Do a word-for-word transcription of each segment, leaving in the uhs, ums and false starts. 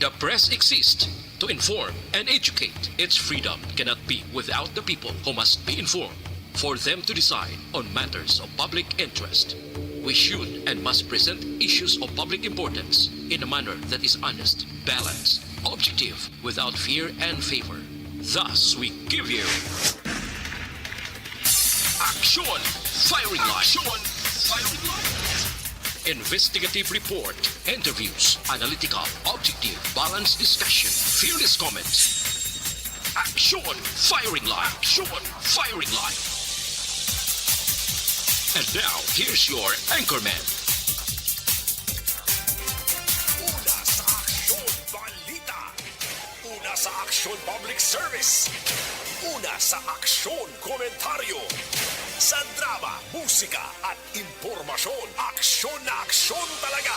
The press exists to inform and educate. Its freedom cannot be without the people, who must be informed for them to decide on matters of public interest. We should and must present issues of public importance in a manner that is honest, balanced, objective, without fear and favor. Thus, we give you Action Firing Line. Action Firing Line. Investigative report, interviews, analytical, objective, balanced discussion, fearless comments. Action Firing Line. Action Firing Line. And now, here's your anchorman. Una sa Aksyon Balita. Una sa Aksyon Public Service. Una sa Aksyon Komentaryo. Sa drama, musika, at impormasyon, aksyon na aksyon talaga.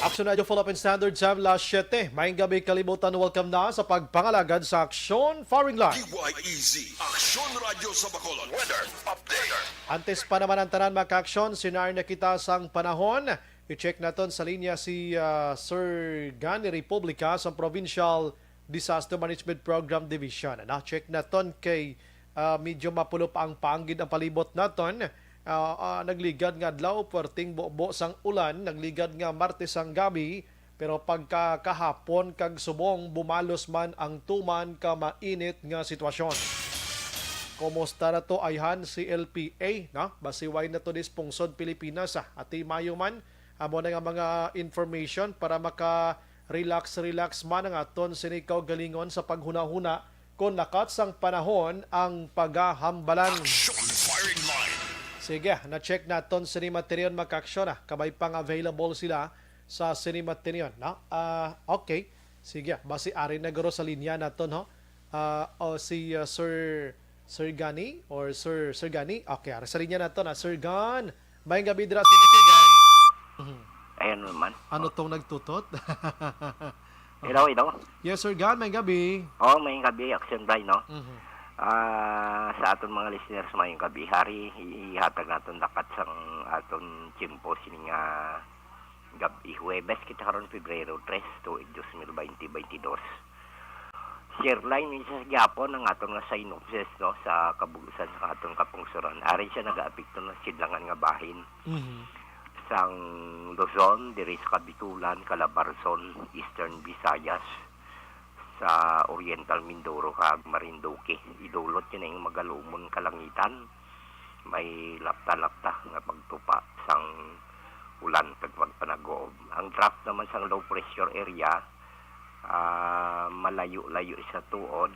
Action Radyo Philippine Standard Time, las siyete. Maayong gabi, kalibutan. Welcome na sa pagpangalagad sa Aksyon Firing Line. D Y E Z, Aksyon Radyo sa Bacolod. Weather update. Antes pa naman ang tanan, mga ka-aksyon, sinari na kita sang panahon. I-check naton sa linya si ah, Sir Gani Republica sa Provincial Disaster Management Program Division. Na-check naton kay ah, medyo mapulo pa ang panggid ang palibot naton. Ah, ah, nagligad nga adlaw, puwerteng bubo sang ulan, nagligad nga Martes sang gabi, pero pagka kahapon kag subong, bumalos man ang tuman ka mainit nga sitwasyon. Kumusta na to ayhan si L P A, no? Basiway na to dis pungsod Pilipinas, ah. Ati mayo man, amo na nga mga information para maka-relax-relax man ang aton sini kaugalingon sa paghunahuna kon lakat sang panahon ang pagahambalan. Action Firing Line. Sige, na-check naton sini materion, mga ka-aksyon, ah. Kabay pang available sila sa sini materion, no? Ah, okay. Sige, basi ari na guro sa linya naton, ho? Ah, o si ah, Sir Sir Gani or Sir Sir Gani? Okay, ari sa linya naton, ah. Sir Gan, maayong gabi dira sa Sir Gan. Mhm. Ayan naman. Ano tong nagtutot? Hello, hello. Yes, Sir Gan, maayong gabi. Oh, maayong gabi, Action Bry, no? Mhm. Ah, sa aton mga listeners, maayong gabi. Hari, i- ihatag naton dapat sang aton tiyempo sini nga gabi. Huwebes kita karon, Pebrero tres, tuig dos mil baynte baynte dos. Share line ni sa gyapon ang aton nga synopsis, no, sa kabug-usan sa aton kapungsuran. Ari siya nagaapekto ng sidlangan nga bahin Mhm. sang Luzon, diri sa Kabitulan, Calabarzon, Eastern Visayas, sa Oriental Mindoro kag Marinduque. Idulot niya na yung magalumon kalangitan. May lapta-lapta nga pagtupa sang ulan kag pagpanagob. Ang draft naman sang low pressure area, ah, malayo-layo sa tuod.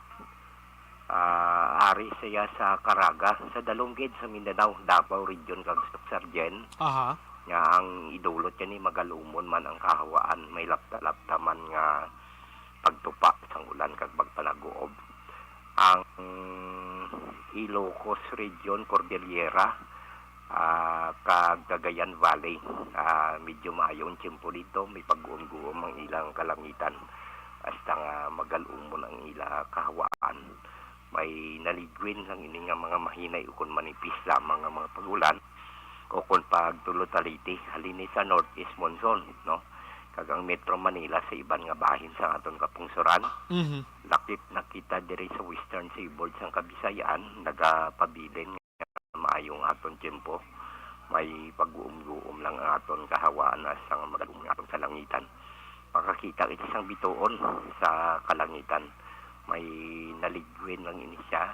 Ah, ari siya sa Caraga, sa dalunggid sa Mindanao, Davao Region kag Soccsksargen, Aha. nga ang idulot niya ni magalumon man ang kahawaan, may lapta-lapta man nga pagtupa sang ulan kag pagpanaguob. Ang Ilocos Region, Cordillera, ah, kag Cagayan Valley, ah, medyo maayo ang tiyempo dito, may pag-uom-guom ang ilang kalangitan, hasta nga magalumon ang ila kahawaan. May naligwin lang ini nga mga mahinay ukon manipis lamang nga mga pag-ulan, ukon pagtulotaliti halin ni sa northeast monsoon, no? Kag ang Metro Manila sa iban nga bahin sa aton kapungsuran. Mhm. Lakip na kita diri sa Western Seaboard sang Kabisayan, nagapabilin nga maayo ang aton tiyempo. May pag-uom-guom lang ang aton kahawaan, hasta nga magalumon ang aton kalangitan. Makakita kita sang bituon sa kalangitan. May naligwin lang ini siya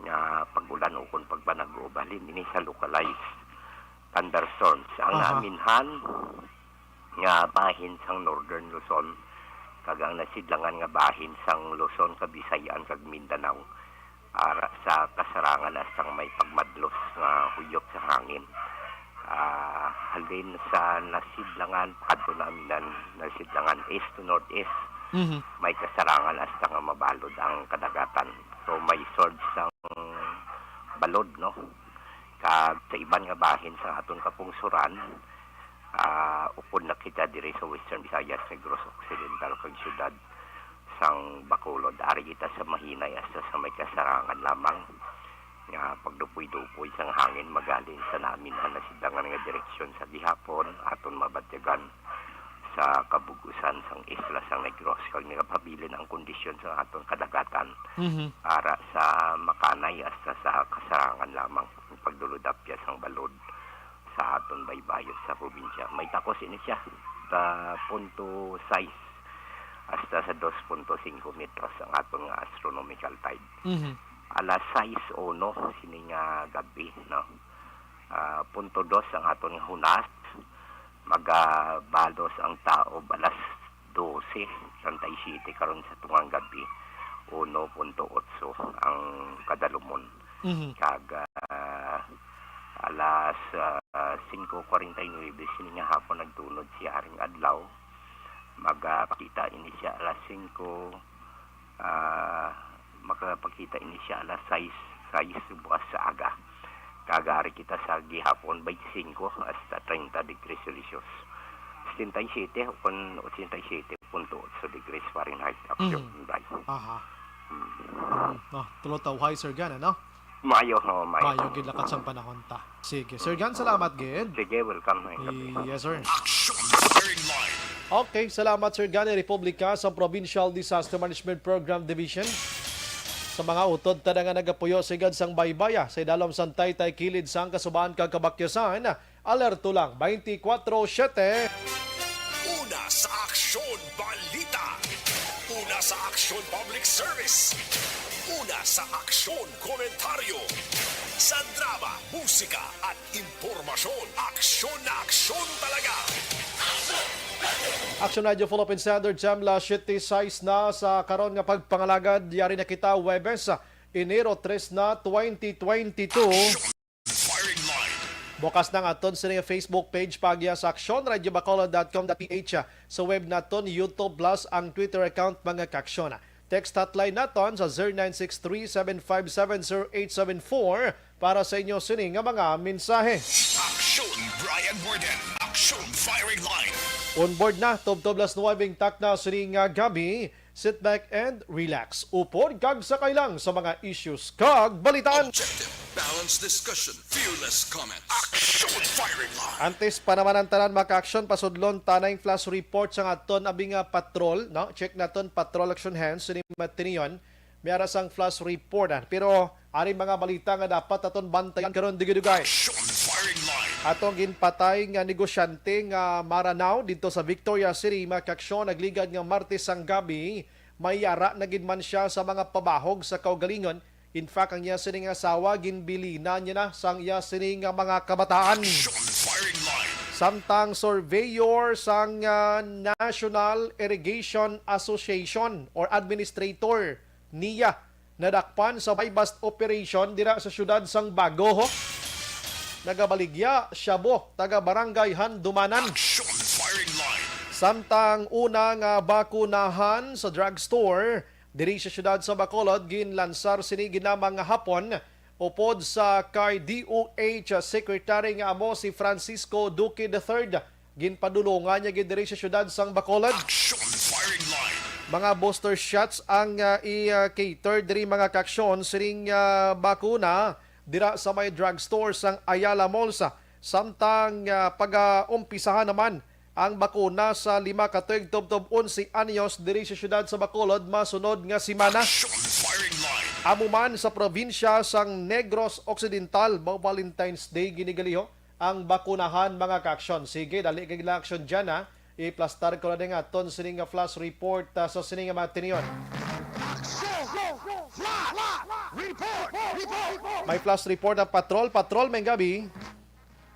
nga pag-ulan ukon pagpanaguob, halin ini sa localized thunderstorms. Ang Aha. naaminhan nga bahin sang Northern Luzon kag ang nasidlangan nga bahin sang Luzon, Kabisayan kag Mindanao, ara sa kasarangan hasta nga may pagmadlos nga huyop sa hangin. Ah, halin sa nasidlangan, kadto na ang nan-, nasidlangan east to northeast, Mhm. may kasarangan hasta nga mabalod ang kadagatan. So may surge sang balod, no? Kag sa iban nga bahin sa aton kapungsuran, ah, upod na kita diri sa Western Visayas, Negros Occidental kag siyudad sang Bacolod. Ari kita sa mahinay hasta sa may kasarangan lamang nga pagdupoy-dupoy sang hangin magalin sa naaminhan na sidlangan nga direksyon sa gihapon, aton mabatyagan sa kabug-usan sang isla sang Negros, kag nagapabilin ang kondisyon sa aton kadagatan Mhm. para sa makanay hasta sa kasarangan lamang ang pagdulod-apyas sang balod sa aton baybayon sa probinsya. May takos ini siya sa punto sais hasta sa dos punto singko metros ang aton nga astronomical tide. Mhm. Alas sais uno sini nga gabi, no? Ah, punto dos ang aton nga hunas. Magabalos ang taob alas dose treinta y siete karon sa tungang gabi, uno punto otso ang kadalumon. Mhm. Kag, ah, alas, ah, singko kwarenta y nuebe sini nga hapon nagtunod si Haring Adlaw. Magapakita ini siya alas singko, ah, magapakita ini siya alas sais, sais bukas sa aga. Kag ari kita sa gihapon, twenty-five hasta treinta degrees Celsius. Setenta y siete o kon ochenta y siete punto otso degrees Fahrenheit. Action, Mhm. Bray. Aha. Hmm. Hmm. No, tulo ta uhay, Sir Gan, ano? Maayo, ho, maayo. Maayo gid lakat sang panahon ta. Sige, Sir Gan, salamat gid. Sige, welcome. Yes, sir. Action Firing Line. Okay, salamat, Sir Gan, Republika sa Provincial Disaster Management Program Division. Sa mga utod ta na nga nagapuyo sigad sang baybaya sa idalom sang taytay kilid sang kasubaan kag kabakyasan, alerto lang twenty-four seven. Una sa Aksyon Balita. Una sa Aksyon Public Service. Una sa Aksyon Komentaryo. Sa drama, musika at impormasyon, aksyon na aksyon talaga. Action Radio Philippine Standard Time, alas siyete sais na sa karon nga pagpangalagad. Yari na kita, Huwebes, Enero tres na, twenty twenty-two. Action Firing Line. Bukas na ang aton sini nga Facebook page, pagya sa action radio bacolod dot com dot ph, sa web naton, YouTube, plus ang Twitter account, mga kaaksyon. Text hotline naton sa zero nine six three seven five seven zero eight seven four para sa inyo sini nga mga mensahe. Action Brian Warden. Action Firing Line. On board na, tubtob alas nuwebe takna sini nga gabi. Sit back and relax. Upod kag sakay lang sa mga issues kag balitaan. Objective, balanced discussion, fearless comments. Action Firing Line. Antes pa naman ang tanan, mga kaaksyon, pasudlon ta na ang flash report sa aton abi nga patrol, no? Check naton, patrol action hands, sini matinion. May ara sang flash report, ah. Pero ari mga balita nga dapat aton bantayan karon, dugay-dugay. Action Firing Line. Atong ginpatay nga negosyante nga Maranao didto sa Victoria City, mga kaaksyon, nagligad nga Martes sang gabi, may yara na gid man siya sa mga pabahog sa kaugalingon. In fact, ang iya sining asawa, ginbilinan niya na sang iya sining nga mga kabataan. Action Firing Line. Samtang surveyor sang, ah, National Irrigation Association or administrator niya nadakpan sa buy-bust operation dira sa siyudad sang Bago, ho. Nagabaligya, shabu, taga Barangay Handumanan. Action Firing Line. Samtang una nga bakunahan sa drugstore diri sa siyudad sa Bacolod, ginlansar sini ginamang nga hapon upod sa kay D O H Secretary nga amo si Francisco Duque the third. Ginpadulungan niya gid diri sa siyudad sang Bacolod. Action Firing Line. Mga booster shots ang, ah, i-cater diri, mga kaaksyon, sining, ah, bakuna dira sa may drugstore sang Ayala Malls. Samtang, ah, pag-umpisahan naman ang bakuna sa lima ka tuig tubtob onse anyos diri sa siyudad sa Bacolod masunod nga semana. Action Firing Line. Amo man sa probinsya sang Negros Occidental, mao Valentine's Day gini gali, ho, ang bakunahan, mga kaaksyon. Sige, dali kay lang aksyon dyan, ha. Iplastar ko na din aton sining nga flash report, ah, sa sining nga matinion. Action! Flash! Report! Report! May flash report ang patrol. Patrol, may gabi.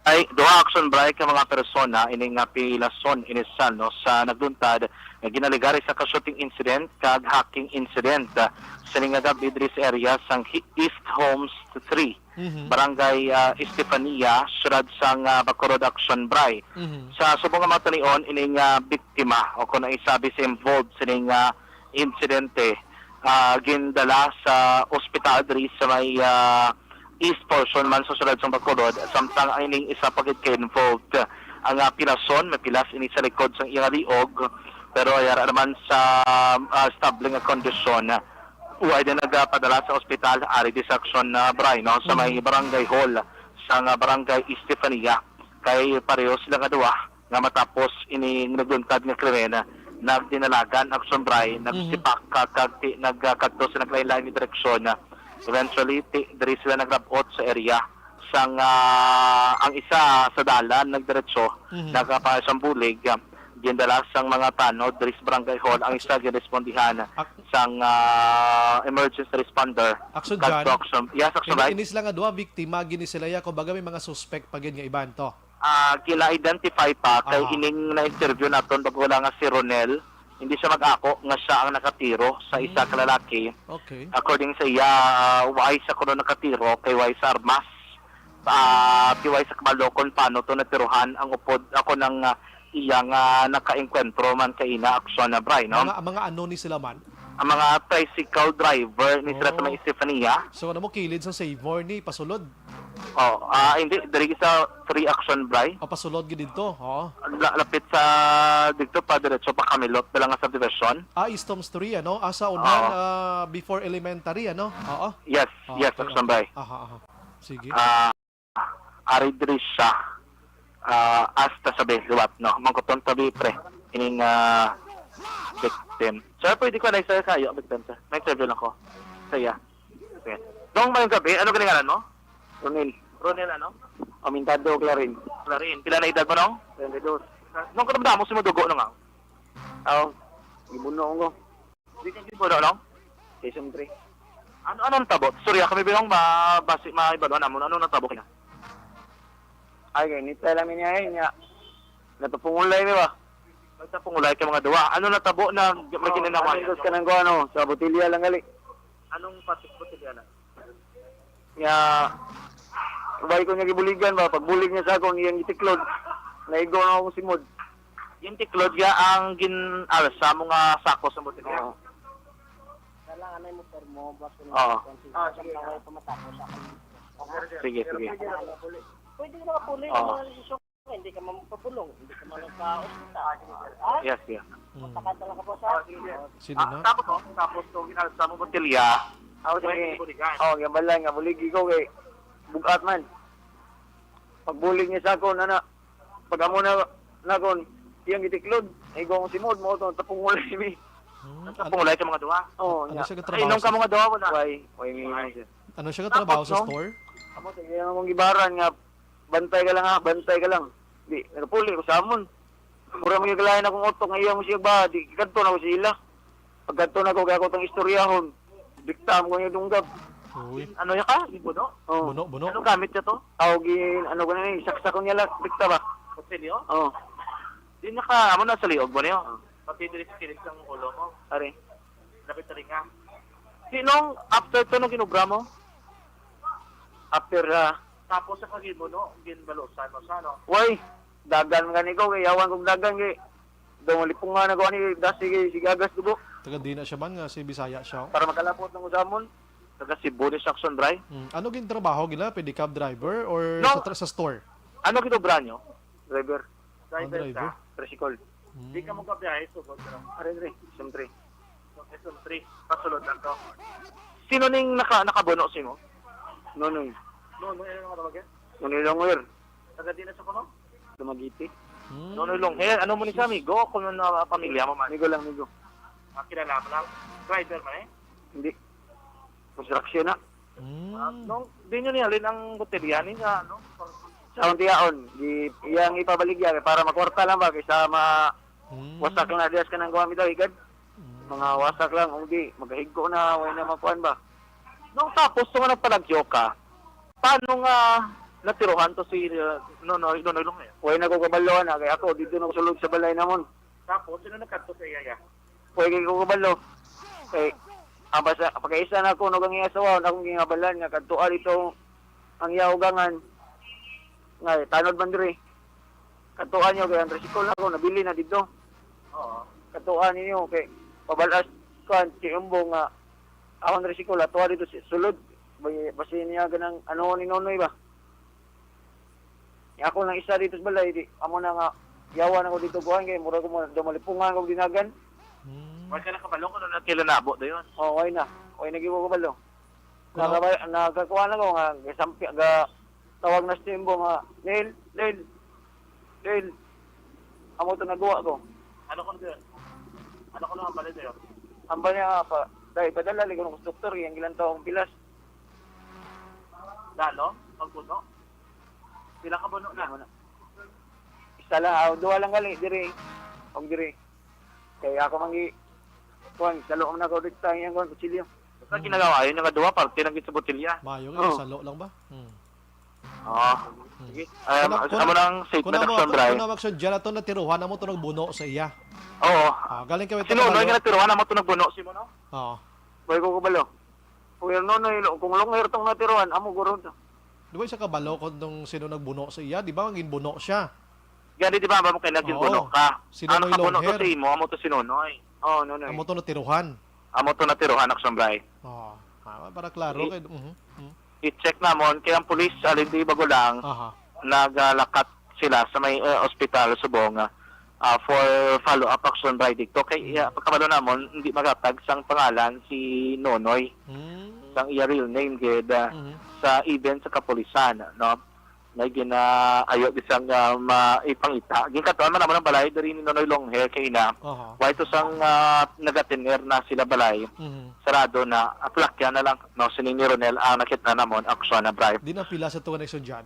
Ay, duha action, Bray, ka mga persona ining nga pilason inisal, no, sa nagduntad nga ginaligari sa ka-shooting incident kag hacking incident, ah, sining nga gabi diri sa area sang Hi-, East Homes three, Mhm. Barangay, ah, Estefania, siyudad sang, ah, Bacolod, action, Bray. Mhm. Sa subong nga matanion, ining, ah, biktima o kung ang isabi sa involved sining, ah, insidente, ah, gindala sa ospital diri sa may, ah, east portion man sa siyudad sang Bacolod, samtang ang ining isa pa gid kay involved. Ang, ah, pilason, mapilas ini sa likod sang iyang liog, pero yara naman sa, ah, stable nga kondisyon. Wa din nagapadala sa ospital, ari di sa aksyon, ah, Bray, no, sa may Mhm. barangay hall sang, ah, barangay Estefania. Kay pareho sila nga duha, nga matapos ini nagluntad nga krimen, nagdinalagan, Action Bri, Mhm. nagsipak, kag, kag ti-, nagkadto sa naglain-lain nga direksyon. Eventually, ti-, diri sila nagrabot sa area. Sang, ah, ang isa sa dalan nagdiretso, Mhm. nagapa-, sang bulig, ah, gindala sang mga tanod diri sa barangay hall. Ang isa ginrespondihan Ak- sang, ah, emergency responder. Action, John. Yes, Action Ini, Bri. Ini sila nga duha biktima, gini sila ya, kumbaga may mga suspect pa gid nga iban to. Ah, gina-identify pa kay Aha. ining na-interview naton bag-o lang nga si Ronel. Hindi siya mag-ako nga siya ang nakatiro sa isa ka Hmm. lalaki. Okay. According sa iya, ah, way siya kuno nakatiro kay way sa armas. Ah, kay way sa kabalo kung paano to natiruhan ang upod ako nang, ah, iya nga nakaengkwentro man kay ina, Action Bri, no? Mga, mga ano ni sila man? Ang mga tricycle driver ni sila sa may Oh. Estefania. So, ano mo, kilid sa Save More ni pasulod? Oh, ah, hindi, diri sa three, Action Bri. Ah, pasulod gid dito, oo. La-, lapit sa dito pa diretso pa Camilot, Balanga Subdivision. Ah, East Tombs three, ano? Ah, sa unahan, Oo. ah, before elementary, ano? Oo. Yes, Ah, yes, okay, Action okay. Bri. Aha, aha. Sige. Ah, ari diri siya. Ah, hasta sa be, liwat, no? Mangkuton tabi, pre. Ining, ah, victim. Sir, pwede ko na isa kayo, victim, sir. May interview lang ko. Sa iya. Okay. Dong, mayong gabi. Ano ganinganan mo? Ronel. Ronel, ano? Aumentado, Clarin. Clarin. Pila na edad mo, Nong? Treinta y dos. Nung katamdamo si mo dugo, Nong, ah? Aw, gibuno ko. Di ka gibuno, Nong? Season three. Ano, anong tabo? Sorry, ah, kami bilang ma-, basi, maibaluan namon. Ano natabo kina? Ay, kay nitay lang niya, eh, niya. Natapungulay, di ba? Nagtapungulay ka mga duwa. Ano natabo na may Oh, kininawa ano niya? Ka nang kuha, no? Sa botilya lang gali. Anong patik botilya na? Nga, ubay ko niya gibuligan ba? Pagbulig niya sa akon, iyang gitiklod. Naigo na akong simod. Yung tiklod ya ang gin-alsa mo nga sako sa botilya? Oo. Kailangan ay mo permo, basta Oo. Ah, sige. Kaway pa matapos ako. Sige, sige. Pwede na puli. Oo. Hindi ka man magpabulong, hindi ka man magpa-ospital. Ah? Yes, yeah. Mm. Takad na lang ka po sa Sino Ah, na? Tapos, oh, tapos, kung ginalsa mo botilya, Ako sa may kay, buligan. Oh, gabalan nga, buligi ko kay bugat man. Pagbulig niya sa akon, ana, pag amo na, na kon, iyang gitiklod, ay ko ang simod, mo to, tapungulay mi. Hmm, Tapungulay ka mga duha. Oh, Ano nya. siya Ay, katrabaho nung sa ka mga duha, wala. Why? Why mi Why? Siya? Ano siya katrabaho Tapos, sa no? Store? Amo, sige, ang akong gibaran nga, bantay ka lang ha, bantay ka lang. Di, nagpuli ko sa amon. Mura mo yung kalain akong utok nga iya mo siya ba, di, kadto na ko sa ila. Pagkadto na ko, kaya ko itong istoryahon. Dikta mo ko yung dunggab. Uy. Ano ya ka? Ibuno? Oh. Buno, buno. Ano gamit ka to? Aw, gin, ano ko na ni, saksak ko niya lang, dikta ba? Kutsilyo? Oh. Di na ka, amo na sa liog mo niyo. Oh. Pati diri sa kilid sang ulo mo. Are. Lapit na rin nga. Sinong after to no ginobra mo? After, ah, Tapos sa kagid mo, no? Ginbalusan mo sa, no? Way, dagan man gani ko, kay yawan kong dagan, kay daw malipungan ako ani, dasi kay sige agas dugo. Taga di na siya man nga si Bisaya siya, oh. Para makalapot ng usamon. Taga Cebu ni Saxon, Bray. Mm. Ano gin trabaho gila? Pedicab driver or No. sa tra-, sa store? Ano ginobra nyo? Driver. Driver Ang driver. ka. Tricycle. Mm. Di ka mo kabiyahe, sugod ka lang. Are, are. Siyempre. So, S M three. Pasulod lang to. Sino ning naka-, nakabuno sa imo? Nonoy. Nonoy, ano nga tawag yan? Nonoy Longwer. Taga di na sa kuno? Dumaguete. Mm. Nonoy Longher. Ano mo ni siya, amigo? Kung ano, pamilya mo man? Amigo lang, amigo. Ah, kilala mo lang? Driver man eh? Hindi. Construction na. Mm. Ah, nung di nyo nihalin ang botelya ni nga, ano? Sa akong tiyaon, di, iyang ipabaligya kay para makwarta lang ba kaysa ma Mm. wasak lang na dias ka nang gumamit daw, igad. Mm. Mga wasak lang, kung di, magahigo na, wala na makuan ba? Nung tapos, nung nagpalagyo ka, paano nga natiruhan to si, uh, Nonoy, Nonoy Longher? Wala na ko kabalo na, kay ako, dito na ko sulod sa balay namon. Tapos, sino nagkadto sa iya, ya? Pwede ko kabalo. Kay, ang basa, pagkaisa na ako, no, kang iya asawa, na akong gingabalan nga, kadtua dito ang iya ugangan. Nga, tanod man diri. Kadtua niyo, kay ang tricycle na ako, nabili na dito. Oo. Kadtua niyo, kay, pabalas, kuan, si Umbo nga, akong tricycle, atua dito si sulod. Bay-, basi niya ganang, ano ni Nonoy ba? Nya ako lang isa dito sa balay, di, amo na nga, yawan ako dito, kuhan, kay mura ko mo, daw malipungan ko dinagan. Hmm. Wala ka nakabalo kung ano na kailan nabo dayon? Oh, why na? Why na gibo ko balo? Kuno- Nakaba-, nakakuha na ko nga, gasampi, ga, tawag na sa timbo nga, "Lil, Lil, Lil." Amo to nagawa ko. Ano ko na, ano ko na hambal sa'yo? Hambal niya nga pa, dahil padala, ligon ko sa doktor, iyang gilantaw ang pilas. Lalo? Pagpuno? Pila ka puno na? Ano na? Isa lang, ah, duha lang gali, diri. Og diri. Kaya ako mangi, kuwan, salo man ako dito sa iyang kuwan, kutsilyo. Sa ginagawa, yun yung duha, parte lang sa botilya. Mayo nga, Oh. salo lang ba? Hmm. Oo. Hmm. Sige. Um, Kuna-, kuna-, amo nang statement kuna mo, action, kuna, Bray. Kuna mo, action, dyan ato natiruhan, amo to nagbuno sa iya. Oo. Ah, galing kami Si Nonoy nga natiruhan, amo to nagbuno, si mo, no? Oo. Way ko kabalo. Kuya Nonoy, lo-, kung long hair tong natiruhan, amo guro to. Di ba siya kabalo kung nung sino nagbuno sa iya? Di ba, ginbuno siya? Gani, di ba, amo kay naging Oo. buno ka? Si Ang Nonoy nakabuno to Longher. sa imo, amo to si Nonoy. Oo, Nonoy. Amo to natiruhan. Amo to natiruhan, action, Bray. Oo. Ah, para klaro Sige. kay, mhm, mhm. I-check namon kay ang pulis, alin di bago lang, Aha. nagalakat sila sa may, eh, ospital subong, ah, for follow-up action, Bray, dito. Kay, Mm. iya, pagkabalo namon, hindi magatag sang pangalan si Nonoy, Mm. sang iya real name, gid, ah, Mhm. sa event sa kapulisan, no? May ginaayo di sang, ah, maipangita. Ginkadtuan man namon ang balay diri ni Nonoy Longher kay ina. Aha. Way to sang, ah, nagatiner na sila balay. Mhm. Sarado na, aplakya na lang, no, sining ni Ronel ang nakita namon, action na, Bray. Di na pila sa tuwa na dyan?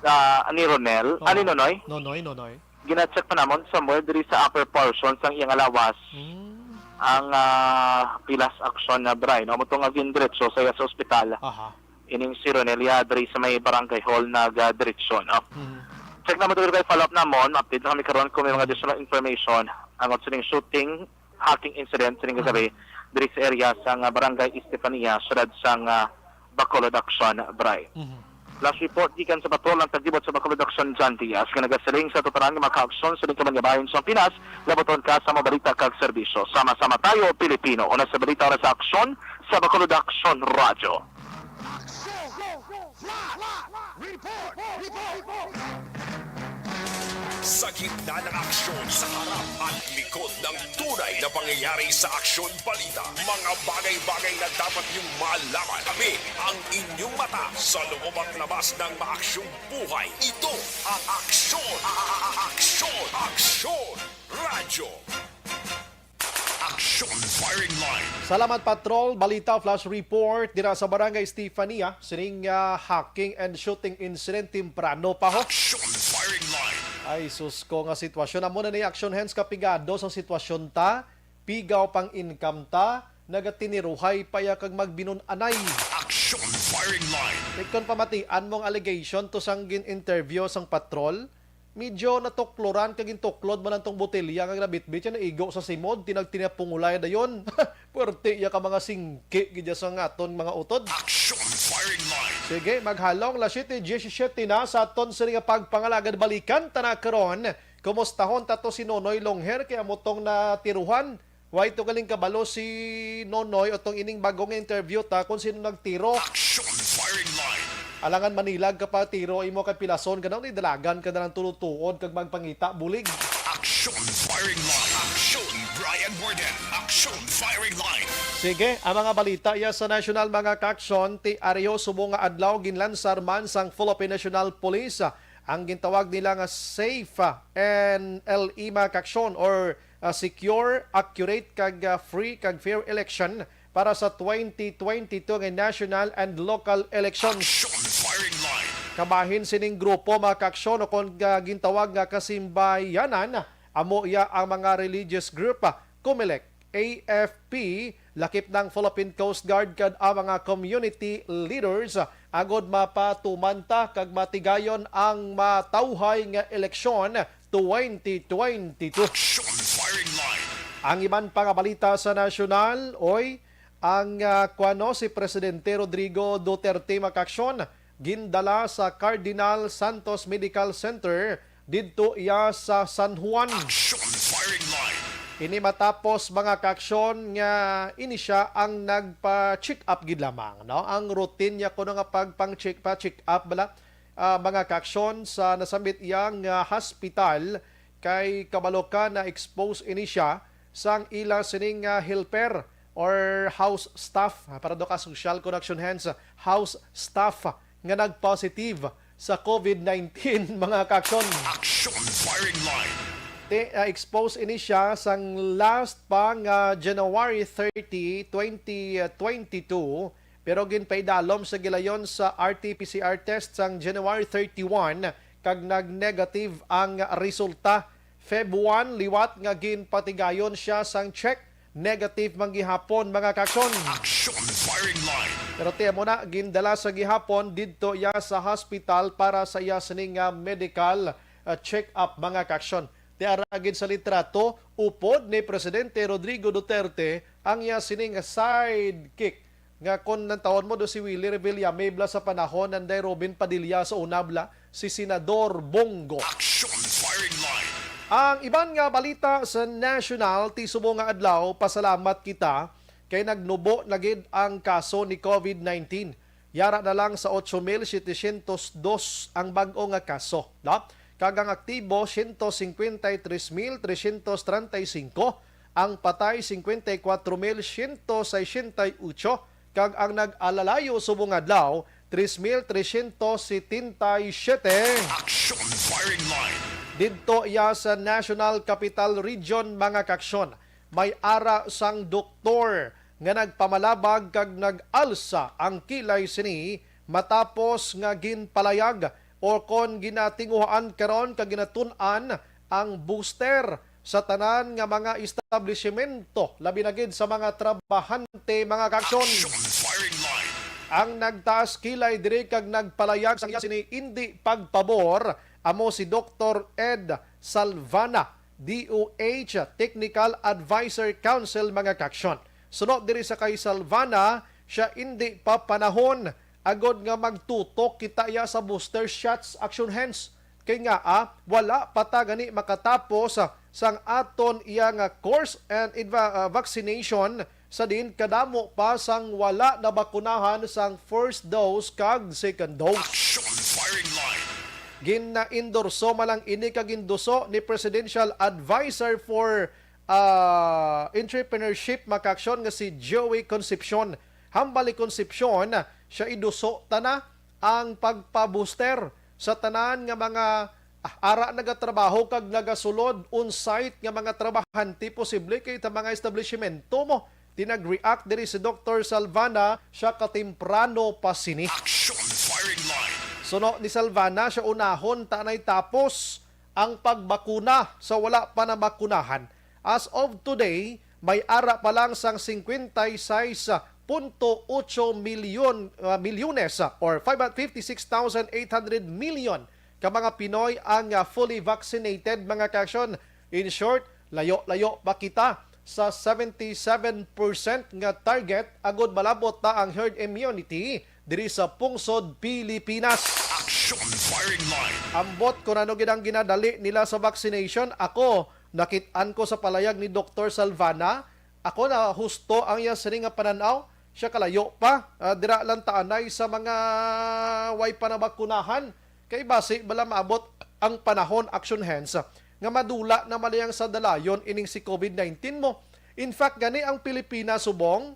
Ah, ni Ronel, Oo. ah, ni Nonoy? Nonoy, Nonoy. Gina-check pa namon somewhere diri sa upper portion sang iyang lawas. Hmm. Ang, ah, pilas action na, Bray, no? Amo to nga gindiretso sa iya sa ospital. Aha. Ining si Ronel, ya, diri sa may barangay hall nagadiretso, no? Mhm. Check namon diri kay follow-up namon, update lang kami karon kung may mga additional information. Ang sining shooting, hacking incident sining kagabi diri sa area sang, ah, Barangay Estefania, siyudad sang, ah, Bacolod Action, Bray. Mhm. Last report gikan sa patrol ang tagibot sa Bacolod Action, John Diaz, nga nagasiling sa tuturan nga mga kaaksyon sa Lingkaman nga Bahin sa Pinas, labuton ka sa mga balita kag serbisyo. Sama-sama tayo, Pilipino. Una sa balita, una sa aksyon, sa Bacolod Action Radyo. Sa gitna ng aksyon, sa harap at likod ng tunay na pangyayari sa Aksyon Balita, mga bagay-bagay na dapat niyong malaman. Kami ang inyong mata sa loob at labas ng maaksyong buhay. Ito ang Aksyon, a-, a-, a-, Aksyon, Aksyon Radyo. Action Firing Line. Salamat, Patrol. Balita Flash Report dira sa Barangay Estefania, sining, ah, hacking and shooting incident temprano pa, ho. Action Firing Line. Ay, sus ko nga sitwasyon. Amo na ni Action Hands, kapigado sang sitwasyon ta, pigaw pang income ta, nagatiniruhay pa ya kag magbinon-anay. Action Firing Line. Ikon pamatian mo ang allegation to sang gin-interview sang patrol, medyo natukloran kag gintuklod man ang tong botelya nga ginabitbit siya, naigo sa simod, tinagtinapungulay dayon. Puwerte iya ka mga singki gid sa aton mga utod. Action Firing Line. Sige, maghalong, las siete diecisiete na sa aton sini nga pagpangalagad. Balikan ta na karon. Kumustahon ta to si Nonoy Longher kay amo tong natiruhan. Way to galing kabalo si Nonoy o tong ining bagong interview ta kung sino nagtiro. Action Firing Line. Alangan manilag ka pa tiro imo kay pilason ka na, ni dalagan ka na lang tulo-tuod kag magpangita bulig. Action Firing Line. Action Brian Warden. Action Firing Line. Sige, ang mga balita iya sa national, mga kaaksyon, ti Ario subong nga adlaw ginlansar man sang Philippine National Police, ah, ang gintawag nila nga safe, ah, N L E, mga kaaksyon, or ah, secure, accurate, kag, ah, free kag fair election para sa twenty twenty-two nga national and local election. Action Firing Line. Kabahin sining grupo, mga kaaksyon, o kon, ah, gintawag nga kasimbayanan, amo iya ang mga religious group, ah, Comelec, A F P, lakip ng Philippine Coast Guard, kag ang mga community leaders, ah, agod mapatuman ta kag matigayon ang matawhay nga eleksyon twenty twenty-two. Action Firing Line. Ang iban pa nga balita sa nasyonal, oy, ang, ah, kuwano, si Presidente Rodrigo Duterte, mga kaaksyon, gindala sa Cardinal Santos Medical Center didto iya sa San Juan. Action Firing Line. Ini matapos, mga kaaksyon, nga ini siya ang nagpa-check up gid lamang, no? Ang routine niya kuno nga pagpang-check, pa-check up bala, ah, mga kaaksyon, sa nasambit iya nga hospital, kay kabalo ka na-expose ini siya sang ila sining, ah, helper or house staff, ah, para daw ka social connection hands, ah, house staff nga nag-positive sa COVID nineteen, mga kaaksyon. Action Firing Line. Te, ah, expose ini siya sang last pa nga January thirty, twenty twenty-two, pero ginpaidalom sa gilayon sa R T P C R test sang January thirty-one, kag nag-negative ang resulta. Feb one, liwat nga ginpatigayon siya sang check, negative man gihapon, mga kaaksyon. Action firing line. Pero tiyan mo na, gindala sa gihapon didto iya sa hospital para sa iya sini nga medical, ah, check-up, mga kaaksyon. Ti ara gid sa litrato, upod ni Presidente Rodrigo Duterte ang iya sining sidekick, nga kon nantawon mo do si Willie Revillame bala sa panahon nanday Robin Padilla, sa una bala si Senador Bong Go. Action firing line. Ang iban nga balita sa national ti subong nga adlaw, pasalamat kita kay nagnubo na gid ang kaso ni COVID nineteen. Yara na lang sa ocho mil setecientos dos ang bag-o nga kaso, no? Kag ang aktibo, siyento singkwenta y tres mil tresyentos treinta y cinco, ang patay, singkwenta y kuwatro mil siyento sesenta y ocho, kag ang nag-alalayo subong adlaw, tres mil tresyentos setenta y siyete. Action firing line. Didto iya sa National Capital Region, mga kaaksyon, may ara sang doktor nga nagpamalabag kag nag-alsa ang kilay sini matapos nga ginpalayag o kon ginatinguhaan karon kag ginatun-an ang booster sa tanan nga mga establisimento, labi na gid sa mga trabahante, mga kaaksyon. Action firing line. Ang nagtaas kilay diri kag nagpalayag sang iya sini indi pagpabor amo si Doktor Ed Salvana, D O H Technical Advisor Council, mga kaaksyon. Suno diri sa kay Salvana, siya indi pa panahon agod nga magtutok kita iya sa booster shots, action hands. Kay nga, ah, wala pa ta gani makatapos, ah, sang aton iya nga course and inva-, ah, vaccination sa diin kadamo pa sang wala nabakunahan sang first dose kag second dose. Action firing line. Ginaendorso man lang ini kag ginduso ni Presidential Advisor for, ah, Entrepreneurship, mga kaaksyon, nga si Joey Concepcion. Hambal ni Concepcion, siya iduso ta na ang pagpa-booster sa tanan nga mga, ah, ara nagatrabaho kag nagasulod on-site nga mga trabahante, posible kay ta mga establishmento mo. Ti nag-react diri si Doktor Salvana, siya katemprano pa sini. Action firing line. Suno ni Salvana, siya unahon ta nay tapos ang pagbakuna sa wala pa nabakunahan. As of today, may ara pa lang sang singkwenta y sais punto otso milyon, ah, milyones, ah, or five hundred fifty-six thousand eight hundred million ka mga Pinoy ang, ah, fully vaccinated, mga kaaksyon. In short, layo-layo pa kita sa seventy-seven percent nga target agod malabot na ang herd immunity diri sa pungsod Pilipinas. Action firing line. Ambot kung ano gid ang ginadali nila sa vaccination, ako, nakit-an ko sa palayag ni Doktor Salvana, ako na husto ang iya sini nga pananaw. Siya kalayo pa, ah, dira lang ta anay sa mga way pa nabakunahan. Kay basi bala maabot ang panahon, action hands, nga madula na maliyang sa dalayon ining si COVID nineteen mo. In fact, gani ang Pilipinas, subong,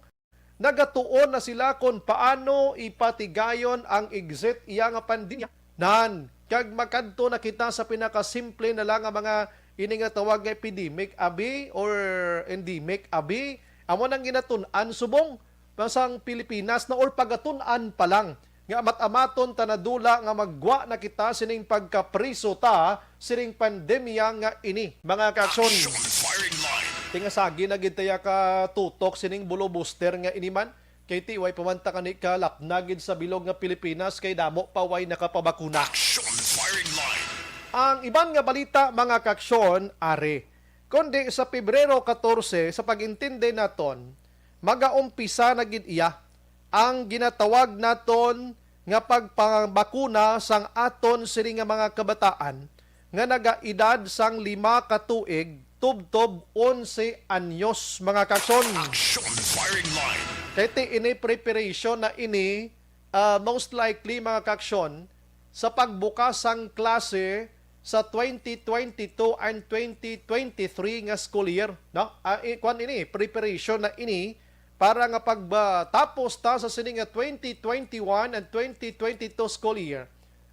nagatuon na sila kon paano ipatigayon ang exit iya nga pandemya. Nan, kag makadto na kita sa pinakasimple na lang nga mga ini nga tawag nga epidemic, abi, or endemic, abi. Amo nang ginatun-an, subong, sang Pilipinas na, or pagatun-an pa lang nga amat-amaton ta nadula nga maggwa na kita sining pagkapriso ta sining pandemya nga ini, mga kaaksyon. Action firing line. Tingasagi na gid taya ka tutok sining bulo booster nga ini man. Kay ti way pa man ta kani kalapna gid sa bilog nga Pilipinas kay damo pa way nakapabakuna. Action firing line. Ang iban nga balita, mga kaaksyon, ari. Kundi sa Pebrero katorse, sa pag-intindi naton, magaumpisa na gid iya ang ginatawag naton nga pagpangabakuna sang aton sini nga mga kabataan nga nagaedad sang lima ka tuig tubtob onse anyos, mga kaaksyon. Action firing line. Kay ti ini preparation na ini, ah, most likely, mga kaaksyon, sa pagbukas sang klase sa twenty twenty-two and twenty twenty-three nga school year, no? Ah, i-, kwan ini, preparation na ini para nga pagtapos ta sa sini nga twenty twenty-one and twenty twenty-two school year,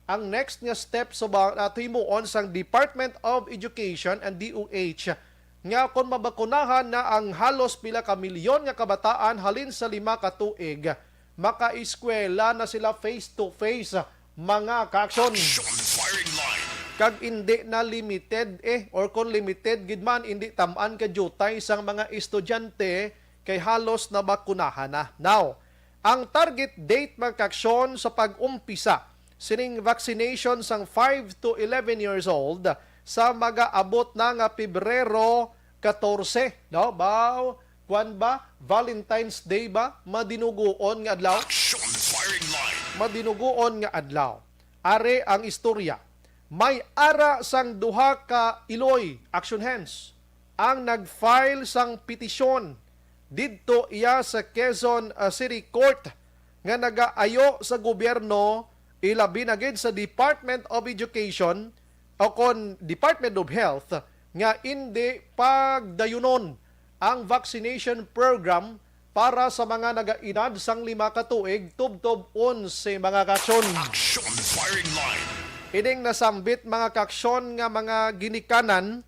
Ang next nga step sa ba, uh, himuon sang Department of Education and D O H nga kon mabakunahan na ang halos pila ka milyon nga kabataan halin sa lima ka tuig, makaeskwela na sila face to face, mga kaaksyon. Action firing line. Kag indi na limited eh, or kon limited gid man, indi tam-an ka diutay sang mga estudyante kay halos nabakunahan na. Now, ang target date, mga kaaksyon, sa pag-umpisa sining vaccination sang five to eleven years old sa magaabot na nga Pebrero katorse, no? Baw, kwan ba? Valentine's Day ba? Madinuguon nga adlaw? Action firing line. Madinuguon nga adlaw. Are ang istorya. May ara sang duha ka iloy, action hands, ang nag-file sang petisyon didto iya sa Quezon, ah, City Court nga nagaayo sa gobyerno, ilabi na gid sa Department of Education o kon Department of Health, nga indi pagdayunon ang vaccination program para sa mga nagaedad sang lima ka tuig tubtob onse, mga kaaksyon. Action firing line. Ining nasambit, mga kaaksyon, nga mga ginikanan,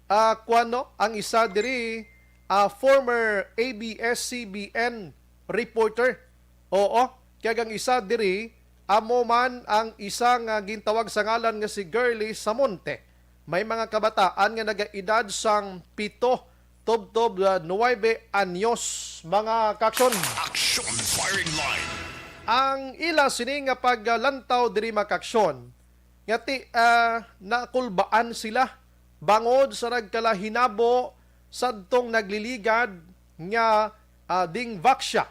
ah, kuwano, ang isa diri, ah, former A B S C B N reporter. Oo, kag ang isa diri, amo man ang isa nga gintawag sa ngalan nga si Girly Samonte. May mga kabataan nga nagaedad sang pito tubtob, ah, nuwebe anyos, mga kaaksyon. Action firing line. Ang ila sini nga paglantaw diri, mga kaaksyon, nga ti, ah, nakulbaan sila bangod sa nagkalahinabo sadtong nagliligad nga, ah, dingvaxia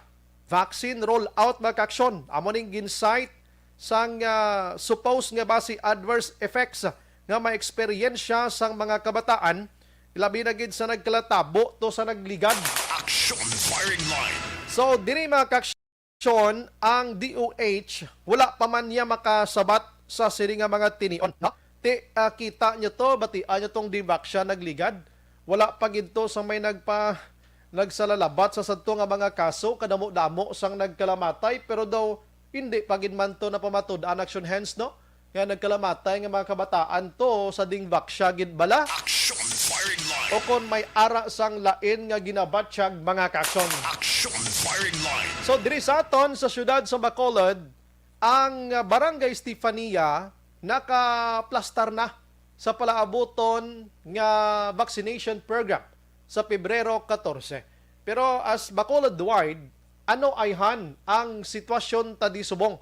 vaccine rollout, mga kaaksyon. Amo ning gin-cite sang, ah, supposed nga basi adverse effects nga maeksperiensya sang mga kabataan, labi na gid sa nagkalatabo to sa nagligad. Action firing line. So, diri, mga kaaksyon, ang D O H, wala pa man niya makasabat sa sini nga mga tinion, no? Ti, ah, kita nyo to, batian nyo tong dingvaxia nagligad. Wala pa gid to sa may nagpa-, nagsalalabat sa sadto nga mga kaso, kadamo-damo sang nagkalamatay, pero daw hindi pa gid man to napamatud-an, action hands, no? Nga nagkalamatay nga mga kabataan to sa dingvaxia gid bala? Action firing line. O kon may ara sang lain nga ginabatyag, mga kaaksyon? Action firing line. So, diri sa aton sa siyudad sa Bacolod, ang, ah, Barangay Stefania nakaplastar na sa palaabuton nga vaccination program sa Pebrero katorse. Pero as Bacolod wide, ano ayhan ang sitwasyon ta di subong?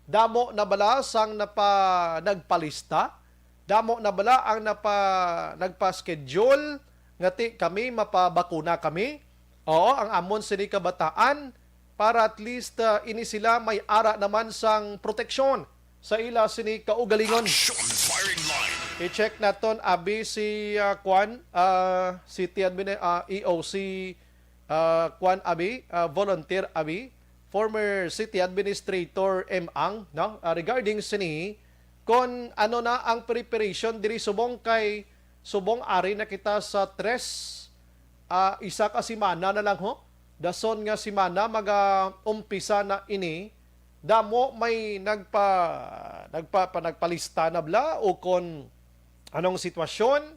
Damo na bala sang napa-, nagpalista? Damo na bala ang napa-, nagpa-schedule nga ti kami mapabakuna kami? Oo, ang amon sini kabataan, para at least, ah, ini sila may ara naman sang proteksyon sa ila sini kaugalingon. Action firing line. I-check naton, abi, si, ah, kwan, ah, city admin, ah, E O C, ah, kwan, abi, ah, volunteer, abi, former city administrator M Ang, no? Ah, regarding sini, kon ano na ang preparation diri subong kay subong ari na kita sa tres, ah, isa ka semana na lang, ho. Dason nga semana maga-umpisa na ini. Damo may nagpa-, nagpa-, pa-, nagpalista na bala o kon anong sitwasyon?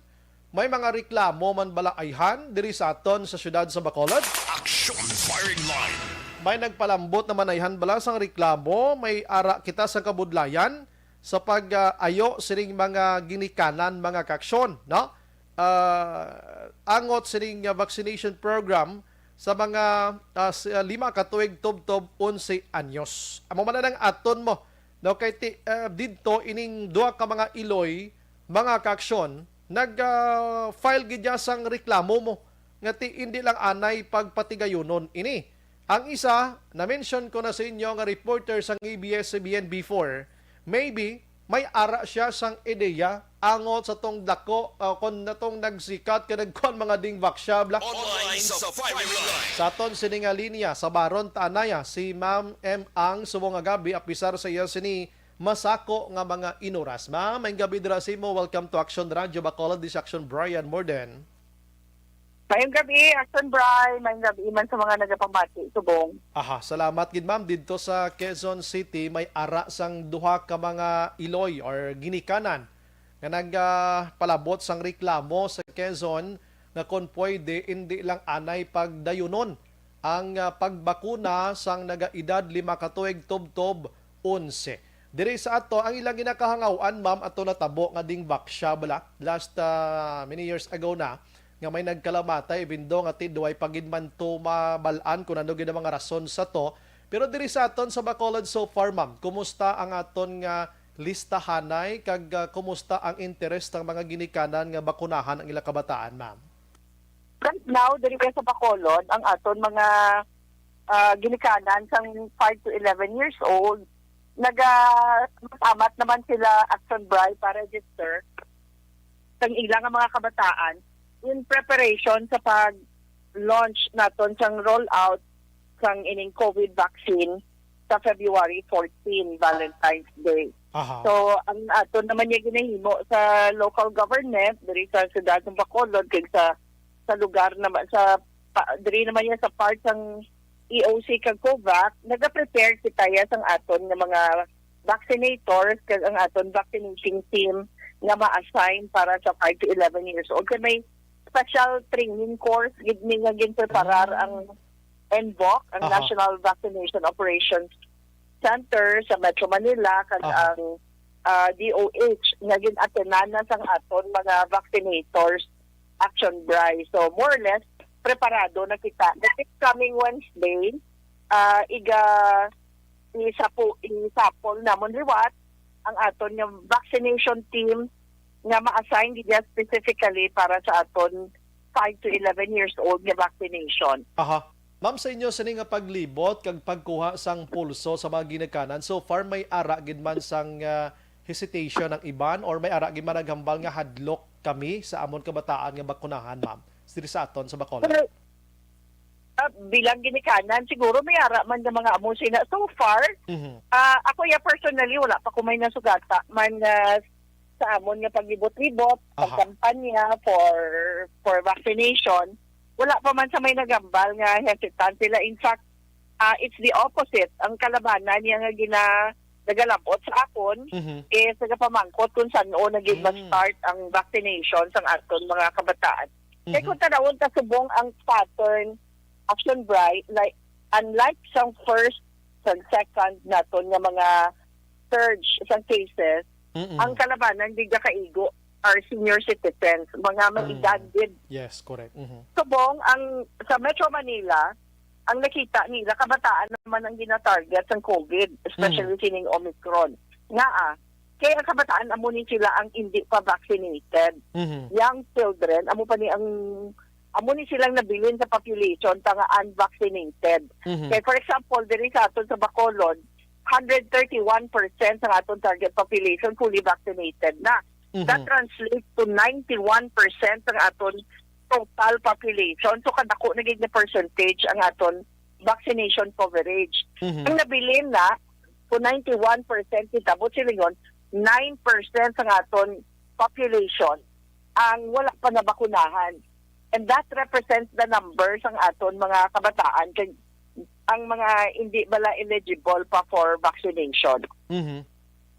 May mga reklamo man bala ayhan diri sa aton sa siyudad sa Bacolod? Action firing line. May nagpalambot naman ayhan bala sang reklamo, may ara kita sa kabudlayan sa pag-ayo sining mga ginikanan, mga kaaksyon, no? Ah, angot sining, ah, vaccination program sa mga, ah, s-, ah, lima ka tuig tubtob onse anyos. Amo man ang aton mo, no? Kay ti-, ah, didto ining duha ka mga iloy, mga kaaksyon, nag, ah, file gid ya sang reklamo mo nga ti indi lang anay pagpatigayunon ini. Ang isa, na-mention ko na sa inyo nga reporter sang A B S C B N before, maybe may ara siya sang ideya angot sa tong dako, ah, kon natong nagsikat ka nagkuan mga dingvaxia bala. Online sa firing line. Sa aton sini nga linya, sabaron ta anaya si Ma'am M Ang subong nga gab-i, apisar sa iya sini masako nga mga inuras. Ma'am, maayong gab-i dira sa imo. Welcome to Action Radio Bacolod. This is Action Brian Morden. Mayong gabi, Action Bry. Mayong gabi man sa mga nagapamati subong. Aha, salamat gid, ma'am. Didto sa Quezon City, may ara sang duha ka mga iloy or ginikanan nga nagpalabot sang reklamo sa Quezon nga kon pwede, indi lang anay pagdayunon ang ah, pagbakuna sang nagaedad lima ka tuig tubtob onse. Diri sa ato, ang ilang ginakahangaw-an, ma'am, ato natabo nga Dingwak siya bala last ah, many years ago na, nga may nagkalamatay, even though nga ti duway pa gid man to mabal-an kung ano gid ang mga rason sa to. Pero diri sa aton sa Bacolod so far, ma'am, kumusta ang aton nga listahanay, kag ah, kumusta ang interes ng mga ginikanan nga bakunahan ang ilang kabataan, ma'am? Right now, diri kay sa Bacolod, ang aton mga ah, ginikanan sang five to eleven years old, naga amat naman sila, Action Bry, pa register sang ila nga mga kabataan in preparation sa pag-launch naton sang rollout sang ining COVID vaccine sa February fourteen, Valentine's Day. Aha. So, ang aton naman niya ginahimo sa local government diri sa siyudad ng Bacolod, kag sa sa lugar naman, sa pa, diri naman niya sa part sang E O C kag COVAC, naga-prepare kita ya sang aton nga mga vaccinators kag ang aton vaccinating team nga ma-assign para sa five to eleven years old. Kay may special training course gid ni nga ginpreparar ang NVOC, ang Aha. National Vaccination Operations Center sa Metro Manila, kag Aha. ang ah, D O H nga gin-atenan na sang aton mga vaccinators, Action Bry. So, more or less, preparado na kita. But this coming Wednesday, ah, iga isapo, isapol namon liwat ang aton nga vaccination team nga ma-assign gid specifically para sa aton five to eleven years old nga vaccination. Aha. Ma'am, sa inyo sini nga paglibot kag pagkuha sang pulso sa mga ginikanan, so far may ara gid man sang ah, hesitation ang iban, or may ara gid man naghambal nga hadlok kami sa amon kabataan nga bakunahan, ma'am? Diri sa aton sa Bacolod. Pero, ah, bilang ginikanan, siguro may ara man nga mga amo sina. So far, Mhm. ah, ako ya personally, wala pa ko may nasugata man nga sa amon nga paglibot-libot, Aha. pagkampanya for for vaccination. Wala pa man sa may nagambal nga hesitant sila. In fact, ah, it's the opposite. Ang kalabanan niya nga gina nagalabot sa akon Mhm. is nagapamangkot kung san-o na gid Mm. ma-start ang vaccination sang aton mga kabataan. Kay Mhm. kung tanawon ta subong ang pattern, Action Bry, like, unlike sang first, sang second naton nga mga surge sang cases, Mm-mm. ang kalabanan gid nga kaigo are senior citizens, mga may Mm. edad gid. Yes, correct. Mhm. Subong ang sa Metro Manila, ang nakita nila, kabataan naman ang ginatarget sang COVID, especially Mm. sining Omicron. Ngaa, kay ang kabataan amo ni sila ang indi pa vaccinated. Mhm. Young children, amo pa ni ang amo ni silang nabilin sa population ta nga unvaccinated. Mhm. Kay for example, diri sa aton sa Bacolod, hundred thirty-one percent sa aton target population fully vaccinated na. Mhm. That translates to ninety-one percent sa aton total population. So, kadako na gid nga percentage ang aton vaccination coverage. Mhm. Ang nabilin na, kung ninety-one percent kita, buot silingon, nine percent sa aton population ang wala pa nabakunahan. And that represents the numbers ang aton mga kabataan kag ang mga hindi bala eligible pa for vaccination. Mhm.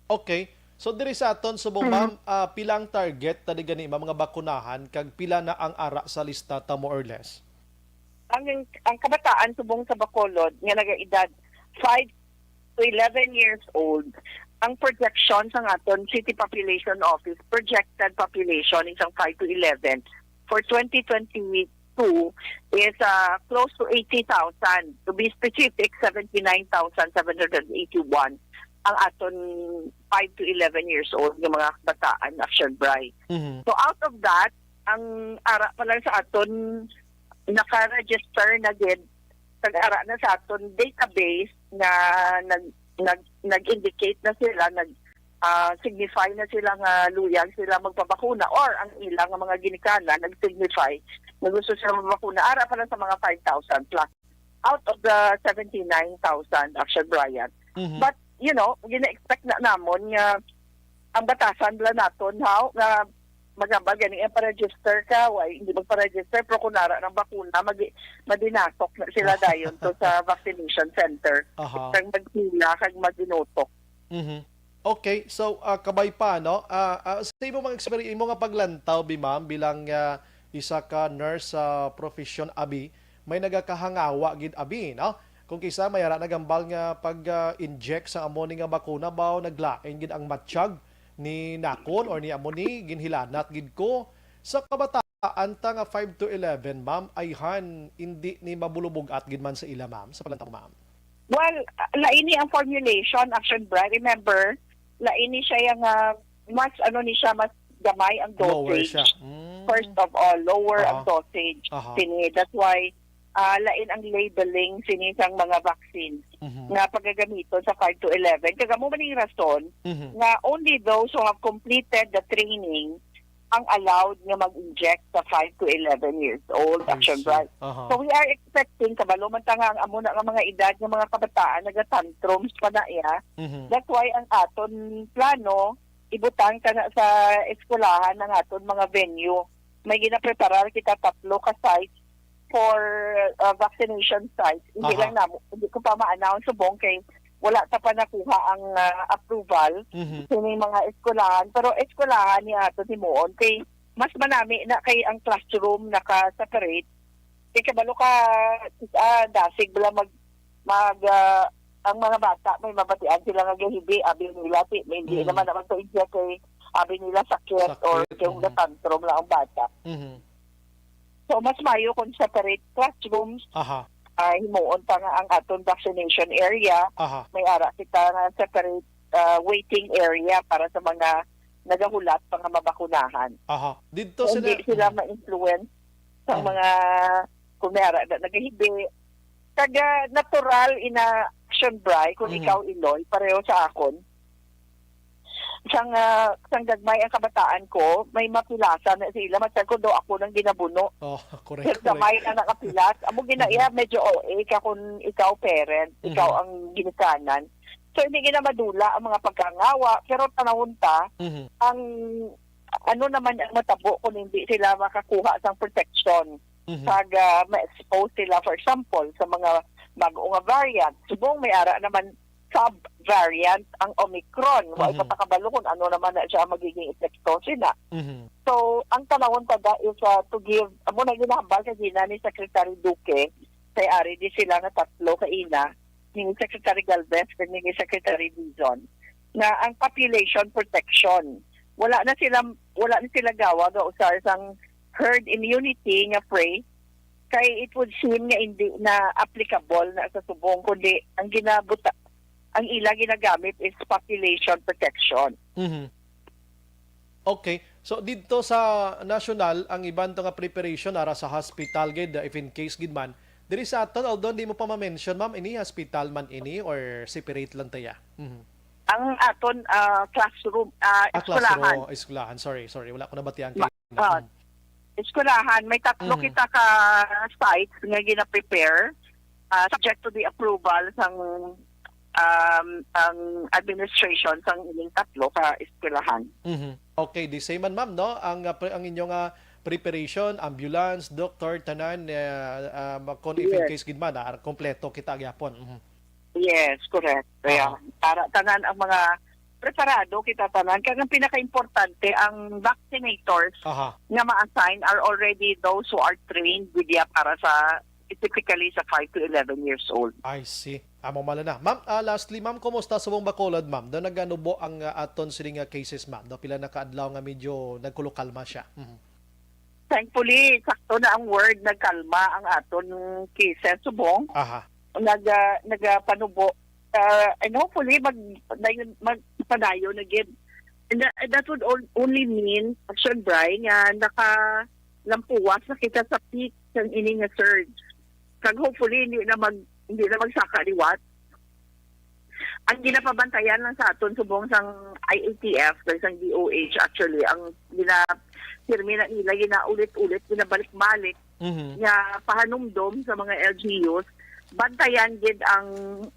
Okay. So diri sa aton subong, Mhm. ma'am, ah, pila ang target tadi gani, ma'am, mga bakunahan, kag pila na ang ara sa lista ta, more or less? Ang ang kabataan subong sa Bacolod nga nagaedad five to eleven years old, ang projection sa aton City Population Office, projected population isang five to eleven for twenty twenty-two is ah, close to eighty thousand. To be specific, seventy-nine thousand seven hundred eighty-one ang aton five to eleven years old nga mga kabataan, Action Bry. Mhm. So out of that, ang ara pa lang sa aton naka-register na gid, nag-ara na sa aton database nga nag nag nag-indicate na sila, nag ah, signify na sila nga luyag sila magpabakuna, or ang ilang mga ginikanan nag-signify nga gusto sila magpabakuna, ara pa lang sa mga five thousand plus out of the seventy-nine thousand, Action Bry. Mhm. But, you know, gina-expect na namon nga ang batasan bala naton, how, nga maghambal gani ang pa-register ka, wa, hindi magpa-register, pero kung nara ng bakuna, mag-, madinasok na sila dayon to sa vaccination center. Aha. Kag magpila, kag maginutok. Mhm. Okay, so, ah, kabay pa, no? Ah, ah, sa imo mga experience, imo nga paglantaw, bi, ma'am, bilang, ah, isa ka nurse sa profession, abi, may nagakahangawa gid, abi, no? Kung kisa may ara nagambal nga pag, ah, inject sa amo ni nga bakuna ba, naglain gid ang matsyag ni nakon or ni amo ni ginhilanat gid ko. Sa kabataan ta nga five to eleven, ma'am, ayhan, indi ni mabulubog-at gid man sa ila, ma'am, sa paglantaw, ma'am. Well, laini ang formulation, Action Bright. Remember, laini siya yang, ah, mas, ano ni siya, mas gamay ang Lower dosage. Siya. Mm. First of all, lower ang Aha. dosage. Aha. Sini. That's why, ah, lain ang labeling sini sang mga vaccine Mhm. nga pagagamiton sa five to eleven. Kag amo man ang rason Mhm. nga only those who have completed the training ang allowed nga mag-inject sa five to eleven years old, I Action see. Bright. Aha. So we are expecting, kabalo man ta nga ang amo na nga mga edad nga mga kabataan nagatantrums pa na iya. Mhm. That's why ang aton plano, ibutang kana sa eskwelahan ang aton mga venue. May ginapreparar kita tatlo ka sites for, uh, vaccination sites. Hindi Aha. lang namo, hindi ko pa ma-announce subong kay wala ta pa nakuha ang, uh, approval Mhm. sa mga eskwelahan. Pero eskwelahan ni ato himuon kay mas manami na kay ang classroom naka-separate. Kay kabalo ka, ah, dasig bala mag, mag, ah, ang mga bata may mabatian sila nga gahibi, abi nila, ti, may hindi Mhm. naman naman to inject kay abi nila sakit Sakit, or kay mhm. tantrum lang ang bata. Mhm. So, mas mayo kung separate classrooms, Aha. ah, himuon pa nga ang aton vaccination area, Aha. may ara kita nga separate, ah, waiting area para sa mga nagahulat pa nga mabakunahan. Aha. Didto So, sila, hindi sila mm. ma-influence sa Mm. mga, kung may ara na nagahibi. Kag, ah, natural ina Action Bright, kung Mm. ikaw, Iloy, pareho sa akon. Sang, ah, sang gagmay ang kabataan ko, may mapilasan na sila. Matag ko daw ako nang ginabuno. Oh, correct, Kag gamay correct. na nakapilas. Amo gina-, Mhm. iya, medyo O A ka kung ikaw parent, ikaw Mhm. ang ginikanan. So, hindi gina madula ang mga pagkangawa, pero tanawon ta, Mhm. ang ano naman ang matabo kung hindi sila makakuha sang protection. Mhm. Pag, ah, ma-expose sila, for example, sa mga bag-o nga variant. Subong may ara naman sub-variant ang Omicron. Wa Mhm. pa ta kabalo kung ano naman na siya magiging epekto sina. Mhm. So, ang tanawon ta da is, ah, to give, amo na ginahambal sa gina ni Secretary Duque, kay ari di sila nga tatlo kaina, ni Secretary Galvez, kag ni Secretary Dizon, na ang population protection, wala na sila, wala na sila gawa nga usar sang herd immunity nga phrase, kay it would seem nga hindi na applicable na sa subong, kundi ang ginabuta-, ang ila ginagamit is population protection. Mhm. Okay. So, didto sa national, ang iban to nga preparation ara sa hospital gid, if in case gid man. Diri sa aton, although hindi mo pa ma-mention, ma'am, ini hospital man ini or separate lang ta ya? Mhm. Ang aton, ah, classroom, ah, Ah, eskwelahan. Classroom, eskwelahan. Sorry, sorry. Wala ko nabatian Ma-, kay ah, Mhm. eskwelahan, may tatlo Mhm. kita ka sites nga gina-prepare, ah, subject to the approval sang, um, ang administration sang ining tatlo ka eskwelahan. Mhm. Okay, the same man, ma'am, no? Ang, ah, pre-, ang inyong, ah, preparation, ambulance, doktor, tanan, ah, ah, ma-, kung if in Yes. case gid man, ah, kompleto kita gyapon. Mhm. Yes, correct. Kaya, Aha. para tanan ang mga preparado kita tanan. Kaya ang pinaka-importante, ang vaccinators Aha. nga ma-assign are already those who are trained with ya para sa, specifically sa five to eleven years old. I see. Amo mala na. Ma'am, ah, lastly, ma'am, kumusta subong Bacolod, ma'am? Do naganubo ang, ah, aton sini nga cases, ma'am? Do pila na ka adlaw nga medyo nagkulokalma siya? Mhm. Thankfully, sakto na ang word, nagkalma ang aton cases subong. Aha. Nag-, ah, nagapanubo. Ah, and hopefully, mag-, dayon, magpadayon na gid. And that, that would on-, only mean, Action Bri, nga nakalampuwas na kita sa peak sang ini nga surge. Kag hopefully, hindi na mag-, hindi na magsaka liwat. Ang ginapabantayan lang sa aton subong sang I A T F, kag sang D O H, actually, ang gina-, pirmi na nila, ginaulit-ulit, ginabalik-balik Mhm. nga pahanumdom sa mga L G Us, bantayan gid ang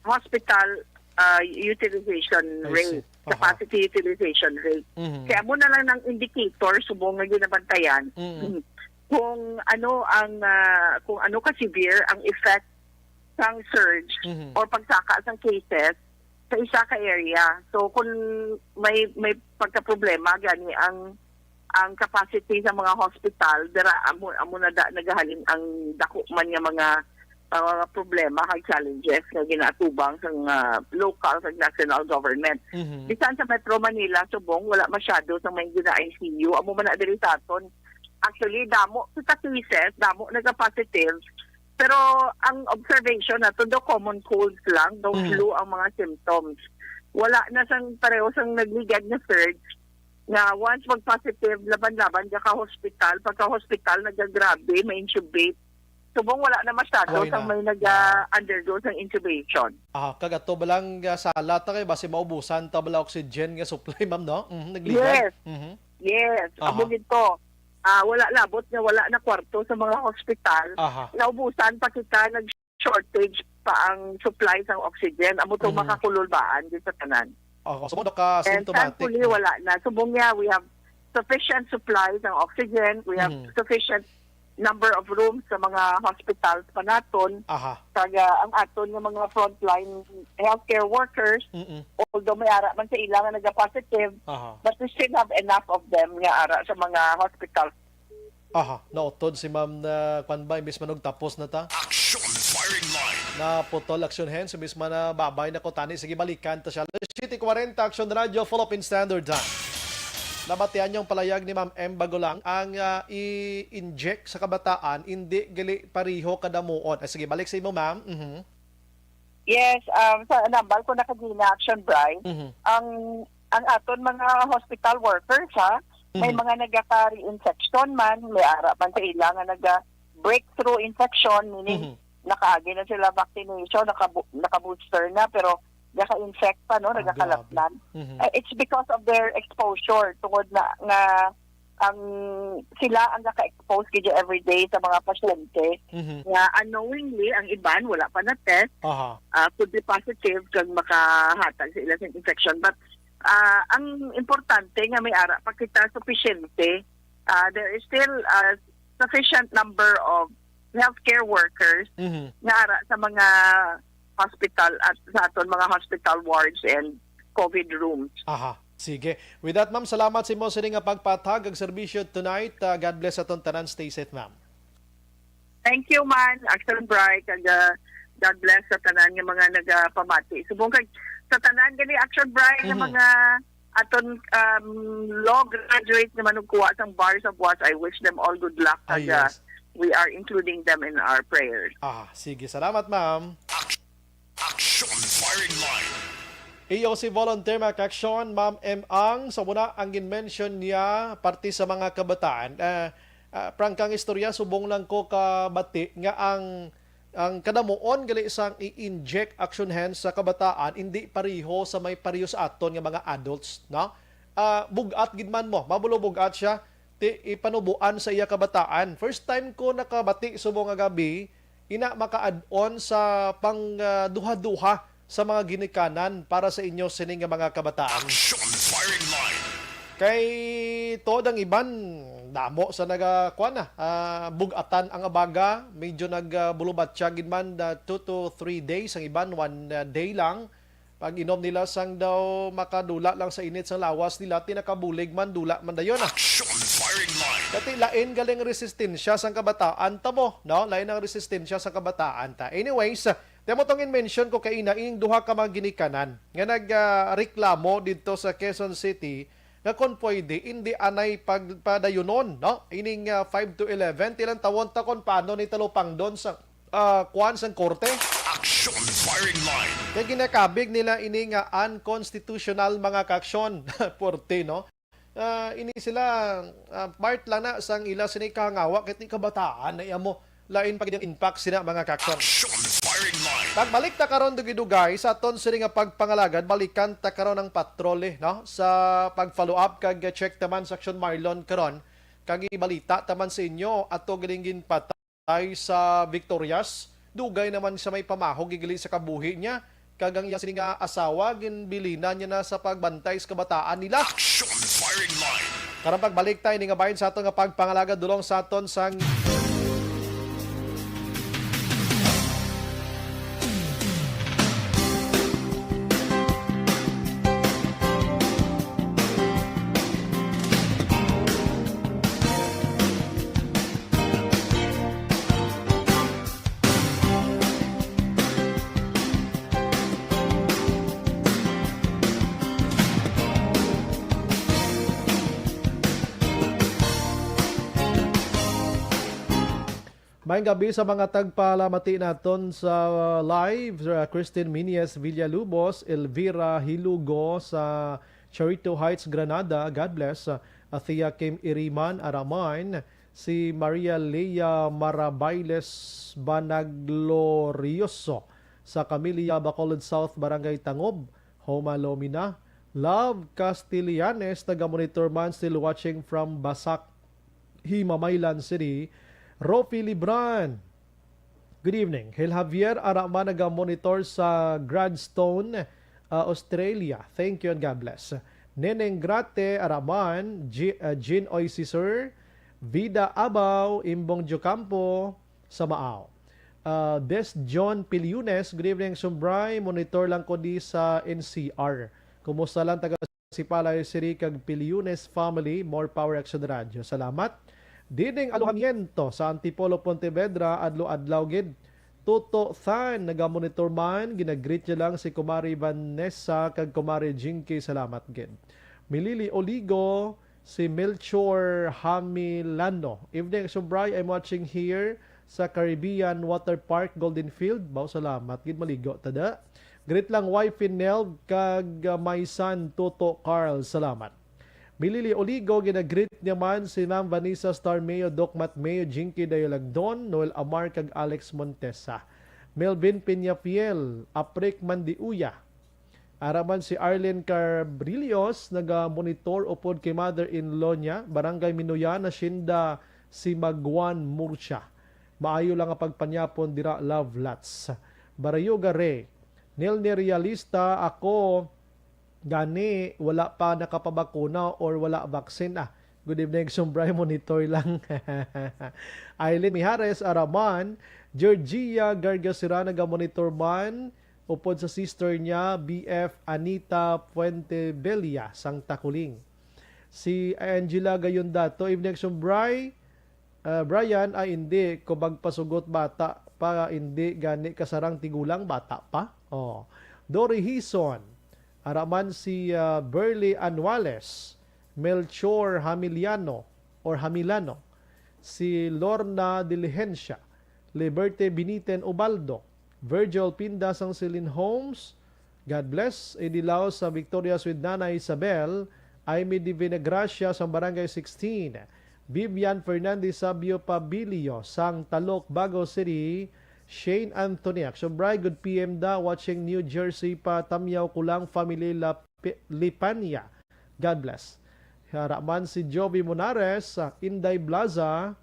hospital ah, utilization I see. rate, Aha. capacity utilization rate. Mhm. Kaya mo na lang ng indicator, subong nga ginabantayan, Mm. kung ano ang, ah, kung ano ka severe ang effect sang surge Mhm. or pagsaka sang cases sa isa ka area. So, kung may, may pagkaproblema gani ang, ang capacity sa mga hospital, dira amo, amo na da, nagahalin ang dako man nga mga, ah, problema kag challenges nga ginaatubang sang, ah, local kag national government. Mhm. Bisan sa Metro Manila, subong, wala masyado sa may gina-I C U. Amo man na diri sa aton. Actually, damo kita cases, damo nagka-positive. Pero ang observation nato, daw common colds lang, daw Mm. flu ang mga symptoms. Wala na sang pareho sang nagligad nga surge, nga once mag-positive, laban-laban ka ka hospital, pagka hospital, nagagrabe, ma-intubate. Subong wala na masyado Wala sang na. may naga-undergo sang intubation. Ah, kag ato ba lang, ah, sala ta kay basi maubusan ta bala oxygen nga supply, ma'am, no? Mhm, nagligad. Yes. Mhm. Yes, Aha. amo gid to. Ah, wala labot nga wala na kwarto sa mga hospital. Aha. Naubusan pa kita, nag-shortage pa ang supply sang oxygen. Amo to Mhm. makakululbaan gid sa tanan. Oh, so, mo ka And symptomatic, thankfully, no? wala na. Subong niya, we have sufficient supplies ng oxygen. We have Mhm. sufficient number of rooms sa mga hospitals pa naton. Aha. Kag, ah, ang aton nga mga frontline healthcare workers, Mm-mm. although may ara man sa ila nga naga-positive, Aha. but we still have enough of them nga ara sa mga hospitals. Aha, nautod si Ma'am na, kwan ba, imbis man og tapos na ta? Action firing line. Naputol, Action Hands, imbis man na babay na ko tani. Sige, balikan ta siya. Alas siyete kwarenta, Action Radio, Philippine Standard Time. Nabatian yung palayag ni Ma'am M Bagulang, ang, ah, i-inject sa kabataan, hindi gali pariho kadamuon. Ah, sige, balik sa imo, ma'am. Mhm. Yes, um, sa nambal ko na kagina, Action Bright, Mhm. ang, ang aton mga hospital workers, ha, may Mhm. mga nagaka-reinfection man, may ara man sa ila nga naga-breakthrough infection, meaning Mhm. nakaagi na sila vaccination, nakabu-, naka-booster na, pero naka-infect pa, no, Ah, nagakalat grabe. man. Mhm. Uh, it's because of their exposure, tungod na nga ang, sila ang naka-expose gid everyday sa mga pasyente Mhm. nga unknowingly, ang iban wala pa na-test, Aha. ah, could be positive kag makahatag sa ila sa infection. But, ah, ang importante nga may ara pa kita sufisyente, ah, there is still a sufficient number of healthcare workers Mhm. nga ara sa mga hospital at sa aton mga hospital wards and COVID rooms. Aha. Sige. With that, ma'am, salamat sa imo sini nga pagpatag ang serbisyo tonight. Ah, God bless aton tanan. Stay safe, ma'am. Thank you, man. Action Bright. Kag, ah, God bless sa tanan nga mga nagapamati. Subong kag sa tanan gani, Action Bright, nga Mhm. mga aton, um, law graduate nga manugkuha sang bars of was, I wish them all good luck. Ah, Kag, ah, yes. we are including them in our prayers. Ah, sige. Salamat, ma'am. Action firing line. Iyo si volunteer, mga ka-action, Ma'am M Ang. So, muna ang gin-mention niya, parte sa mga kabataan. Ah, ah, prangkang istorya, subong lang ko kabati nga ang, ang kadamuon gali sang i-inject, Action Hands, sa kabataan, hindi pariho sa may pariho sa aton nga mga adults, no? Ah, bug-at gid man mo, mabulo bug-at siya, ti ipanubuan sa iya kabataan. First time ko nakabati subong nga gabi, ina maka-add-on sa pang, ah, duha-duha sa mga ginikanan para sa inyo sini nga mga kabataan. Action firing line. Kay tuod ang iban, damo sa naga-, kuwan na, ah, bug-atan ang abaga, medyo nag, ah, bulubatya gid man, ah, two to three days, ang iban one, ah, day lang. Pag-inom nila sang daw makadula lang sa init sang lawas nila, ti nakabulig man, dula man dayon, ah. Action firing line. Kati lain galing resistensya sang kabataan ta mo, no? Lain ang resistensya sang kabataan ta. Anyways, ah, temo tong in-mention ko kaina, ining duha ka mga ginikanan nga nag, ah, reklamo didto sa Quezon City nga kon pwede, indi anay pagpadayunon, no? Ining, ah, five to eleven, ti lantawon ta kon paano ni talupangdon sa, ah, kuwan sang korte. Action firing line. Kay ginakabig nila ini nga unconstitutional, mga ka-action. Puwerte, no? Ah, ini sila, ah, part lang na sang ila sini kahangawa, kay ti kabataan na iya mo. Lain pa gid ang impact sina, mga ka-action. Action firing line. Pagbalik ta karon dugay-dugay sa aton sini nga pagpangalagad, balikan ta karon ang patrol, eh, no? Sa pag-follow up kag check ta man sa Action Marlon karon, kag ibalita ta man sa inyo, ato galing ginpatay sa Victorias, dugay naman sa may pamahog gigali sa kabuhi niya. kag ang iya sini nga asawa, ginbilinan niya na sa pagbantay sa kabataan nila. Action Firing Line. Karong pagbalik tayo, ini nga bahin sa aton nga pagpangalagad dulong sa aton sang Maayong gabi sa mga tagpalamati naton sa live, uh, Christine Minies Villalubos, Elvira Hilugo sa Charito Heights, Granada. God bless. Uh, Athea Kim Iriman Araman, si Maria Lea Marabailes Banaglorioso sa Camilla, Bacolod South, Barangay Tangob, Joma Lomina. Love Castellanes, taga-monitor man, still watching from Basak, Himamaylan City. Rofi Libran, good evening. Hil Javier Araman, naga-monitor sa Gradstone, uh, Australia. Thank you and God bless. Neneng Grate Araman, G-, uh, Jean Oy Sisur, Vida Abaw, Imbong Diocampo, sa Maao. Uh, Des John Piliones, good evening, Sumbray. Monitor lang ko di sa N C R. Kumusta lang taga Sipalay City kag Piliones family? More power, Action Radio. Salamat. Dining alojamiento sa Antipolo, Pontevedra, adlaw-adlaw gid. Tuto Than, naga-monitor man, ginagreet niya lang si Kumari Vanessa kag Kumari Jinky. Salamat gid. Milili Oligo, si Melchor Hamilano. Evening, Sumbray, I'm watching here sa Caribbean Water Park, Golden Field. Baw, salamat gid, maligo ta da. Greet lang wife Nel kag, uh, my son Toto Carl. Salamat. Milili Oligo, ginagreet niya man si Ma'am Vanessa Star Mayo, Doc Matt Mayo, Jinky Dayo Lagdon, Noel Amar kag Alex Montesa. Melvin Peñafiel, Aprik Mandiuya. Araman si Arlene Carbrillos, naga-monitor upod kay mother-in-law niya, Barangay Minuyan, Hacienda Simagwan, Murcia. Maayo lang ang pagpanyapon dira, love lots. Barayoga Ray, Nel ni realista ako, gani wala pa nakapabakuna or wala vaccine. Ah, good evening, Sumbray, monitor lang. Aileen Mijares Araman, Georgia Gargasira, naga-monitor man, upod sa sister niya, B F Anita Fuentebella, sang Taculing. Si Angela Gayondato, evening, Sumbray. Ah, Brian, ay, hindi ko magpasugot, bata pa, hindi gani kasarang tigulang, bata pa. Oh. Dory Hison, araman si, ah, Burley Anuales, Melchor Hamiliano or Hamilano, si Lorna Diligencia, Liberte Biniten Ubaldo, Virgil Pinda sang Celine Homes, God bless. Idilaw sa Victorious with Nanay Isabel, Aimee Divina Gracia sang Barangay sixteen, Vivian Fernandez Sabio Pabilio sang Talok, Bago City, Shane Anthony Action Bright, good P M da, watching New Jersey pa, Tamyaw Kulang family, La Pi-, Lipania. God bless. Haraman si Jovi Monares, ah, Inday Blaza.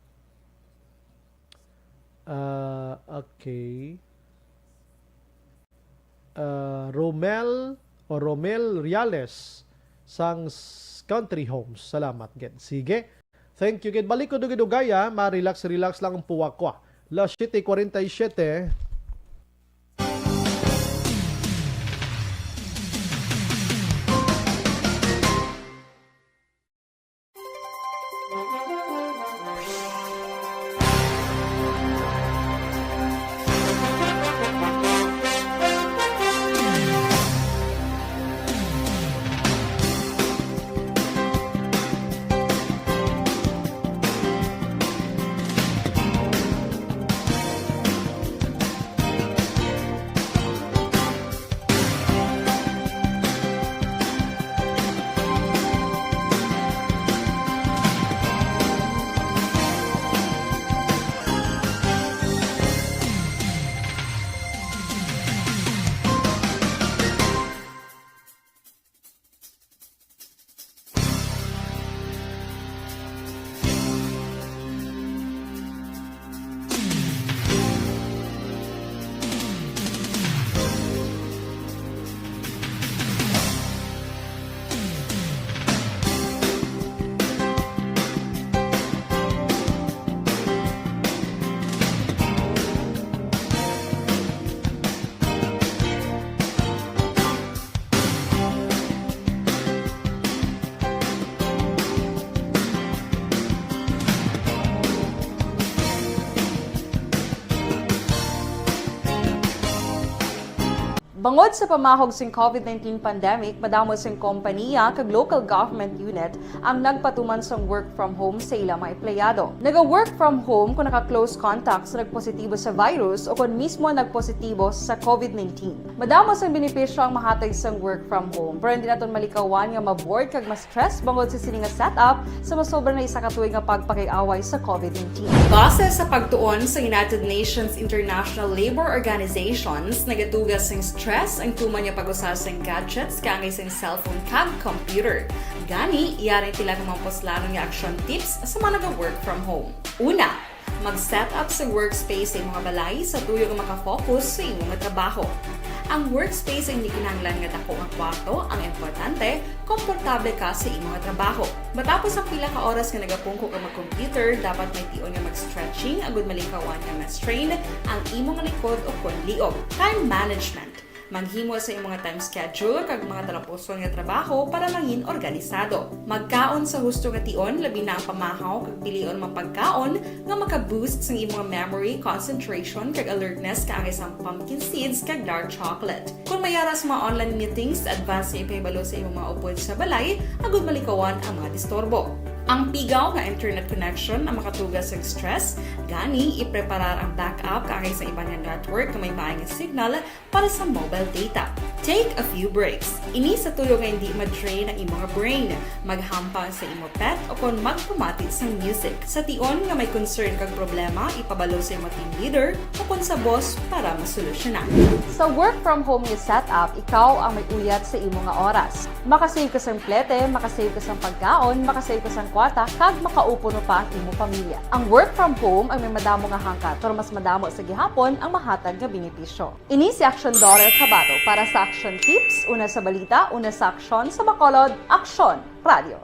Ah, okay. Ah, Romel o Romel Reales sang s-, Country Homes. Salamat gid. Sige. Thank you gid. Balik ko dugay-dugay, ah. Ma-relax, relax lang ang puwak ko, ah. Las siete cuarenta y siete. Bangod sa pamahog sing COVID nineteen pandemic, madamo sing kompaniya kag local government unit ang nagpatuman sang work from home sa ilang mga empleyado. Naga-work from home kung naka-close contact sa nagpositibo sa virus o kon mismo nagpositibo sa COVID nineteen. Madamo sang benepisyo ang mahatag sang work from home, pero hindi naton malikawan nga ma-bored kag ma-stress bangod sa sini nga setup sa masobra na isa ka tuig nga pagpakig-away sa COVID nineteen. Base sa pagtuon sa United Nations International Labour Organizations, nagatuga sing stress ang tuman nga pag-usa sing gadgets kaangay sing cellphone kag computer. Gani, yari ang pila ka mga puslanon nga action tips sa mga naga-work from home. Una, mag-set up sa workspace sa imong balay sa tuyo nga makafocus sa imong trabaho. Ang workspace hindi kinahanglan nga dako nga kwarto ang importante, komportable ka sa imong trabaho. Matapos ang pila ka oras nga nagapungko ka mag-computer, dapat may tion nga mag-stretching agud malikawan nga ma-strain ang imong likod o kon liog. Time management. Maghimo sa imong time schedule kag mga talapuson nga trabaho para mangin organisado. Magkaon sa husto nga tion, labi na ang pamahaw kag pilion mga pagkaon nga maka-boost sang imong memory, concentration, kag alertness kaangay sang pumpkin seeds kag dark chocolate. Kung may ara sa mga online meetings, advance nga ipahibalo sa imong mga upod sa balay agud malikawan ang mga disturbo. Ang pigaw nga internet connection ang makatuga sang stress, gani ipreparar ang backup kaangay sa iban nga network nga may maay nga signal para sa mobile data. Take a few breaks. Ini sa tuyo nga hindi ma-drain ang imong brain. Maghampang sa imo pet o kon magpamati sang music. Sa tion nga may concern kag problema, ipabalo sa imo team leader o kon sa boss para masolusyonan. Sa work from home nga setup, ikaw ang may uyat sa imo nga oras. Makasave ka sang plete, makasave ka sang pagkaon, makasave ka sang kwarta, kag makaupod pa ang imo pamilya. Ang work from home ang may madamo nga hangkat, pero mas madamo sa gihapon ang mahatag nga benepisyo. Ini si Aksyon Dorel Cabato para sa Aksyon Tips, una sa balita, una sa aksyon, sa Bacolod, Aksyon Radio.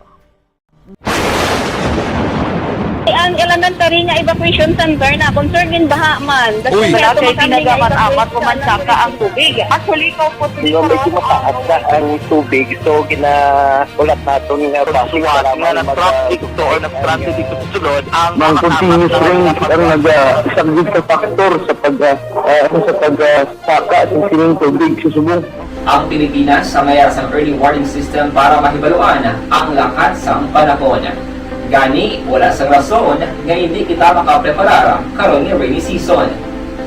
Ang elementary nga evacuation center na concern gin baha man. Uy, malaki, tinaga man amat o mansaka ang tubig. Actually, ikaw po, di ba, medyo mataas na ang tubig, so ginaulat naton nga basi suwat nga nag-traffic to or nag-transit dito sa sulod ang mga continuous rain ang nag-, ah, isang sa factor sa pag, ah, ah, sa pag, ah, saka sa sining tubig sa subong. Ang Pilipinas ang may sang early warning system para mahibaluan ang lakat sang panahon. Gani, wala sang rason nga hindi kita makapreparar karon nga rainy season.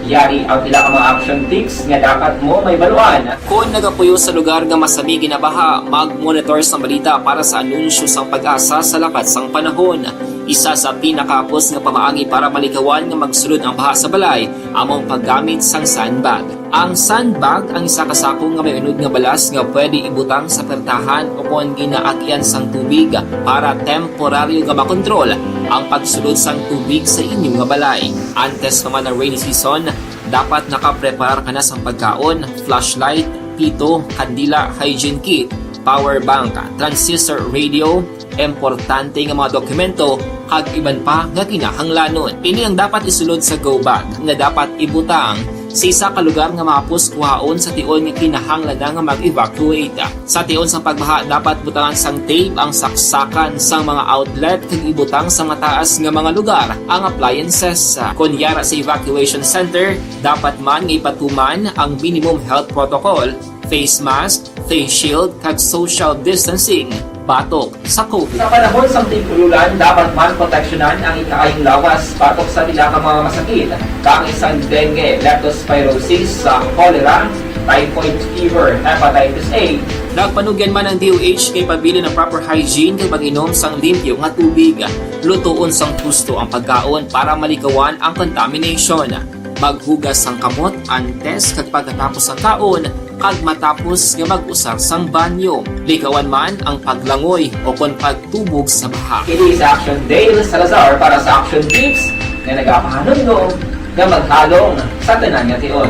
Yari ang pila ka mga action tips nga dapat mo mahibaluan. Kon nagapuyo sa lugar nga masami ginabaha, mag-monitor sang balita para sa anunsyo sang PAGASA sa lakat sang panahon. Isa sa pinakahapos nga pamaagi para malikawan nga magsulod ang baha sa balay amo ang paggamit sang sandbag. Ang sandbag ang isa ka sako nga may unod nga balas nga pwede ibutang sa pertahan o kon ginaagian sang tubig para temporaryo nga makontrol ang pagsulod sang tubig sa inyo nga balay. Antes pa man ang rainy season, dapat nakapreparar ka na sang pagkaon, flashlight, pito, kandila, hygiene kit, power bank, transistor radio, importante nga mga dokumento, kag iban pa nga kinahanglanon. Ini ang dapat isulod sa go bag nga dapat ibutang sa isa ka lugar nga mahapos kuhaon sa tion nga kinahanglan na nga mag-evacuate. Sa tion sang pagbaha, dapat butangan sang tape ang saksakan sang mga outlet kag ibutang sa mataas nga mga lugar ang appliances. Kon yara sa evacuation center, dapat man nga ipatuman ang minimum health protocol, face mask, face shield, kag social distancing batok sa COVID. Sa panahon sang tig-ululan, dapat man proteksyonan ang ikaayong lawas batok sa pila ka mga masakit, kaangay sang dengue, leptospirosis, sa cholera, typhoid fever, hepatitis A. Nagpanugyan man ang D O H nga ipabilin ang proper hygiene kag mag-inom sang limpyo nga tubig. Lutoon sang husto ang pagkaon para malikawan ang contamination. Maghugas sang kamot antes kag pagkatapos sang kaon, kag matapos nga mag-usar sang banyo. Likawan man ang paglangoy o kon pagtubog sa baha. Kini si Action Dale Salazar para sa Action Tips nga nagapahanumdom nga maghalong sa tanan nga tion.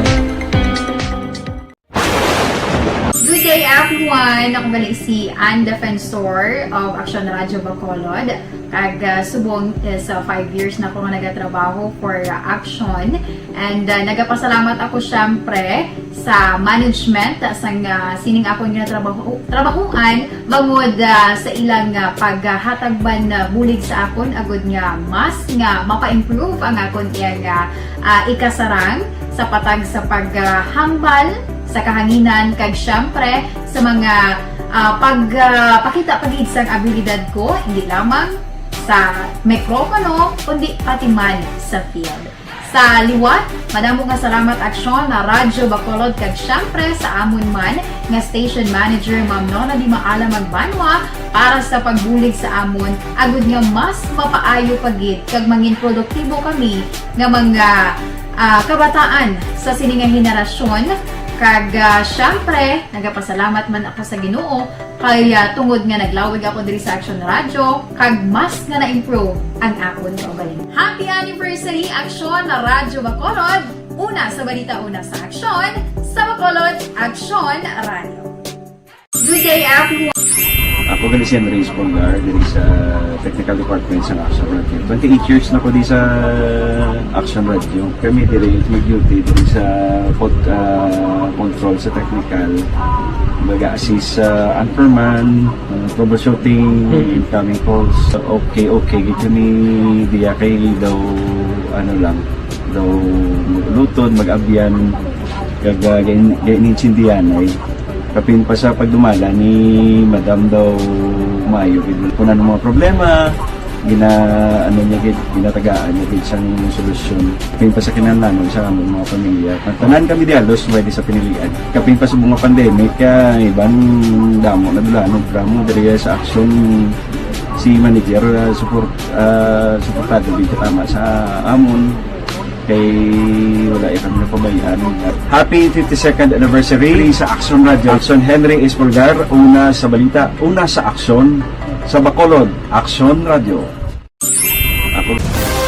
Good day, everyone! Ako gali si Ann Defensor of Action Radio Bacolod. Kag, ah, subong is, ah, five years na ako nga nagatrabaho for, ah, Action. And, ah, nagapasalamat ako, syempre, sa management, ah, sang, ah, sining akon ginatrabaho-, trabahuan, bangod, ah, sa ilang, ah, paghatag man, ah, bulig sa akon, agud nga mas nga mapa-improve ang akon iyang, ah, ah, ikasarang sa patag sa paghambal sa kahanginan, kag siyempre sa mga, ah, pag, ah, pakita pa gid sang abilidad ko, hindi lamang sa mikropono, kundi pati man sa field. Sa liwat, madamo nga salamat, Aksyon na Radyo Bacolod, kag siyempre sa amon man nga station manager, Ma'am Nona Di Maala Magbanwa, para sa pagbulig sa amon, agud nga mas mapaayo pa gid kag mangin produktibo kami nga mga, ah, kabataan sa sini nga henerasyon. Kag, ah, siyempre, nagapasalamat man ako sa Ginoo kay, ah, tungod nga naglawig ako diri sa Aksyon Radyo, kag mas nga na-improve ang akon kaugalingon. Happy anniversary, Aksyon na Radyo Bacolod! Una sa balita, una sa aksyon, sa Bacolod, Aksyon Radyo. Good day, everyone! Ako gali si Andres Polgar, diri sa Technical Department sa Aksyon Radyo. Twenty-eight years na ko di sa Aksyon Radyo. Kami diri mag-duty diri sa pod-, ah, control sa technical. Mag-assist sa anchorman, ah, troubleshooting, Mm. incoming calls. Okay, okay. Gid kami diya kay daw, ano lang, daw mag-ulutod, mag-abyan. Kag, ah, gain-, gain-, inintindihan ay kapin pa sa pagdumala ni Madam daw maayo gid. Kung ano mga problema, gina-, ano niya gid, ginatagaan niya gid sang solusyon. Kapin pa sa kinahanglanon sa among mga pamilya. Tanan kami di halos pwede sa pinilian. Kapin pa sa mga pandemic, kaya iban damo na dula, ano, drama diri sa aksyon si manager, ah, support, ah, suportado gid katama sa amon. Kay wala iya kami napabayaan. Happy fifty-second anniversary sa Aksyon Radio. Aksyon Henry Espolgar, una sa balita, una sa aksyon, sa Bacolod, Aksyon Radio. Ako.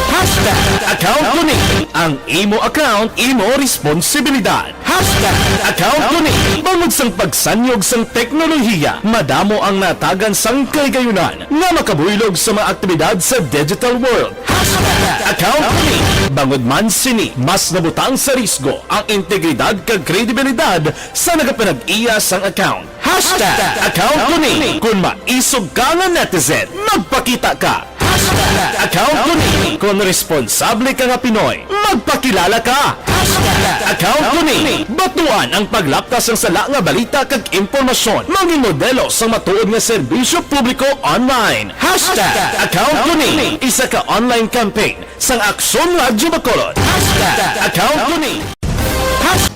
Hashtag account ko ni. Ang imo account, imo responsibilidad. Hashtag account ko ni. Bangod sang pagsanyog sang teknolohiya, madamo ang natagan sang kaligayunan nga makabuylog sa mga aktibidad sa digital world. Hashtag account ko ni. Bangod man sini, mas nabutang sa risgo ang integridad kag kredibilidad sa nagapanag-iya sang account. Hashtag account ko ni. Kung maisog ka nga netizen, magpakita ka. Hashtag account ko ni. Kung responsable ka nga Pinoy, magpakilala ka. Hashtag account ko ni. Batuan ang paglapkas sang sala nga balita kag impormasyon. Mangin modelo sang matuod nga serbisyo publiko online. Hashtag account ko ni. Isa ka online campaign sang Aksyon Radyo Bacolod. Hashtag account ko ni. Hashtag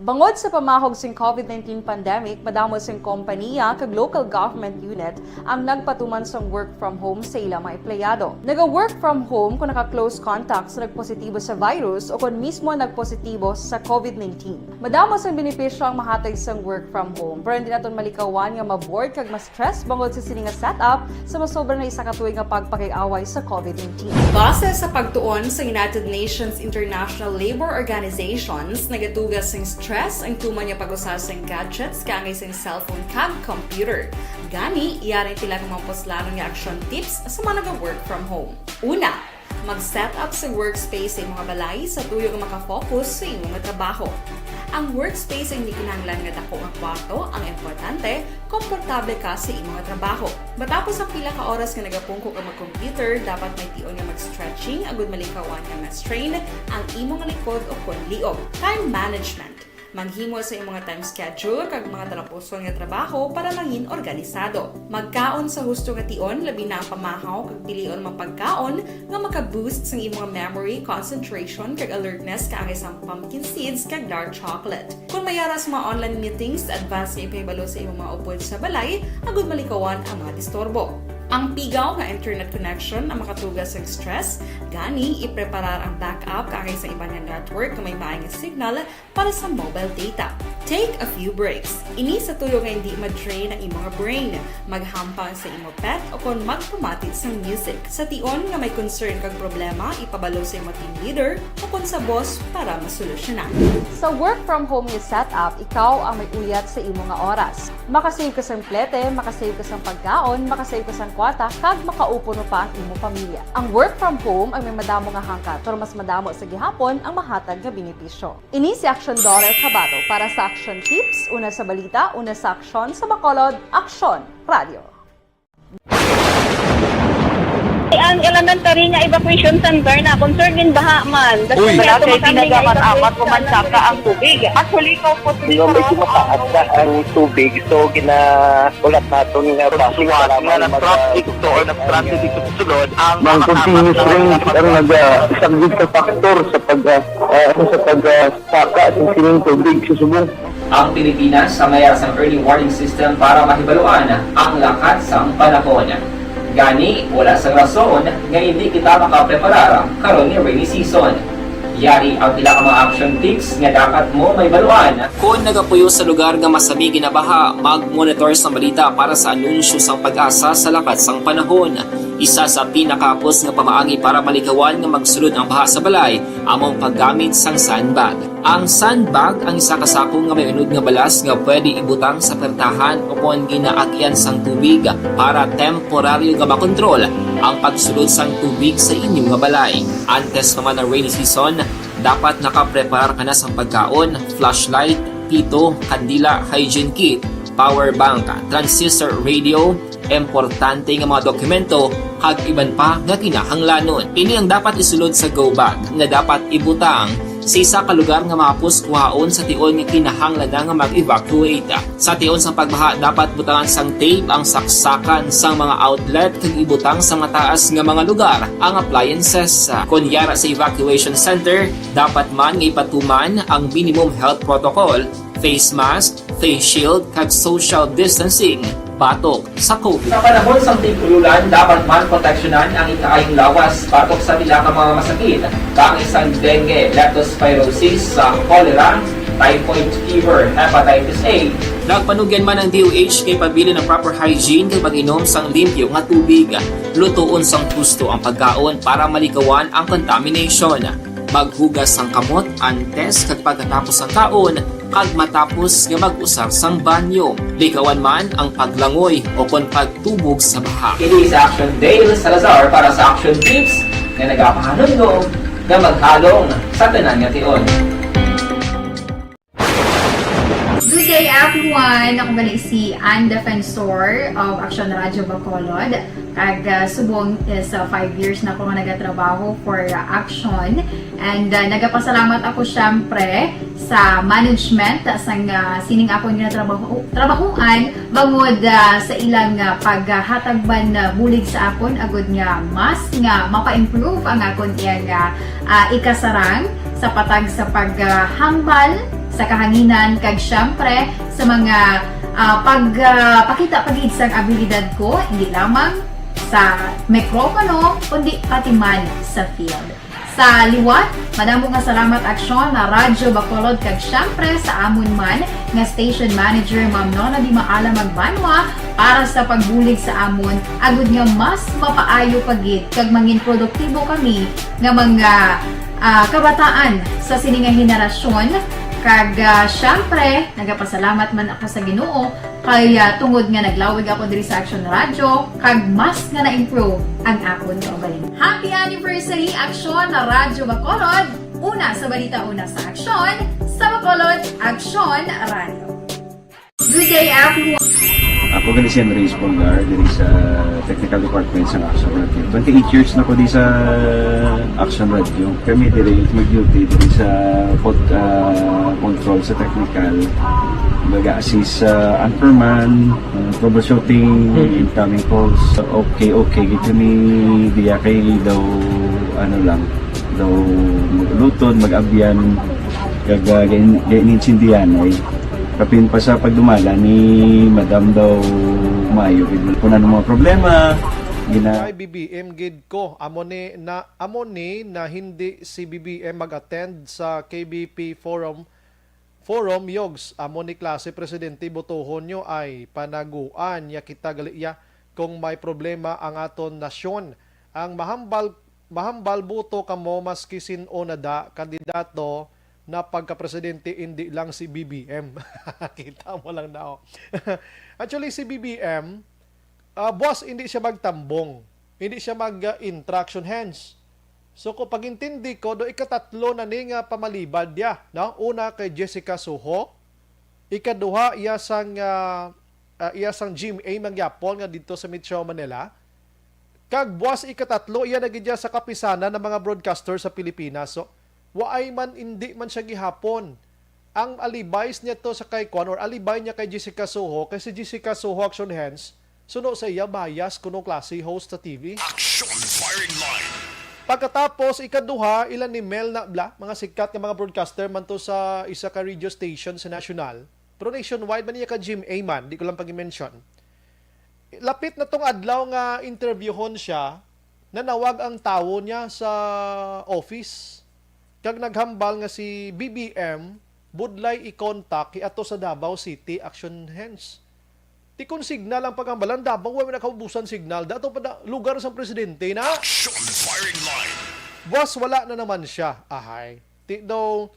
Bangod sa pamahog sing COVID nineteen pandemic, madamo sing kompaniya kag local government unit ang nagpatuman sang work from home sa ila mga empleyado. Naga-work from home kung naka-close contact sa nagpositibo sa virus o kung mismo nagpositibo sa COVID nineteen. Madamo sang benepisyo ang mahatag sang work from home, pero hindi naton malikawan nga ma-bored kag ma-stress bangod sa sini nga setup sa masobra na isa ka tuig nga pagpakig-away sa COVID nineteen. Base sa pagtuon sa United Nations International Labor Organizations, nagatuga sing stress ang tuman nga pag-usa sing gadgets kaangay sing cellphone kag computer. Gani, yari ang pila ka mga puslanon nga action tips sa mga naga-work from home. Una, Mag-set up sa workspace sa imong balay sa tuyo nga makafocus sa imong trabaho. Ang workspace ay hindi kinahanglan nga dako nga kwarto, ang importante, komportable ka sa imong trabaho. Matapos ang pila ka oras nga nagapungko ka mag-computer, dapat may tion nga mag-stretching agud malikawan nga ma-strain ang imong likod o kon liog. Time management. Maghimo sa imong time schedule kag mga talapuson nga trabaho para mangin organisado. Magkaon sa husto nga tion, labi na ang pamahaw kag pilion mga pagkaon nga maka-boost sang imong memory, concentration, kag alertness kaangay sang pumpkin seeds kag dark chocolate. Kung may ara sa mga online meetings, advance nga ipahibalo sa imong mga upod sa balay agud malikawan ang mga disturbo. Ang pigaw nga internet connection ang makatuga sa stress, gani ipreparar ang backup kaangay sa iban nga network nga may maay nga signal para sa mobile data. Take a few breaks. Ini sa tuyo nga hindi ma-drain ang imong brain. Maghampang sa imong pet o kon magpamati sang music. Sa tion nga may concern kag problema, ipabalo sa imong team leader o kon sa boss para masolusyonan. Sa work from home nga setup, ikaw ang may uyat sa imo nga oras. Makasave ka sang plete, makasave ka sang pagkaon, makasave ka sang kwata, kag makaupo pa ang imo pamilya. Ang work from home ang may madamo nga hangkat, pero mas madamo sa gihapon ang mahatag nga benepisyo. Ini si Action Daryl Cabato para sa Action Tips, una sa balita, una sa aksyon, sa Bacolod, Aksyon Radio. Ang elementary nga evacuation center na concern din baha man. Uy, wala kay tinaga man amat, umansaka ang tubig. Actually, ko po, medyo mataas na ang tubig, so gina-, ulat naton nga bus nga nag-traffic to or nag-transit dito sa sulod ang mga continuous rains ang nag-, ah, isang big factor sa pag, ah, ah, sa pag, ah, saka sa sining tubig sa subong. Ang Pilipinas ang may sang early warning system para mahibaluan ang lakat sang panahon. Gani, wala sang rason nga hindi kita makapreparar karon nga rainy season. Yari ang pila ka mga action tips nga dapat mo mahibaluan. Kon nagapuyo sa lugar nga masami ginabaha, mag-monitor sa balita para sa anunsyo sang PAGASA sa lakat sang panahon. Isa sa pinakahapos nga pamaagi para malikawan nga magsulod ang baha sa balay amo ang paggamit sang sandbag. Ang sandbag ang isa ka sako nga may unod nga balas nga pwede ibutang sa pertahan o kon ginaagyan sang tubig para temporaryo nga makontrol ang pagsulod sang tubig sa inyo nga balay. Antes pa man ang rainy season, dapat nakapreparar ka na sang pagkaon, flashlight, pito, kandila, hygiene kit, power bank, transistor radio, importante nga mga dokumento, kag iban pa nga kinahanglanon. Ini ang dapat isulod sa go bag nga dapat ibutang sa isa ka lugar nga mahapos kuhaon sa tion nga kinahanglan na nga mag-evacuate. Sa tion sang pagbaha, dapat butangan sang tape ang saksakan sang mga outlet kag ibutang sa mataas nga mga lugar ang appliances. Kon yara sa evacuation center, dapat man nga ipatuman ang minimum health protocol, face mask, face shield, kag social distancing batok sa COVID. Sa panahon sang tig-ululan, dapat man proteksyonan ang ikaayong lawas batok sa pila ka mga masakit, kaangay sang dengue, leptospirosis, sa cholera, typhoid fever, hepatitis A. Nagpanugyan man ang D O H kay pabilin ang proper hygiene kag pag-inom sang limpyo nga tubig. Lutoon sang husto ang pagkaon para malikawan ang contamination. Maghugas sang kamot antes kag pagkatapos sang kaon, kag matapos nga mag-usar sang banyo. Likawan man ang paglangoy o kon pagtubog sa baha. Ini si Action Dale Salazar para sa Action Tips nga nagapahanumdom nga maghalong sa tanan nga tion. Good day, everyone! Ako gali si Ann Defensor of Action Radio Bacolod. Kag, ah, subong is, ah, five years na ako nga nagatrabaho for, ah, Action. And, ah, nagapasalamat ako, syempre, sa management sang, ah, sining akon nga trabaho, trabahuan bangod, ah, sa ilang, ah, paghatag man, ah, bulig sa akon agud nga mas nga mapa-improve ang akon iyang, ah, ah, ikasarang sa patag sa paghambal sa kahanginan kag, syempre, sa mga, ah, pag, ah, pakita pa gid sang abilidad ko, hindi lamang sa mikropono, kundi pati man sa field. Sa liwat, madamo nga salamat, Aksyon, na Radyo Bacolod, kag syempre sa amon man nga station manager, Ma'am Nona Di Maala Magbanwa, para sa pagbulig sa amon, agud nga mas mapaayo pa gid kag mangin produktibo kami nga mga, ah, kabataan sa sini nga henerasyon. Kag, ah, syempre, nagapasalamat man ako sa Ginoo Kay, ah, tungod nga naglawig ako diri sa Aksyon Radyo, kag mas nga na-improve ang akon kaugalingon. Happy anniversary, Aksyon Radyo Bacolod! Una sa balita, una sa aksyon, sa Bacolod, Aksyon Radyo. Good day, everyone! Ako gani si Andres Polgar, diri sa Technical Department sa Aksyon Radyo. Twenty-eight years na ko di sa Aksyon Radyo. Kami diri mag-duty diri sa pod, ah, control sa technical. Mag-assist sa anchorman, ah, troubleshooting, Mm. incoming calls. Okay, okay. Gito ni diya kay daw, ano lang, daw magluton, mag-abyan, kag, ah, gain-, gain-, inintindihan ay kapin pa sa pagdumala ni Madam daw maayo gid. Kung ano mga problema, gina- Kay B B M gid ko, amo ni na, amo ni na hindi si B B M mag-attend sa K B P Forum, Forum Yogs, amo ni klase presidente botohon nyo ay panaguan niya kita gali iya kung may problema ang aton nasyon. Ang mahambal, mahambal boto kamo maski sin-o na da kandidato na pagkapresidente, hindi lang si B B M. Kita mo lang na, oh. Actually, si B B M, ah, buwas hindi siya magtambong, hindi siya mag, ah, interaction hands. So, kung pag-intindi ko, do ikatatlo na ni nga pamalibad niya, no? Una kay Jessica Soho, ikaduha iya sang, ah, ah, iya sang G M A mangyapon nga didto sa Metro Manila. Kag buwas ikatatlo, iya na gid iya sa kapisanan ng mga broadcaster sa Pilipinas. So, waay man, hindi man siya gihapon. Ang alibay niya to sa kay Kwan or alibay niya kay Jessica Soho, kay si Jessica Soho, Action Hands, suno sa iya, bias kuno klase host sa T V. Action Firing Line. Pagkatapos, ikaduha, ila ni Mel na bla, mga sikat nga mga broadcaster man to sa isa ka radio station sa national. Pero nationwide man niya ka G M A man, di ko lang pag-mention. Lapit na tong adlaw nga interviewhon siya, nanawag ang tawo niya sa office. Kag naghambal nga si B B M budlay i-contact hi ato sa Davao City, Action Hands. Ti kon signal ang paghambalan, Davao, wala na kaubusan signal. Dato pa da, lugar sang presidente na. Action Firing Line. Buwas, wala na naman siya. Ahay. Ti daw,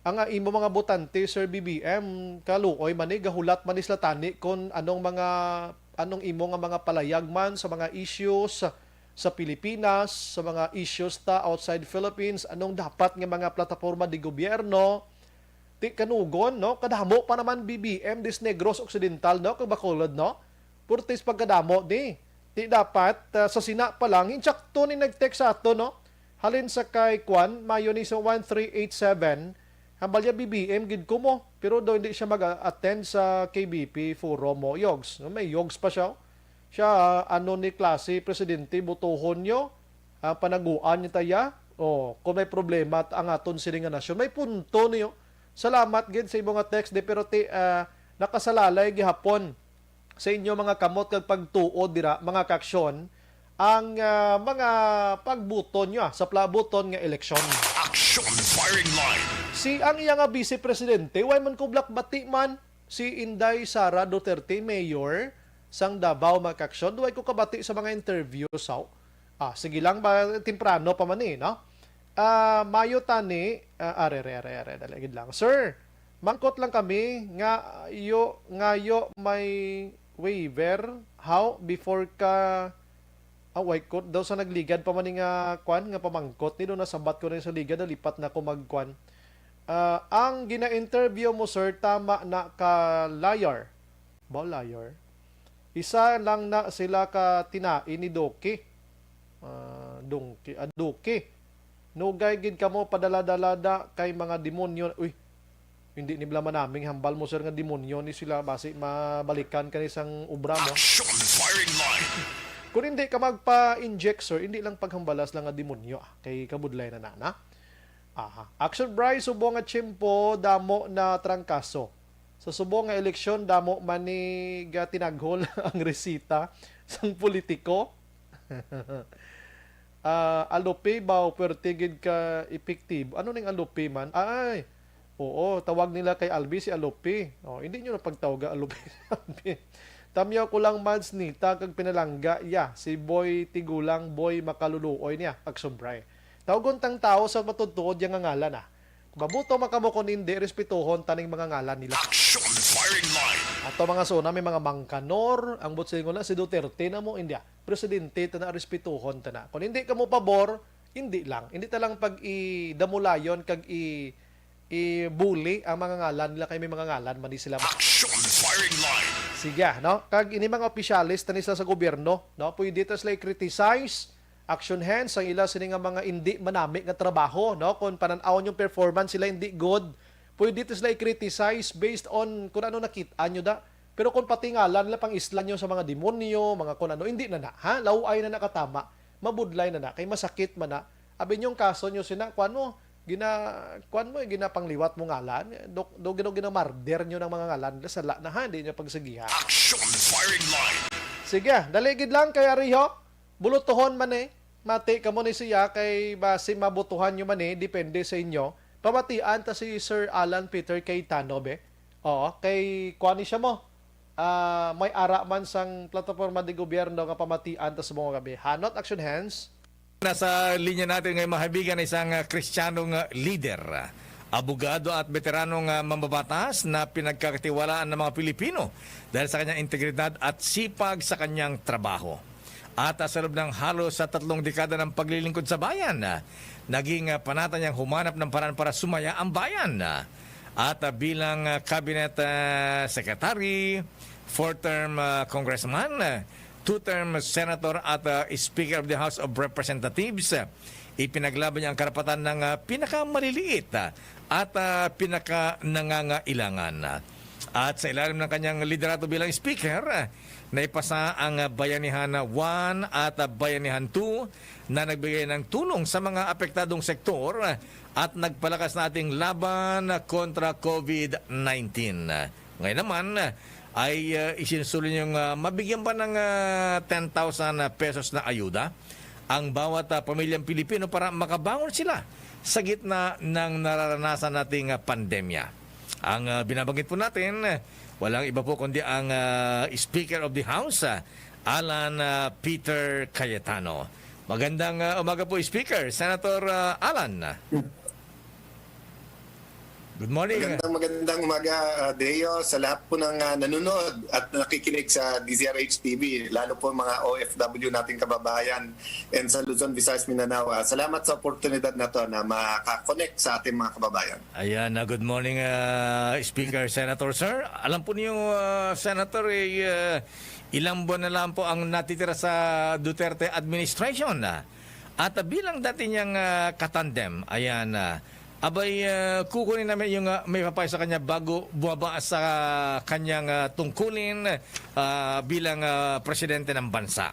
ang, ah, imo mga botante, Sir B B M, kaluoy man ni, gahulat man ni sila tani kon anong mga, anong imo nga mga palayag man sa mga issues sa Pilipinas, sa mga issues ta outside Philippines, anong dapat nga mga plataporma di gobyerno, ti kanugon, no? Kadamo pa naman B B M, dis Negros Occidental, no? Kag Bacolod, no? Purtis pagkadamo ni. Ti dapat, ah, sa sina pa lang, insakto ni nag-text sa ato, no? Halin sa kay Kwan, mayo ni sa one three eight seven, hambal niya B B M gid ko mo, pero daw hindi siya mag-attend sa K B P forum mo. Yogs, no? May yogs pa siya, oh. Siya, ah, ano ni klase, presidente, botohon nyo, ah, panaguan niya taya. Oh, kung may problema at ang aton sini nga nasyon, may punto niyo. Salamat gid sa imo nga text, de, pero ti, ah, nakasalalay gihapon sa inyo mga kamot kag pagtuo dira, mga kaaksyon, ang, ah, mga pagbuton nyo, ah, sa plabuton nga eleksyon. Action Firing Line. Si ang iya nga vice presidente, way man ko black bati man, si Inday Sara Duterte, mayor sang Davao, mga kaaksyon. Way ko kabati sa mga interview, so, ah, sige lang, ba, temprano pa man eh, no? Ah, mayo tani, ah, are, are, are, are, dali gid lang. Sir, mangkot lang kami nga yo, ngayo may waiver, how before ka, ah, way ko, daw sa nagligad pa man ni nga kwan, nga pamangkot ni, daw nasabat ko na sa ligad, daw lipat na ko magkwan. Ah, ang gina-interview mo, sir, tama na ka liar. Ba, liar? Isa lang na sila ka tinae ni Doki. Ah, Dungki, ah, Doki. Nugay gid kamo padala-dalada kay mga demonyo. Uy, hindi ni bala manaming hambal mo, sir, nga demonyo ni sila. Basi mabalikan ka ni sang obra mo. Action Firing Line. Kung hindi ka magpa-inject, sir, hindi lang paghambala sila nga demonyo, ah. Kay kabudlay na na, na. Aha. Action Bry, subong nga tiyempo, damo na trangkaso. Sa subong nga eleksyon, damo man ni ga tinaghol ang resita sang politiko. Ah, alupi ba o pwerte gid ka epektibo? Ano ning alupi man? Ay, oo, tawag nila kay Albi si Alupi. Oh, hindi nyo na pagtawaga Alupi. Tamyaw ko lang, Mads, nita kag pinalangga ya si Boy Tigulang, Boy, makaluluoy niya. Action Bry. Tawgon tang tawo sa matutuod yang nga ngalan, ah. Mabuto man kamo kon indi, respetuhon taning mga ngalan nila. Action Firing Line. Ato mga suna, may mga mangkanor, ang butsingon na si Duterte na mo, India. Presidente ta na, respetuhon ta na. Kung hindi ka mo pabor, hindi lang. Hindi ta lang pag-idamulayon kag i-, i-bully ang mga ngalan nila kay may mga ngalan man di sila. Action firing line. Sige, no? Kag ini mga opisyales ta ni sa, sa gobyerno, no? Pwede ta sila i-criticize, action hands, ang ila sini nga mga hindi manami nga trabaho, no? Kung panan-awon yung performance sila hindi good, pwede ta sila i-criticize based on kung ano nakita nyo da. Pero kung pati ngalan nila pang isla nyo sa mga demonyo, mga kung ano, hindi na na, ha? Laway na nakatama, mabudlay na na, kay masakit man na. Abi ninyong kaso nyo sina, kuan mo, gina, kuan mo, ginapangliwat mo ngalan, do, do, do, ginamarder nyo ng mga ngalan nila, sala na ha, hindi nyo pagsigiha. Action firing line. Sige, dali gid lang kay Ariho. Bulutuhon man eh. Mati kamo ni siya kay basi mabutuhan nyo man eh, depende sa inyo. Pamatian ta si Sir Alan Peter Cayetano, be. Oo, kay kuan ni siya mo. Ah, may ara man sang plataporma de gobyerno nga pamatian ta sa mga gabi. Hanot, action hands. Nasa linya natin ngayong mahabigan na isang, ah, Kristiyanong, ah, lider, ah, abogado at veteranong, ah, mambabatas na pinagkakatiwalaan ng mga Pilipino dahil sa kanyang integridad at sipag sa kanyang trabaho. At, ah, sa loob ng halos sa tatlong dekada ng paglilingkod sa bayan, ah, naging, ah, panata niyang humanap ng paraan para sumaya ang bayan. Ah, at, ah, bilang, ah, cabinet, ah, secretary, four-term, ah, congressman, ah, two-term senator at, ah, Speaker of the House of Representatives, ah, ipinaglaban niya ang karapatan ng, ah, pinakamaliliit, ah, at, ah, pinakanangangailangan. At sa ilalim ng kanyang liderato bilang speaker, ah, naipasa ang, ah, Bayanihan One at, ah, Bayanihan Two na nagbigay ng tulong sa mga apektadong sektor, ah, at nagpalakas na ating laban kontra COVID nineteen. Ngayon naman, ah, ay, ah, isinusulong yung, ah, mabigyan pa ng, ah, ten thousand pesos na ayuda ang bawat, ah, pamilyang Pilipino para makabangon sila sa gitna ng nararanasan nating, ah, pandemya. Ang, ah, binabanggit po natin, walang iba po kundi ang, ah, Speaker of the House, ah, Alan, ah, Peter Cayetano. Magandang, ah, umaga po, Speaker. Senator, ah, Alan. Good morning. Magandang, magandang umaga, ah, Deo, sa lahat po ng, ah, nanonood at nakikinig sa D Z R H T V, lalo po mga O F W nating kababayan and sa Luzon, Visayas, Mindanao. Ah, salamat sa oportunidad na to na makakonect sa ating mga kababayan. Ayan, ah, good morning, ah, Speaker, Senator, sir. Alam po niyo, ah, Senator, eh, ah, ilang buwan na lang po ang natitira sa Duterte administration, ah. At, ah, bilang dati niyang, ah, katandem, ayan, ah, abay, ah, kukunin namin yung, ah, may papay sa kanya bago bumaba sa kanyang, ah, tungkulin, ah, bilang, ah, presidente ng bansa.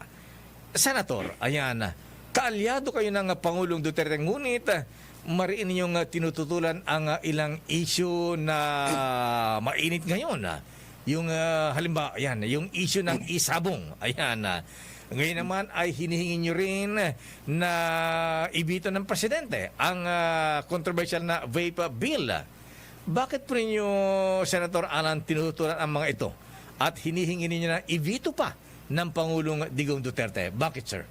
Senator, ayan, kaalyado kayo ng, ah, Pangulong Duterte, ngunit, ah, mariin ninyong, ah, tinututulan ang, ah, ilang issue na mainit ngayon, ah. Yung, ah, halimbawa, ayan, yung issue ng isabong, ayan, ah. Ngayon naman ay hinihingi nyo rin na i-veto ng presidente ang, ah, controversial na vape bill. Bakit po ninyo, Senator Alan, tinututulan ang mga ito at hinihingi ninyo na i-veto pa ng Pangulong Digong Duterte? Bakit, sir?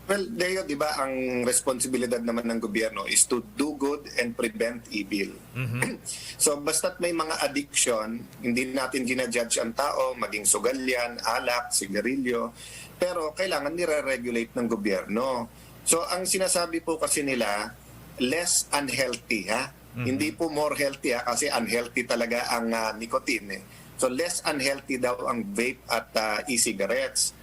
Well, Deo, di ba, ang responsibilidad naman ng gobyerno is to do good and prevent evil. Mhm. So, basta't may mga addiction, hindi natin ginajudge ang tao, maging sugal yan, alak, sigarilyo, pero kailangan nire-regulate ng gobyerno. So, ang sinasabi po kasi nila, less unhealthy, ha? Mhm. Hindi po more healthy, ha, kasi unhealthy talaga ang, ah, nicotine, eh. So, less unhealthy daw ang vape at, ah, e-cigarettes.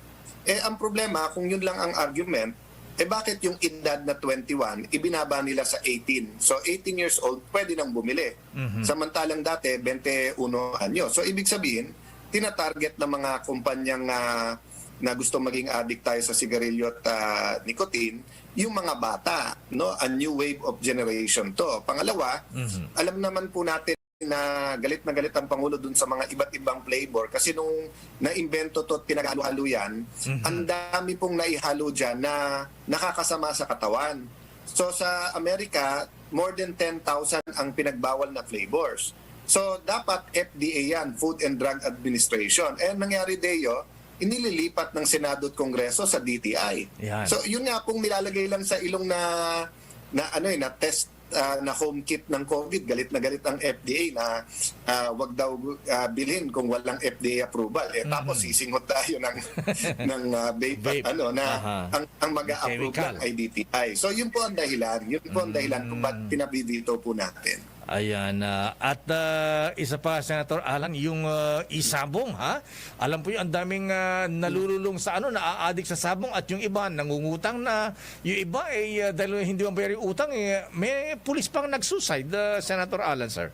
Eh, ang problema, kung yun lang ang argument, eh, bakit yung edad na twenty-one, ibinaba nila sa eighteen? So, eighteen years old, pwede nang bumili. Mhm. Samantalang dati, twenty-one anyo. So, ibig sabihin, tinatarget ng mga kumpanyang, ah, na gusto maging addict tayo sa sigarilyo at, ah, nicotine, yung mga bata, no? A new wave of generation to. Pangalawa, Mhm. alam naman po natin na galit na galit ang Pangulo dun sa mga iba't ibang flavor kasi nung naimbento to at pinag-halo-halo yan, Mhm. ang dami pong naihalo dyan na nakakasama sa katawan. So, sa Amerika, more than ten thousand ang pinagbawal na flavors. So, dapat F D A yan, Food and Drug Administration. Eh, ang nangyari, Deo, inililipat ng Senado at Kongreso sa D T I. Yan. So, yun nga pong nilalagay lang sa ilong na, na ano eh, na test ah, na home kit ng COVID, galit na galit ang F D A na, ah, wag daw, ah, bilhin kung walang F D A approval. Eh, tapos Mm. sisingot tayo ng, ng, ah, vape at Vape. ano, na Aha. ang, ang mag-a-approve Chemical. lang ay D T I. So, yun po ang dahilan. Yun po ang dahilan kung ba't Mm. pinabibito po natin. Ayan, ah, at, ah, isa pa, Senator Alan, yung, ah, isabong, ha? Alam po yung ang daming, ah, nalululong sa ano, naaadik sa sabong at yung iba nangungutang na, yung iba, eh, ah, dahil hindi mabayar yung utang, eh, may pulis pang nag-suicide, ah, Senator Alan, sir.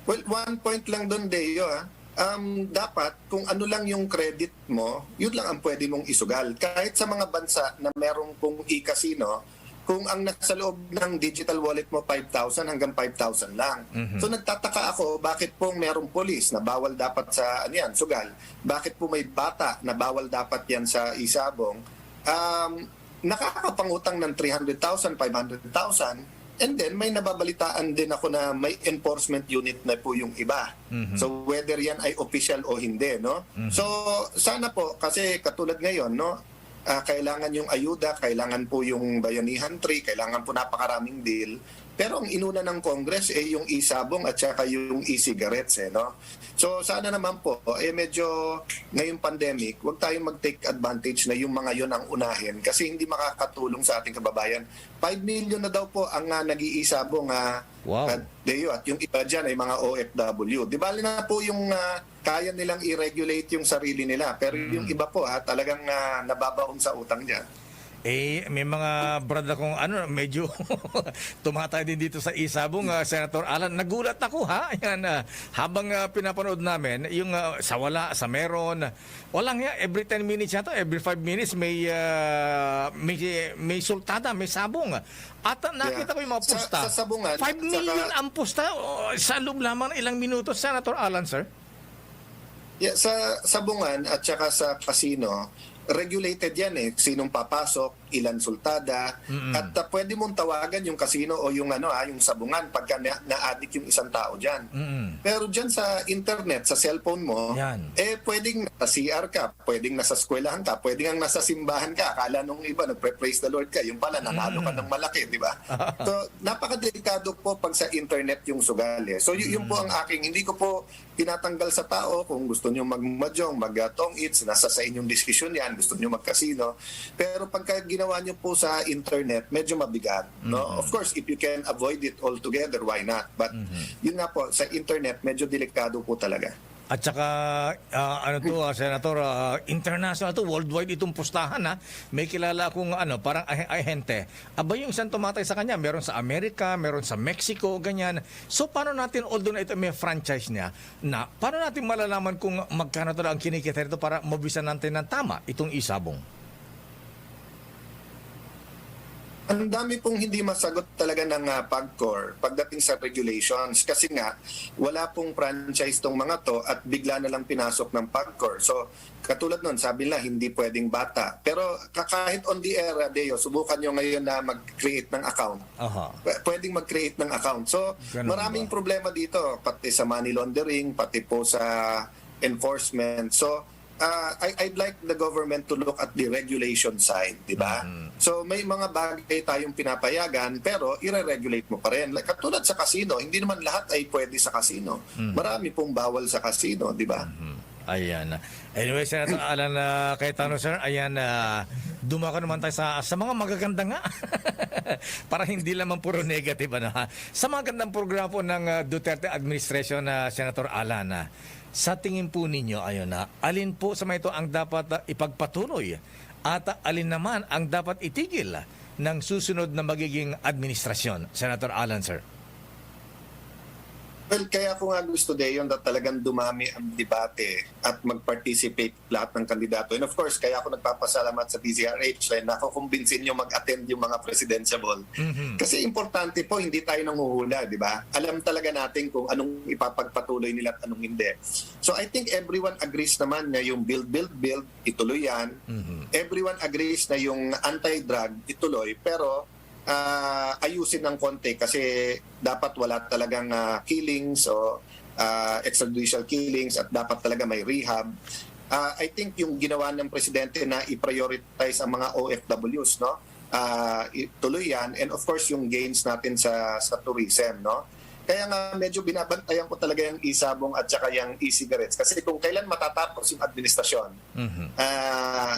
Well, one point lang doon, Deo, ah. Um, dapat, kung ano lang yung credit mo, yun lang ang pwede mong isugal. Kahit sa mga bansa na meron pong e-casino, kung ang nasa loob ng digital wallet mo, five thousand hanggang five thousand lang. Mhm. So, nagtataka ako, bakit pong merong pulis na bawal dapat sa, ano yan, sugal? Bakit po may bata na bawal dapat yan sa isabong? Um, nakakapangutang ng three hundred thousand, five hundred thousand, and then may nababalitaan din ako na may enforcement unit na po yung iba. Mhm. So, whether yan ay official o hindi, no? Mhm. So, sana po, kasi katulad ngayon, no, ah, kailangan yung ayuda, kailangan po yung Bayanihan Three, kailangan po napakaraming bill. Pero ang inuna ng Congress ay yung isabong at saka yung e-cigarettes, eh, no? So, sana naman po, eh, medyo ngayong pandemic, wag tayong mag-take advantage na yung mga yon ang unahin kasi hindi makakatulong sa ating kababayan. Five million na daw po ang, ah, nag-iisabong, ah, Wow. ah, Deo, at yung iba dyan ay mga O F W. Di bali na po yung, ah, kaya nilang i-regulate yung sarili nila. Pero yung Mm. iba po, ha, talagang, ah, nababaon sa utang dyan. Eh, may mga brad akong, ano, medyo tumatay din dito sa isabong, ah, Senator Alan. Nagulat ako, ha? Yan, ah, habang, ah, pinapanood namin, yung, ah, sa wala, sa meron, walang ya, every ten minutes yata, every five minutes may, ah, may, may sultada, may sabong. At, ah, nakita Yeah. ko yung mga Sa, pusta. sa sabungan, Five at saka million ang pusta, oh, sa loob lamang ng ilang minuto, Senator Alan, sir. Yeah, sa sabungan at saka sa casino, regulated yan eh. Sinong papasok, ilan sultada, Mm-mm. at, ah, pwede mong tawagan yung casino o yung ano, ah, yung sabungan pagka na, na-addict yung isang tao dyan. Mm-mm. Pero dyan sa internet, sa cellphone mo, Yan. eh, pwedeng nasa C R ka, pwedeng nasa eskwelahan ka, pwedeng ang nasa simbahan ka. Akala nung iba, nagpe-praise the Lord ka, yung pala, nanalo ka Mm. ng malaki, di ba? So, napakadelikado po pag sa internet yung sugal eh. So, y- yun po Mm. ang aking, hindi ko po tinatanggal sa tao. Kung gusto nyo magmadyong, mag-tong its, nasa sa inyong desisyon yan. Gusto nyo mag-casino. Pero pagka ginawa nyo po sa internet, medyo mabigat, no? Mhm. Of course, if you can avoid it altogether, why not? But Mhm. yun nga po, sa internet, medyo delikado po talaga. At saka, ah, ano to, ah, Senator, ah, international to, worldwide itong pustahan, ha. May kilala akong, ano, parang ah-, ahente. Aba, yung isang tumatay sa kanya, meron sa Amerika, meron sa Mexico, ganyan. So, paano natin, although na ito may franchise niya, na, paano natin malalaman kung magkano talaga ang kinikita nito para mabisan natin ng tama itong isabong? Ang dami pong hindi masagot talaga ng, ah, PAGCOR pagdating sa regulations kasi nga wala pong franchise tong mga to at bigla na lang pinasok ng PAGCOR. So, katulad nun, sabi nila hindi pwedeng bata. Pero ka-, kahit on the air, ah, Deo, subukan nyo ngayon na mag-create ng account. Aha. Pw-, pwedeng mag-create ng account. So, Ganun maraming ba? problema dito, pati sa money laundering, pati po sa enforcement. So, ah, I, I'd like the government to look at the regulation side, di ba? Mhm. So, may mga bagay tayong pinapayagan, pero ire-regulate mo pa rin. Like, katulad sa casino, hindi naman lahat ay pwede sa casino. Mhm. Marami pong bawal sa casino, di ba? Mhm. Ayan. Anyway, Senator Alan, ah, Cayetano, sir, ayan, ah, dumako naman tayo sa, sa mga magaganda nga. Para hindi lamang puro negative, ano, ha? Sa mga gandang programa po ng, ah, Duterte administration, ah, Senator Alan, ah, sa tingin po ninyo, ayun na, alin po sa mga ito ang dapat, ah, ipagpatuloy at, ah, alin naman ang dapat itigil ng susunod na magiging administrasyon? Senator Alan, sir. Well, kaya ko nga gusto, Deo, na talagang dumami ang debate at mag-participate lahat ng kandidato. And of course, kaya ako nagpapasalamat sa D Z R H na nakukumbinsin nyo mag-attend yung mga presidentiable. Mhm. Kasi importante po, hindi tayo nanghuhula, di ba? Alam talaga natin kung anong ipapagpatuloy nila at anong hindi. So I think everyone agrees naman na yung build, build, build, ituloy yan. Mhm. Everyone agrees na yung anti-drug, ituloy. Pero, ah, ayusin ng konti kasi dapat wala talagang, ah, killings o, ah, extrajudicial killings at dapat talaga may rehab. Ah, I think yung ginawa ng presidente na i-prioritize ang mga O F Ws, no? ah, i-, tuloy yan. And of course, yung gains natin sa, sa tourism, no? Kaya nga, medyo binabantayan ko talaga yung isabong at saka yung e-cigarettes. Kasi kung kailan matatapos yung administrasyon, Mhm. ah,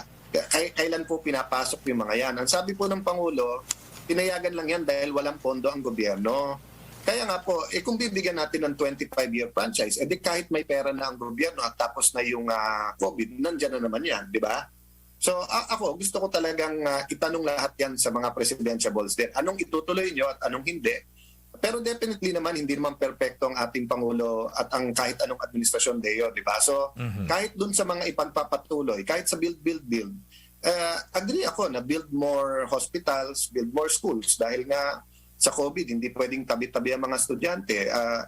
kay-, kailan po pinapasok yung mga yan? Ang sabi po ng Pangulo, pinayagan lang yan dahil walang pondo ang gobyerno. Kaya nga po, eh, kung bibigyan natin ng twenty-five-year franchise, eh, di kahit may pera na ang gobyerno at tapos na yung, ah, covid, nandyan na naman yan, di ba? So, a-, ako, gusto ko talagang, ah, itanong lahat yan sa mga presidential balls din. Anong itutuloy nyo at anong hindi? Pero definitely naman, hindi naman perpekto ang ating Pangulo at ang kahit anong administrasyon, Deo, di ba? So, Mhm. kahit dun sa mga ipagpapatuloy, kahit sa build, build, build, eh, agree ako na build more hospitals, build more schools dahil nga sa covid, hindi pwedeng tabi-tabi ang mga estudyante. Ah,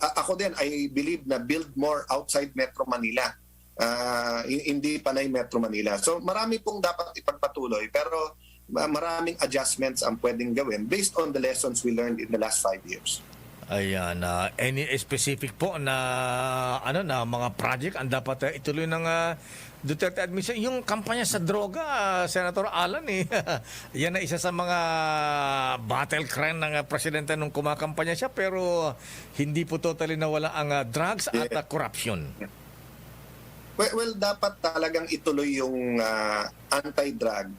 a-, ako din, I believe na build more outside Metro Manila. Ah, hi-, hindi panay Metro Manila. So, marami pong dapat ipagpatuloy, pero ma-, maraming adjustments ang pwedeng gawin based on the lessons we learned in the last five years. Ayan, ah, any specific po na, ano, na mga project ang dapat, ah, ituloy ng, ah, Duterte administration? Yung kampanya sa droga, ah, Senator Alan, eh, yan na isa sa mga battle cry ng, ah, presidente nung kumakampanya siya, pero hindi po totally nawala ang, ah, drugs at, Yeah. ah, corruption. Well, well, dapat talagang ituloy yung, ah, anti-drug,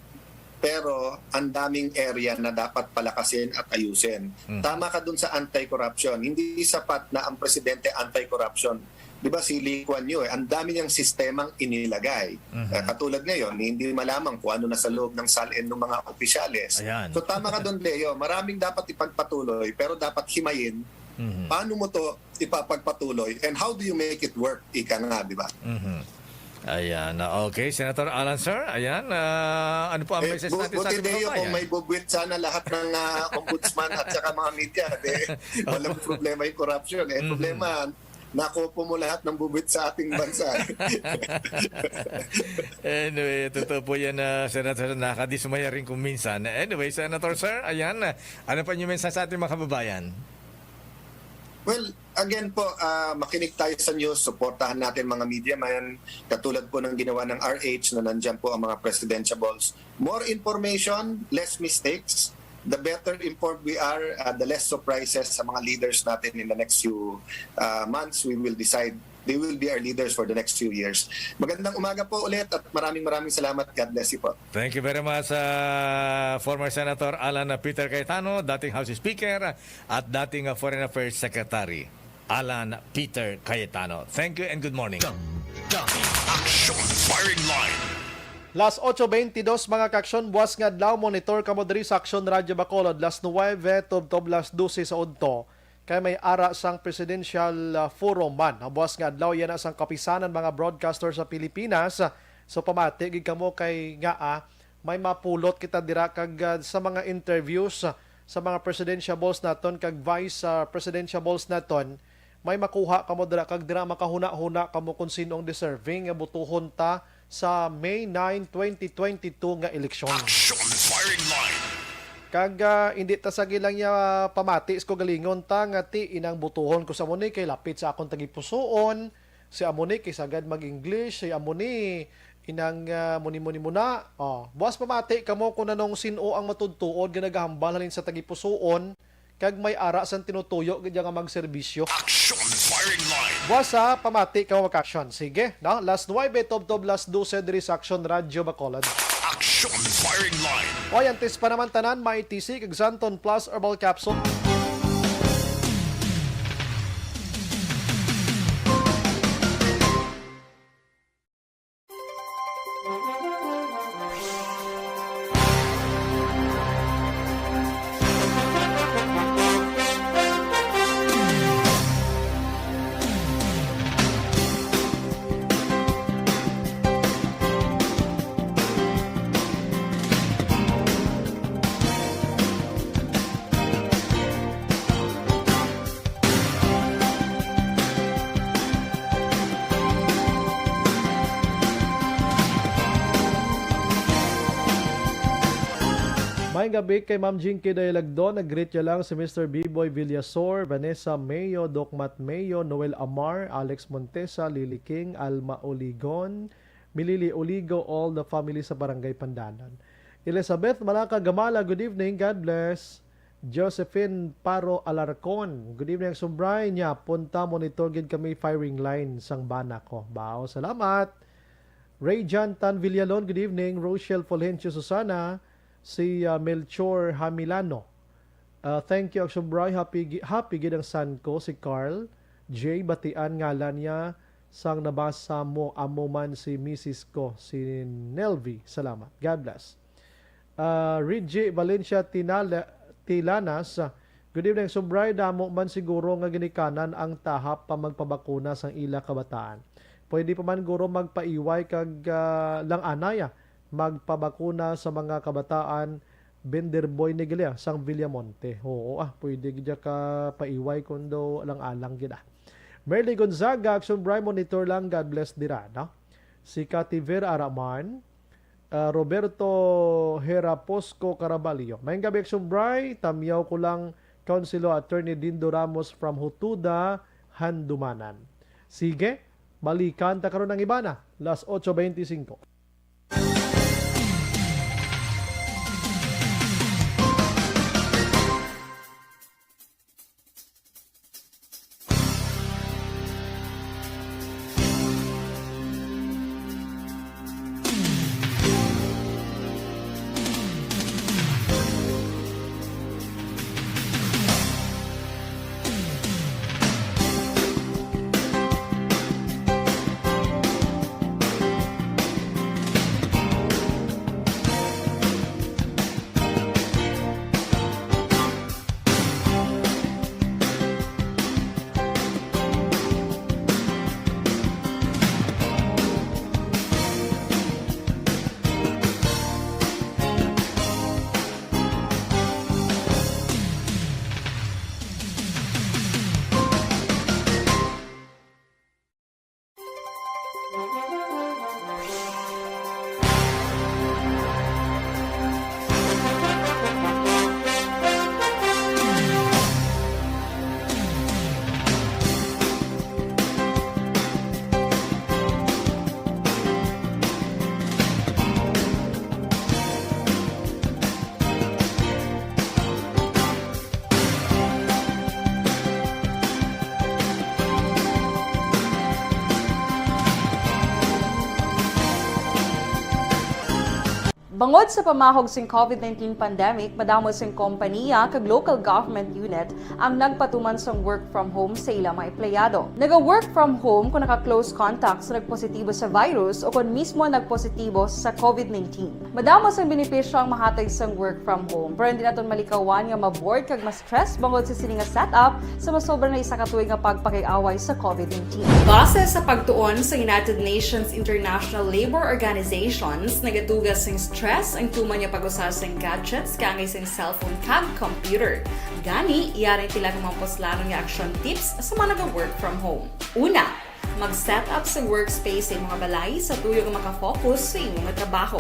pero ang daming area na dapat palakasin at ayusin. Mhm. Tama ka dun sa anti-corruption. Hindi sapat na ang presidente anti-corruption. Di ba si Lee Kuan Yew, eh, ang dami niyang sistemang inilagay. Mhm. Ah, katulad ngayon, hindi malaman kung ano na sa loob ng SALN ng mga opisyales. Ayan. So, tama ka dun, Leo. Maraming dapat ipagpatuloy, pero dapat himayin. Mhm. Paano mo to ipapagpatuloy? And how do you make it work? Ika nga, di ba? Mhm. Ayan. Ah, okay, Senator Alan, sir. Ayan. Ah, ano po ang Eh, message bu-, natin sa buti, ating mga Deo, kung kababayan? May bubwit sana lahat ng, ah, ombudsman at saka mga media, di, walang problema yung corruption. Eh, Mhm. problema, nakupo mo lahat ng bubwit sa ating bansa. Anyway, totoo po yan, ah, Senator. Nakadismaya rin kung minsan. Anyway, Senator, sir, ayan. Ano pa inyong mensahe sa ating mga kababayan? Well, again po, ah, makinig tayo sa news, suportahan natin mga media man, katulad po ng ginawa ng R H na nandyan po ang mga presidential balls. More information, less mistakes. The better informed we are, ah, the less surprises sa mga leaders natin in the next few, ah, months. We will decide, they will be our leaders for the next few years. Magandang umaga po ulit at maraming, maraming salamat. God bless you po. Thank you very much, ah, former Senator Alan Peter Cayetano, dating House Speaker at dating, ah, Foreign Affairs Secretary, Alan Peter Cayetano. Thank you and good morning. Damdamin Aksyon Firing Line. Las ocho veintidós, mga kaaksyon, buwas nga adlaw, monitor kamo diri sa Aksyon Radyo Bacolod, las nuwebe tubtob las dose sa udto. Kay may ara sang Presidential, ah, Forum man. Ang buwas nga adlaw, yana sang Kapisanan mga Broadcaster sa Pilipinas. So, pamati gid kamo kay nga, ah, may mapulot kita dira kag, ah, sa mga interviews, ah, sa mga presidential balls naton kag vice, ah, presidential balls naton, may makuha kamo dira kag dira makahuna-huna kamo kung sino ang deserving nga butuhon ta sa May nine, twenty twenty-two nga eleksyon. Action Firing Line. Kag, ah, hindi ta sa gilang niya pamati sa kaugalingon ta nga ti inang butuhon ko sa amo ni kay lapit sa akon tagipusoon, si amo ni kay sagad mag-English, si amo ni inang, ah, muni-muni muna. Oh, buwas pamati kamo kung anong sin-o ang matudtuod nga nagahambal halin sa tagipusoon kag may ara sang tinutuyo gid nga magserbisyo. Action Firing Line. Buwas sa pamati ka, mga ka-action. Sige, no? Las nuwebe, tubtob las dose diri sa Action Radyo Bacolod. Action Firing Line. Oy, antes pa naman tanan, may T C kag Santon Plus Herbal Capsule. Maayong gabi kay Ma'am Jinky Dayalagdon. Nag-greet niya lang si Mister Biboy Villasor, Vanessa Mayo, Doc Matt Mayo, Noel Amar, Alex Montesa, Lily King, Alma Oligon, Milili Oligo, all the family sa Barangay Pandanan. Elizabeth Malaka Gamala, good evening. God bless. Josephine Paro Alarcon, good evening, Akson Bry. Nya, punta monitor gid kami firing line sang bana ko. Bao, salamat. Rayjan Tan Villalon, good evening. Rochelle Fulgencio Susana, si, ah, Melchor Hamilano. Ah, thank you, Akson Bry. Happy, gi- happy gid ang son ko, si Carl J. Batian ngalan niya. Sang nabasa mo, amo man si misis ko, si Nelvi. Salamat. God bless. Ah, Reggie Valencia Tinala- Tilanas, ah, good evening, Akson Bry. Damo man siguro nga ginikanan ang tahap pa magpabakuna sang ila kabataan. Pwede pa man guro magpaiway kag, ah, lang anay, ah, magpabakuna sa mga kabataan, Bender Boy Negelia sang Villamonte. Oo, ah, pwede gid ka paiway kun daw alang-alang gid, ah. Merly Gonzaga, Akson Bry, monitor lang, God bless dira, no? Si Cathy Vera Araman, ah, Roberto Heraposco Caraballo. Maayong gabi, Akson Bry, tamyaw ko lang, Councilor Attorney Dindo Ramos from Hutuda, Handumanan. Sige, balikan ta karon ang iba na, las otso beintisinko. Bangod sa pamahog sing COVID nineteen pandemic, madamo sing kompaniya kag local government unit ang nagpatuman sang work from home sa ila mga empleyado. Naga-work from home kung naka-close contact sa nagpositibo sa virus o kon mismo nagpositibo sa COVID nineteen. Madamo sang benepisyo ang mahatag sang work from home, pero hindi naton malikawan nga ma-bored kag ma-stress bangod sa sini nga setup sa masobra na isa ka tuig nga pagpakig-away sa COVID nineteen. Base sa pagtuon sa United Nations International Labor Organizations, nagatuga sing stress ang tuman nga pag-usa sing gadgets kaangay sing cellphone kag computer. Gani, yari tila nga mga puslanon nga action tips sa mga naga-work from home. Una, mag-set up sa workspace sa imong balay sa tuyo nga makafocus sa imong trabaho.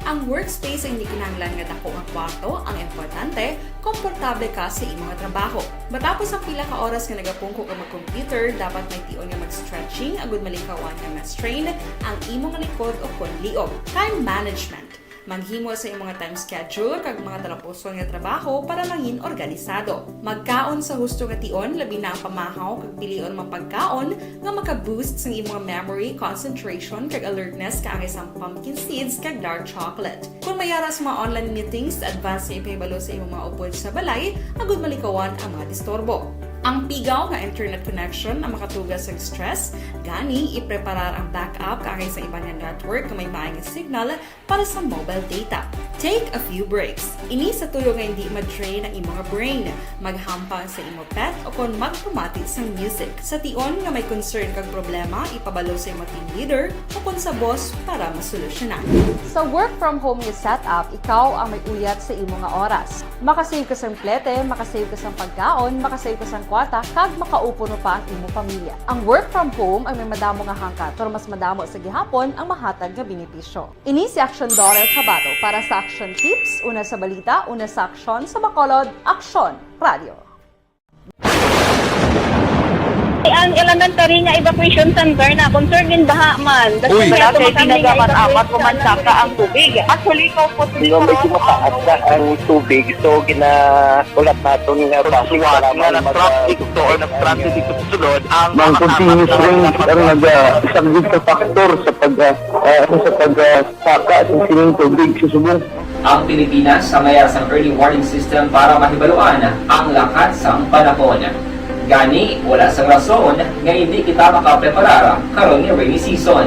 Ang workspace ay hindi kinahanglan nga dako nga kwarto ang importante, komportable ka sa imong trabaho. Matapos ang pila ka oras nga nagapungko ka mag-computer, dapat may tion nga mag-stretching agud malikawan nga ma-strain ang imong likod o kon liog. Time management. Maghimo sa imong time schedule kag mga talapuson nga trabaho para mangin organisado. Magkaon sa husto nga tion, labi na ang pamahaw kag pilion mga pagkaon nga maka-boost sang imong memory, concentration, kag alertness kaangay sang pumpkin seeds kag dark chocolate. Kung may ara sa mga online meetings, advance nga ipahibalo sa imong mga upod sa balay agud malikawan ang mga disturbo. Ang pigaw nga internet connection ang makatuga sa stress, gani ipreparar ang backup kaangay sa iban nga network nga may maayong signal para sa mobile data. Take a few breaks. Ini sa tuyo nga hindi ma-drain ang imong brain. Maghampang sa imo pet o kon magpamati sang music. Sa tion nga may concern kag problema, ipabalo sa imo team leader o kon sa boss para masolusyonan. Sa work from home nga setup, ikaw ang may uyat sa imo nga oras. Makasave ka sang plete, makasave ka sang pagkaon, makasave ka sang kwarta, kag makaupo pa ang imo pamilya. Ang work from home ay may madamo nga hangkat, pero mas madamo sa gihapon ang mahatag nga benepisyo. Ini si Aksyon Doris Habato para sa Aksyon Tips, una sa balita, una sa aksyon, sa Bacolod, Aksyon Radio. Ang elementary nga evacuation center na concern din baha man. Uy. Wala kay tinaga man amat ko man saka ang tubig. Actually, ko po. Di ba, medyo mataas na ang tubig, so ginahulat naton nga basi nga para man nag-transit to or nag-transit dito sa sulod ang mga continuous rain ang nag-, ah, isang big factor sa pag, ah, ah, sa pag, ah, saka sa sining tubig sa subong. Ang Pilipinas sa mayar sang early warning system para mahibaluan ang lakat sang panahon. Gani, wala sang rason nga hindi kita makapreparar karon nga rainy season.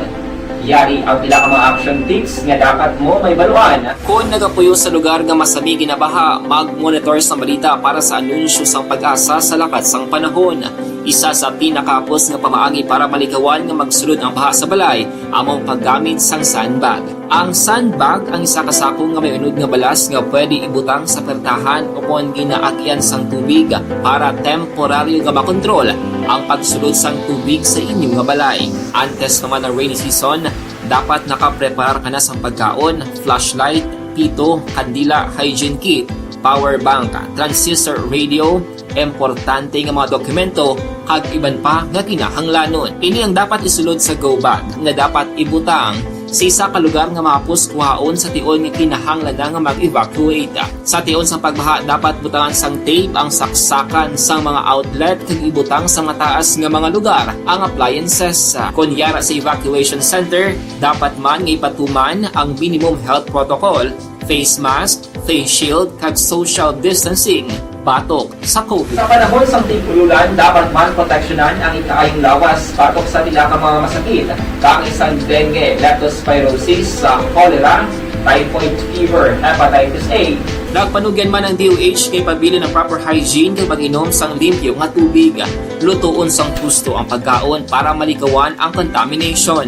Yari ang pila ka mga action tips nga dapat mo mahibaluan. Kon nagapuyo sa lugar nga masami ginabaha, mag-monitor sang balita para sa anunsyo sang PAGASA sa lakat sang panahon. Isa sa pinakahapos nga pamaagi para malikawan nga magsulod ang baha sa balay amo ang paggamit sang sandbag. Ang sandbag ang isa ka sako nga may unod nga balas nga pwede ibutang sa pertahan o kon ginaagyan sang tubig para temporaryo nga makontrol ang pagsulod sang tubig sa inyo nga balay. Antes pa man ang rainy season, dapat nakapreparar ka na sang pagkaon, flashlight, pito, kandila, hygiene kit, power bank, transistor radio, importante nga mga dokumento, kag iban pa nga kinahanglanon. Ini ang dapat isulod sa go bag nga dapat ibutang sa isa ka lugar nga mahapos kuhaon sa tion nga kinahanglan na nga mag-evacuate. Sa tion sang pagbaha, dapat butangan sang tape ang saksakan sang mga outlet kag ibutang sa mataas nga mga lugar ang appliances. Kon yara sa evacuation center, dapat man nga ipatuman ang minimum health protocol, face mask, face shield, kag social distancing batok sa COVID. Sa panahon sang tig-ulolan, dapat man proteksyonan ang ikaayong lawas batok sa pila ka mga masakit, kaangay sang dengue, leptospirosis, sa cholera, typhoid fever, hepatitis A. Nagpanugyan man ang D O H nga ipabilin ang proper hygiene kag pag-inom sang limpyo nga tubig, lutoon sang husto ang pagkaon para malikawan ang contamination.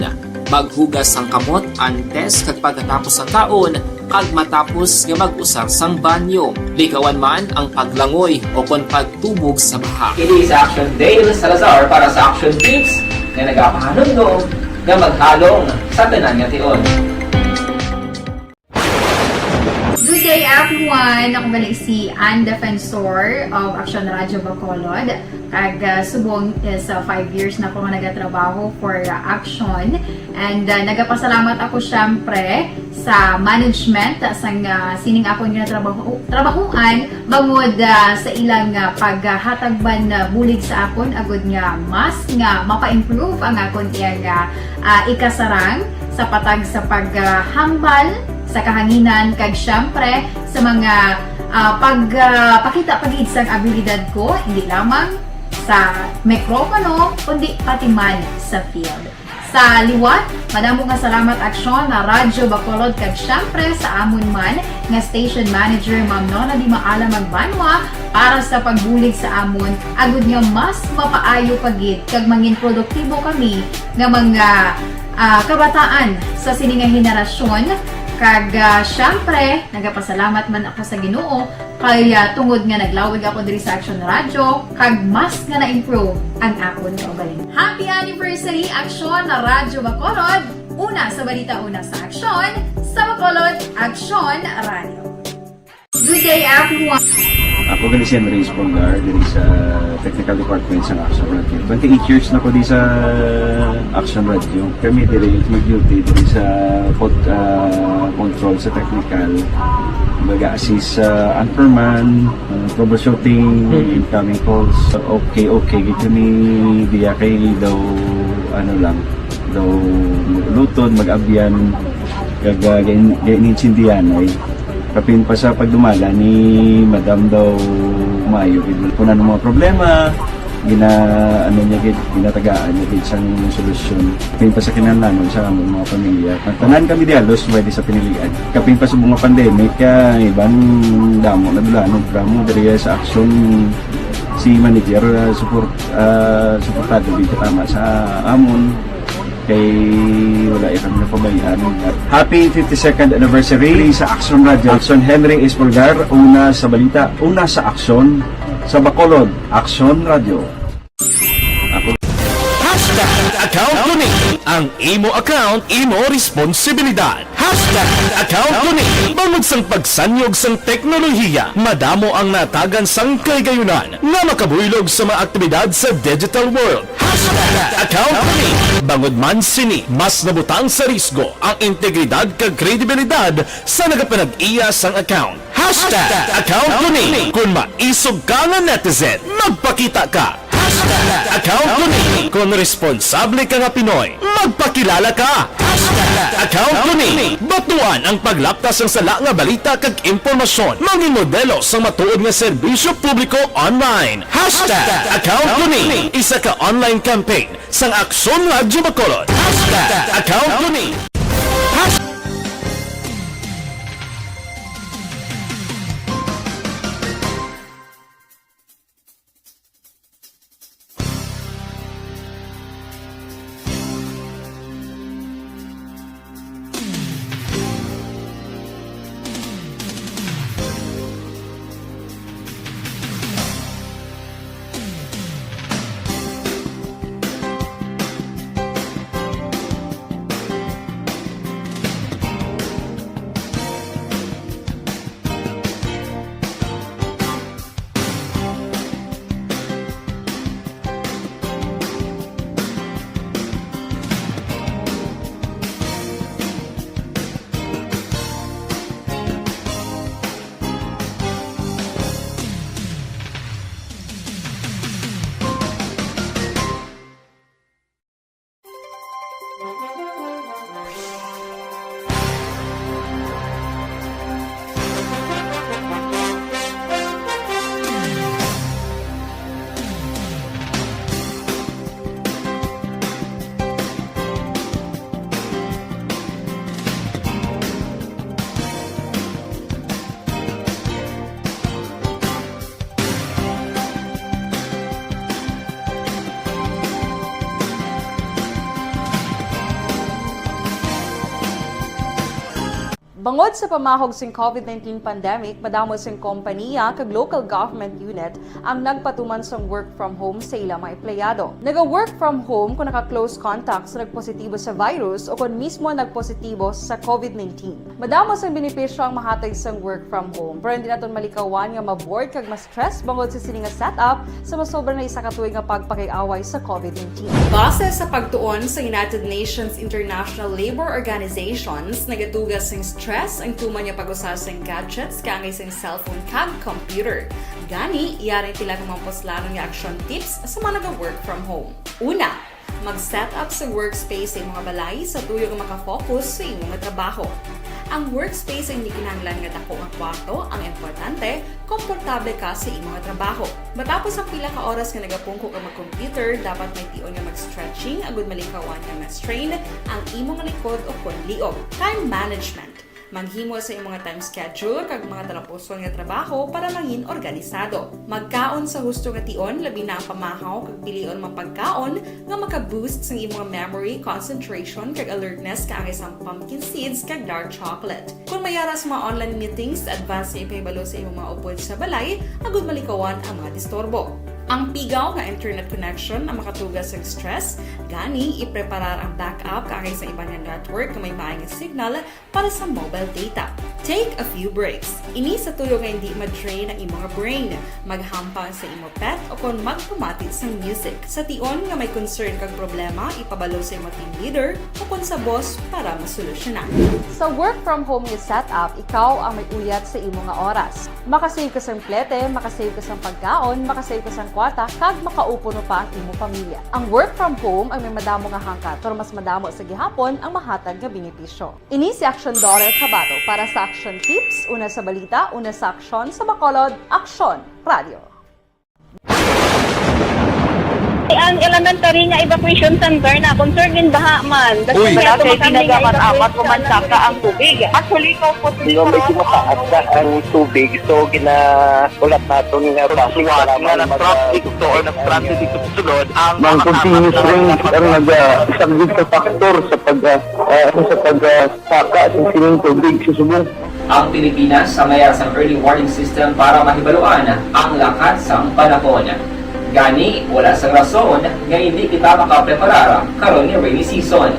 Maghugas sang kamot antes kag pagkatapos sang kaon, kag matapos nga mag-usar sang banyo. Likawan man ang paglangoy o kon pagtubog sa baha. Kini sa Action Dale Salazar para sa Action Tips nga nagapahanumdom nga maghalong sa tanan nga tion. Good day, everyone! Ako gali si Ann Defensor of Action Radio Bacolod. Kag, ah, subong is, ah, five years na ako nga nagatrabaho for, ah, Action. And, ah, nagapasalamat ako, syempre, sa management, ah, sang, ah, sining akon nga trabaho, trabahuan, bangod, ah, sa ilang, ah, paghatag man, ah, bulig sa akon, agud nga mas nga mapa-improve ang akon iyang, ah, ah, ikasarang sa patag sa paghambal sa kahanginan, kag, syempre, sa mga, ah, pag, ah, pakita pa gid sang abilidad ko, hindi lamang sa mikropono, kundi pati man sa field. Sa liwat, madamo nga salamat, Aksyon, na Radyo Bacolod, kag syempre sa amon man nga station manager, Ma'am Nona Di Maala Magbanwa, para sa pagbulig sa amon, agud nga mas mapaayo pa gid kag mangin produktibo kami nga mga, ah, kabataan sa sini nga henerasyon. Kag, ah, syempre, nagapasalamat man ako sa Ginoo kay, ah, tungod nga naglawig ako diri sa Action Radio, kag mas nga na-improve ang akon kaugalingon. Happy anniversary, Action na Radyo Bacolod! Una sa balita, una sa aksyon, sa Bacolod, Action Radio. Good day, everyone! Ako gali si Henry Espolgar, diri sa Technical Department sa Action Radio. Twenty-eight years na ko di sa Action Radio. Kami diri mag-duty diri sa pod-, ah, control sa technical. Mag-assist sa anchorman, ah, troubleshooting, Mm. incoming calls. Okay, okay, gid kami diya kay daw, ano lang, daw mag-ulutod, mag-abyan, kag, ah, gain-, gain-, gaintindihan ay. Kapin pa sa pagdumala ni Madam daw maayo gid. Kung ano mga problema, gina-, ano niya gid, ginatagaan niya gid sang solusyon. Kapin pa sa kinahanglanon sa among mga pamilya. Tanan kami diya, halos pwede sa pinilian. Kapin pa sa mga pandemic, ah, iban damo na dula, ano, damo diri sa action si manager, ah, support, ah, suportado gid tama sa amon. Kay wala ya kami napabayaan. Happy fifty-second anniversary sa Action Radio. Action Henry Espolgar, una sa balita, una sa aksyon, sa Bacolod, Action Radio. Ako. Hashtag Account Tuni. Ang imo account, imo responsibilidad. Hashtag account ko ni. Bangod sang pagsanyog sang teknolohiya, madamo ang natagan sang kahigayunan nga makabuylog sa mga aktibidad sa digital world. Hashtag account ko ni. Bangod man sini, mas nabutang sa risgo ang integridad kag kredibilidad sa nagapanag-iya sang account. Hashtag account ko ni. Kung maisog ka nga netizen, magpakita ka. Hashtag account ko ni. Kung responsable ka nga Pinoy, magpakilala ka. Hashtag account ko ni. Batuan ang paglapta sang sala nga balita kag impormasyon. Mangin modelo sang matuod nga serbisyo publiko online. Hashtag account ko ni. Isa ka online campaign sang Aksyon Radyo Bacolod. Hashtag account ko ni. Bangod sa pamahog sing covid nineteen pandemic, madamo sing kompaniya kag local government unit ang nagpatuman sang work from home sa ila mga empleyado. Naga-work from home kung naka-close contact sa nagpositibo sa virus o kon mismo nagpositibo sa covid nineteen. Madamo sang benepisyo ang mahatag sang work from home, pero hindi naton malikawan nga ma-bored kag ma-stress bangod sa sini nga setup sa masobra na isa ka tuig nga pagpakig-away sa covid nineteen. Base sa pagtuon sa United Nations International Labour Organizations, nagatuga sing stress ang tuman nga pag-usa sing gadgets kaangay sing cellphone kag computer. Gani, yari tila nga mga puslanon nga action tips sa mga naga-work from home. Una, mag-set up sa workspace sa imo nga balay sa tuyo nga makafocus sa imo nga trabaho. Ang workspace ay hindi kinahanglan nga dako nga kwarto, ang importante, komportable ka sa imo nga trabaho. Matapos ang pila ka oras nga nagapungko ka mag-computer, dapat may tion nga mag-stretching agud malikawan nga ma-strain ang imo nga likod o kon liog. Time management. Maghimo sa imo nga time schedule kag mga talapuson nga trabaho para mangin organisado. Magkaon sa husto nga tion, labi na ang pamahaw kag pilion man pagkaon nga maka-boost sang imo nga memory, concentration, kag alertness kaangay sang pumpkin seeds kag dark chocolate. Kon may ara sa mga online meetings, advance nga ipahibalo sa imo mga upod sa balay agud malikawan ang mga disturbo. Ang pigaw nga internet connection ang makatuga sang stress, gani ipreparar ang backup kaangay sa iban nga network nga may maay nga signal para sa mobile data. Take a few breaks. Ini sa tuyo nga hindi ma-drain ang imo nga brain. Maghampang sa imo pet o kon magpamati sang music. Sa tion nga may concern kag problema, ipabalo sa imo team leader o kon sa boss para masolusyonan. Sa work from home nga setup, ikaw ang may uyat sa imo nga oras. Makasave ka sang plete, makasave ka sang pagkaon, makasave ka sang kwarta, kag makaupo pa ang imo pamilya. Ang work from home ang may madamo nga hangkat, pero mas madamo sa gihapon ang mahatag nga benepisyo. Ini si Action Daughter Kabato para sa Action Tips, una sa balita, una sa aksyon, sa Bacolod, Aksyon Radio. Ang elementary nga evacuation center na concerned in baha man. Uy. Barangay Tinaga man, amat ko man saka ang tubig. Actually, ikaw po, di ba, medyo mataas na ang tubig. So, ginahulat naton nga traffic, nga na-traffic to or na-stranded dito sa sulod ang mga continuous rain ang nag-, ah, isa gid sa factor sa pag, ah, ah, sa pag, ah, saka sa sining tubig sa subong. Ang Pilipinas sa mayar sang early warning system para mahibaluan ang lakat sang panahon. Gani, wala sang rason nga hindi kita makapreparar karon nga rainy season.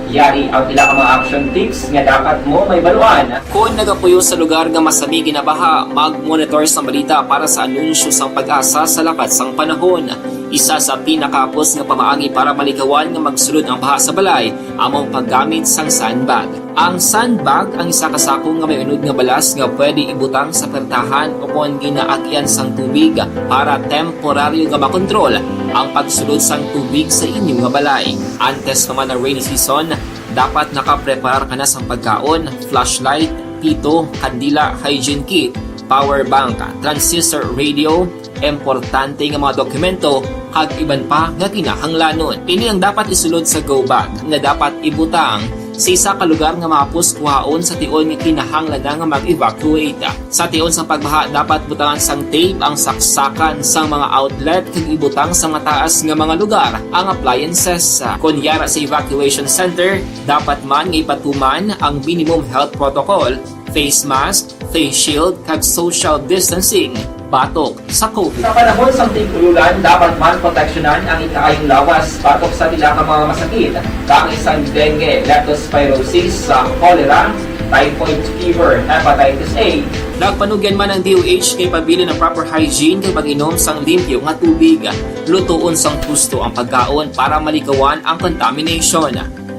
Yari ang pila ka mga action tips nga dapat mo mahibaluan. Kon nagapuyo sa lugar nga masami ginabaha, mag-monitor sang balita para sa anunsyo sang PAGASA sa lakat sang panahon. Isa sa pinakahapos nga pamaagi para malikawan nga magsulod ang baha sa balay amo ang paggamit sang sandbag. Ang sandbag ang isa ka sako nga may unod nga balas nga pwede ibutang sa pertahan o kon ginaagyan sang tubig para temporaryo nga makontrol ang pagsulod sang tubig sa inyo nga balay. Antes pa man ang rainy season, dapat nakapreparar ka na sang pagkaon, flashlight, pito, kandila, hygiene kit, power bank, transistor radio, importante nga mga dokumento, kag iban pa nga kinahanglanon. Ini ang dapat isulod sa go bag nga dapat ibutang sa isa ka lugar nga mahapos kuhaon sa tion nga kinahanglan na nga mag-evacuate. Sa tion sang pagbaha, dapat butangan sang tape ang saksakan sang mga outlet kag ibutang sa mataas nga mga lugar ang appliances. Kon yara sa evacuation center, dapat man nga ipatuman ang minimum health protocol, face mask, face shield, kag social distancing batok sa COVID. Sa panahon sang tig-ulan, dapat man proteksyonan ang ikaayong lawas batok sa pila ka mga masakit, kaangay sang dengue, leptospirosis, sa cholera, typhoid fever, hepatitis A. Nagpanugyan man ang D O H nga ipabilin ang proper hygiene kag pag-inom sang limpyo nga tubig. Lutoon sang husto ang pagkaon para malikawan ang contamination.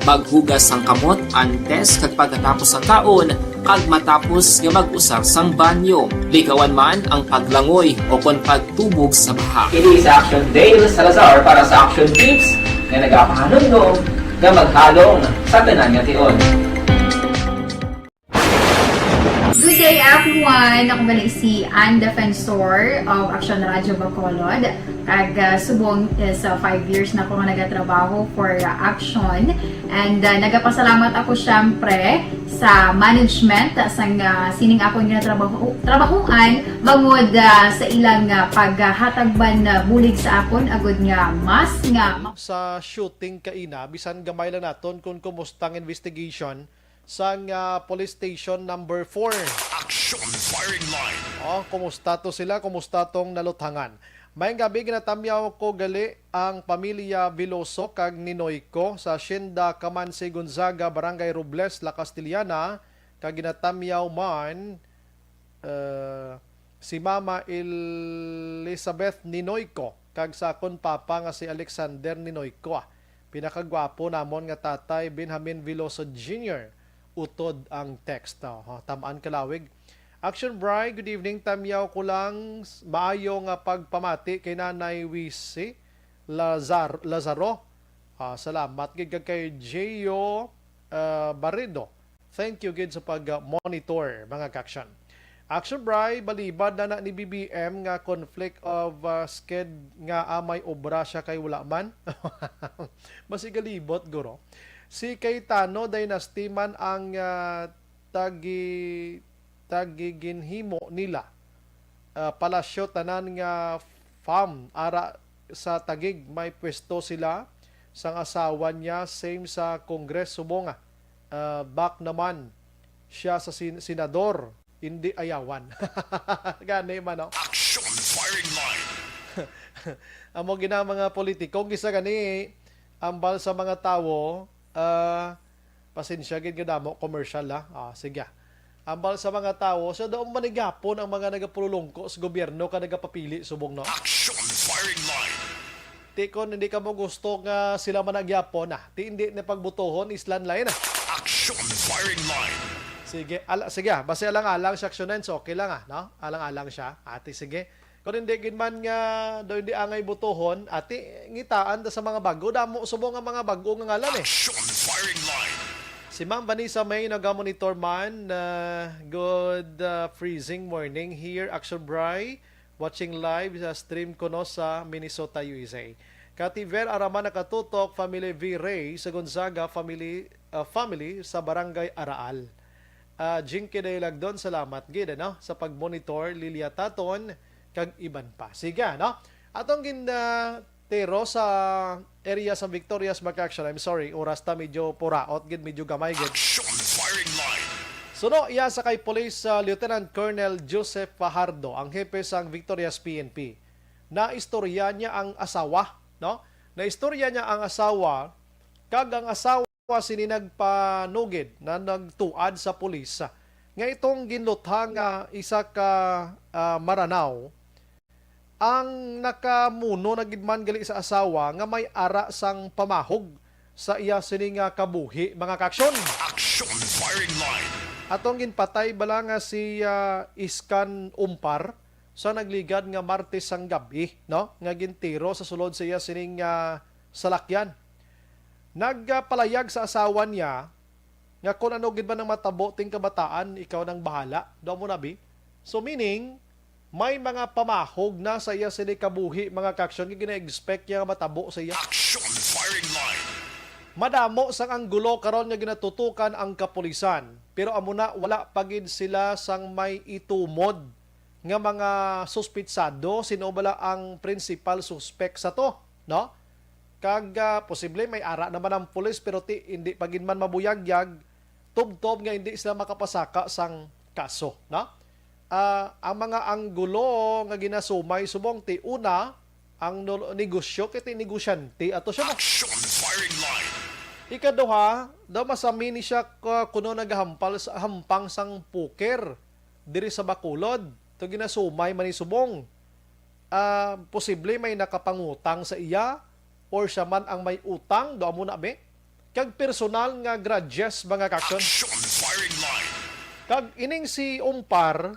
Maghugas sang kamot antes kag pagkatapos sang kaon kag matapos nga mag-usar sang banyo. Likawan man ang paglangoy o kon pagtubog sa baha. Ini si Action Dale Salazar para sa Action Tips nga nagapahanumdom nga maghalong sa tanan nga tion. Good day, everyone! Ako gali si Ann Defensor of Action Radio Bacolod. Kag, ah, subong is, ah, five years na ako nga nagatrabaho for, ah, Action. And, ah, nagapasalamat ako, syempre, sa management, ah, sang, ah, sining akon ginatrabaho-, trabahuan, bangod, ah, sa ilang, ah, paghatag man, ah, bulig sa akon, agud nga mas nga ma- Sa shooting kaina, bisan gamay lang naton kung kumusta ang investigation sang, ah, Police Station Number Four. Action Firing Line. Oh, kumusta to sila? Kumusta tong naluthangan? Mayong gabi, ginatamyaw ko gali ang pamilya Veloso kag Ninoyco sa Hacienda Camansi, Gonzaga, Barangay Robles, La Castellana, kag ginatamyaw man, eh, si Mama Elizabeth Ninoyco kag sa akon papa nga si Alexander Ninoyco, ah. Pinakagwapo namon nga tatay, Benjamin Veloso Junior, utod ang text. Oh, oh, tam-an kalawig. Action Bri, good evening. Tamyaw ko lang s-, maayo nga pagpamati kay Nanay Wisi Lazar-, Lazaro. Ah, salamat gid kag kay Gio, ah, Barredo. Thank you gid sa pag-monitor, mga ka-action. Action Bri, balibad na na ni B B M nga conflict of, ah, sked nga amay obra siya kay wala man. Basi galibot, guro. Si Cayetano dynasty man ang, ah, tagi-, tagiginhimo nila. Ah, palasyo tanan nga farm ara sa Taguig, may pwesto sila sang asawa niya, same sa Congress, subong nga, ah, back naman siya sa sin-, senador, hindi ayawan. Gani man, no? Action Firing Line. Amo gina mga politiko, kisa gani, ambal sa mga tawo, ah, pasensya gid nga damo commercial, ah. Ah, sige, ah. Ambal sa mga tawo, sa daong manigapon ang mga nagapululungko sa gobyerno ka nagapapili subong, no? Action Firing Line. Ti kon hindi ka mo gusto nga sila man nagyapon, ah. Ti hindi na pagbutuhon, islan line, ah. Action Firing Line. Sige, ala, sige, ah. Basta alang-alang siya, action line, so okay lang, ah, no? Alang-alang siya. Ati, sige. Kon hindi gid man nga daw hindi angay butuhon, ati, ngitaan ta sa mga bag-o. Damo subong nga mga bag-o nga ngalan, eh. Action Firing Line. Si Ma'am Vanessa May nagamonitor man, ah, good, ah, freezing morning here, Action Bri. Watching live sa stream kuno sa Minnesota, U S A. Kati Ver Araman nakatutok, family V Ray sa Gonzaga, family, ah, family sa Barangay Araal. Ah, Jinky Dailagdon, salamat gid, ano, sa pag-monitor, Lilia Taton, kag iban pa. Sige, no? Atong gin, ah, tiro sa area sa Victorias, mga ka-action. I'm sorry, oras ta medyo puraot gid, medyo gamay gid. Action Firing Line. Suno iya sa kay Police, ah, Lieutenant Colonel Joseph Fajardo, ang hepe sang Victorias P N P. naistorya niya ang asawa, no? Naistorya niya ang asawa, kag ang asawa sini nagpanugid na nagtuad sa pulis nga itong ginluthang nga isa ka, ah, Maranao ang nakamuno na gid man gali sa asawa nga may ara sang pamahog sa iya sini nga kabuhi, mga kaaksyon. Action firing line. Atong ginpatay bala nga si, ah, Iskan Umpar sa nagligad nga Martes sang gab-i, no, nga gintiro sa sulod sa iya sining, ah, salakyan. Nagpalayag sa asawa niya nga kon ano gid man ang matabo ting kabataan, ikaw nang bahala. Do mo na, bi? So, meaning, may mga pamahog na sa iya sini kabuhi, mga kaaksyon, nga gina-expect niya nga matabo sa iya. Action firing line. Madamo sang anggulo karon nga ginatutukan ang kapulisan, pero amo na, wala pa gid sila sang may itumod nga mga suspitsado, sino bala ang principal suspect sa to, no? Kag, ah, posible may ara naman ang pulis, pero ti, hindi pa gid man mabuyagyag, tubtob nga hindi sila makapasaka sang kaso, no? Ah, ang mga anggulo nga ginasumay subong ti una, ang nul-, negosyo kay ti negosyante ato siya, no? Action firing line. Ikaduha, daw masami ni siya ka-, kuno nagahampal sa hampang sang poker diri sa Bacolod. To ginasumay man ni subong. Ah, posible may nakapangutang sa iya or siya man ang may utang, do amo na, be? Kag personal nga grudges, mga kaaksyon. Action firing line. Kag ining si Umpar,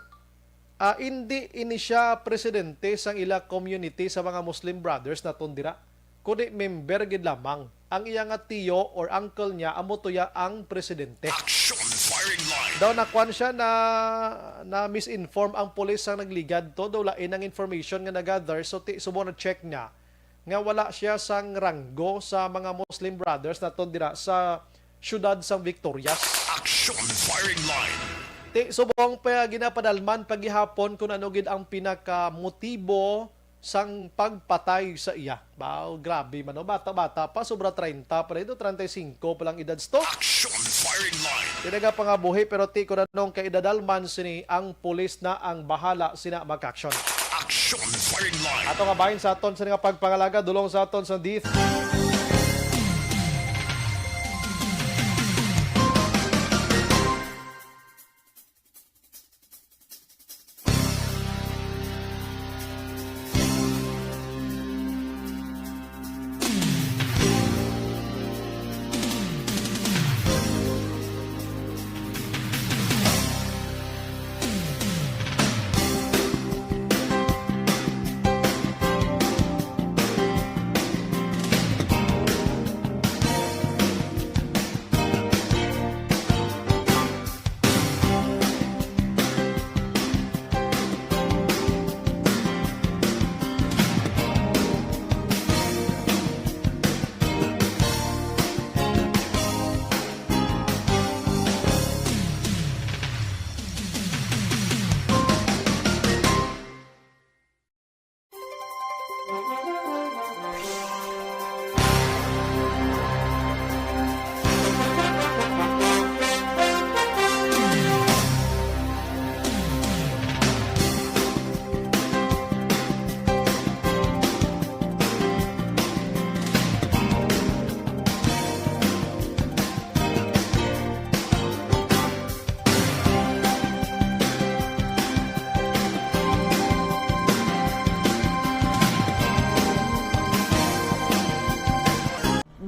ah, indi ini siya presidente sang ila community sa mga Muslim brothers naton dira, kundi member gid lamang. Ang iya nga tiyo or uncle niya, amo to ya ang presidente. Action firing line. Daw nakuan siya na, na misinform ang pulis sang nagligad to, daw lain ang information nga nagather, so ti, subong na-check niya nga wala siya sang ranggo sa mga Muslim brothers naton dira sa siyudad sang Victorias. Action firing line. Ti, subong pa ginapadalman pa gihapon kung ano gid ang pinakamotibo sang pagpatay sa iya. Baw, grabe man, no? Bata-bata pa, sobra treinta pa rin, treinta y cinco pa lang edad to. Action firing line. Tinaga pa nga buhi, pero ti ko na nung kaidadalman sini ang pulis na ang bahala sina, mga kaaksyon. Action firing line. Ato nga bahin sa aton sa nga pagpangalaga, dulong sa aton sa D F.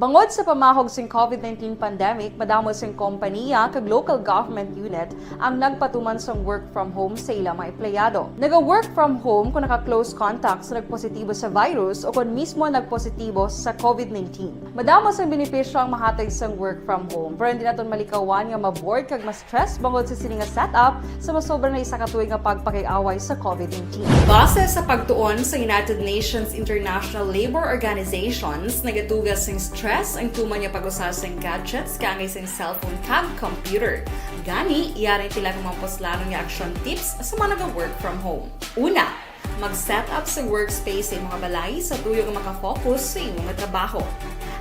Bangod sa pamahog sing COVID nineteen pandemic, madamo sing kompaniya kag local government unit ang nagpatuman sang work from home sa ila mga empleyado. Naga-work from home kung naka-close contact sa nagpositibo sa virus o kung mismo nagpositibo sa COVID nineteen. Madamo sang benepisyo ang mahatag sang work from home, pero hindi naton malikawan nga ma-bored kag ma-stress bangod sa sini nga setup sa masobra na isa ka tuig nga pagpakig-away sa COVID nineteen. Base sa pagtuon sa United Nations International Labor Organizations, nagatuga sing stress ang tuman nga pag-usa sing gadgets kaangay sing cellphone kag computer. Gani, yari tila nga mga puslanon nga action tips sa mga naga-work from home. Una, mag-set up sa workspace sa imong balay sa tuyo nga makafocus sa imong trabaho.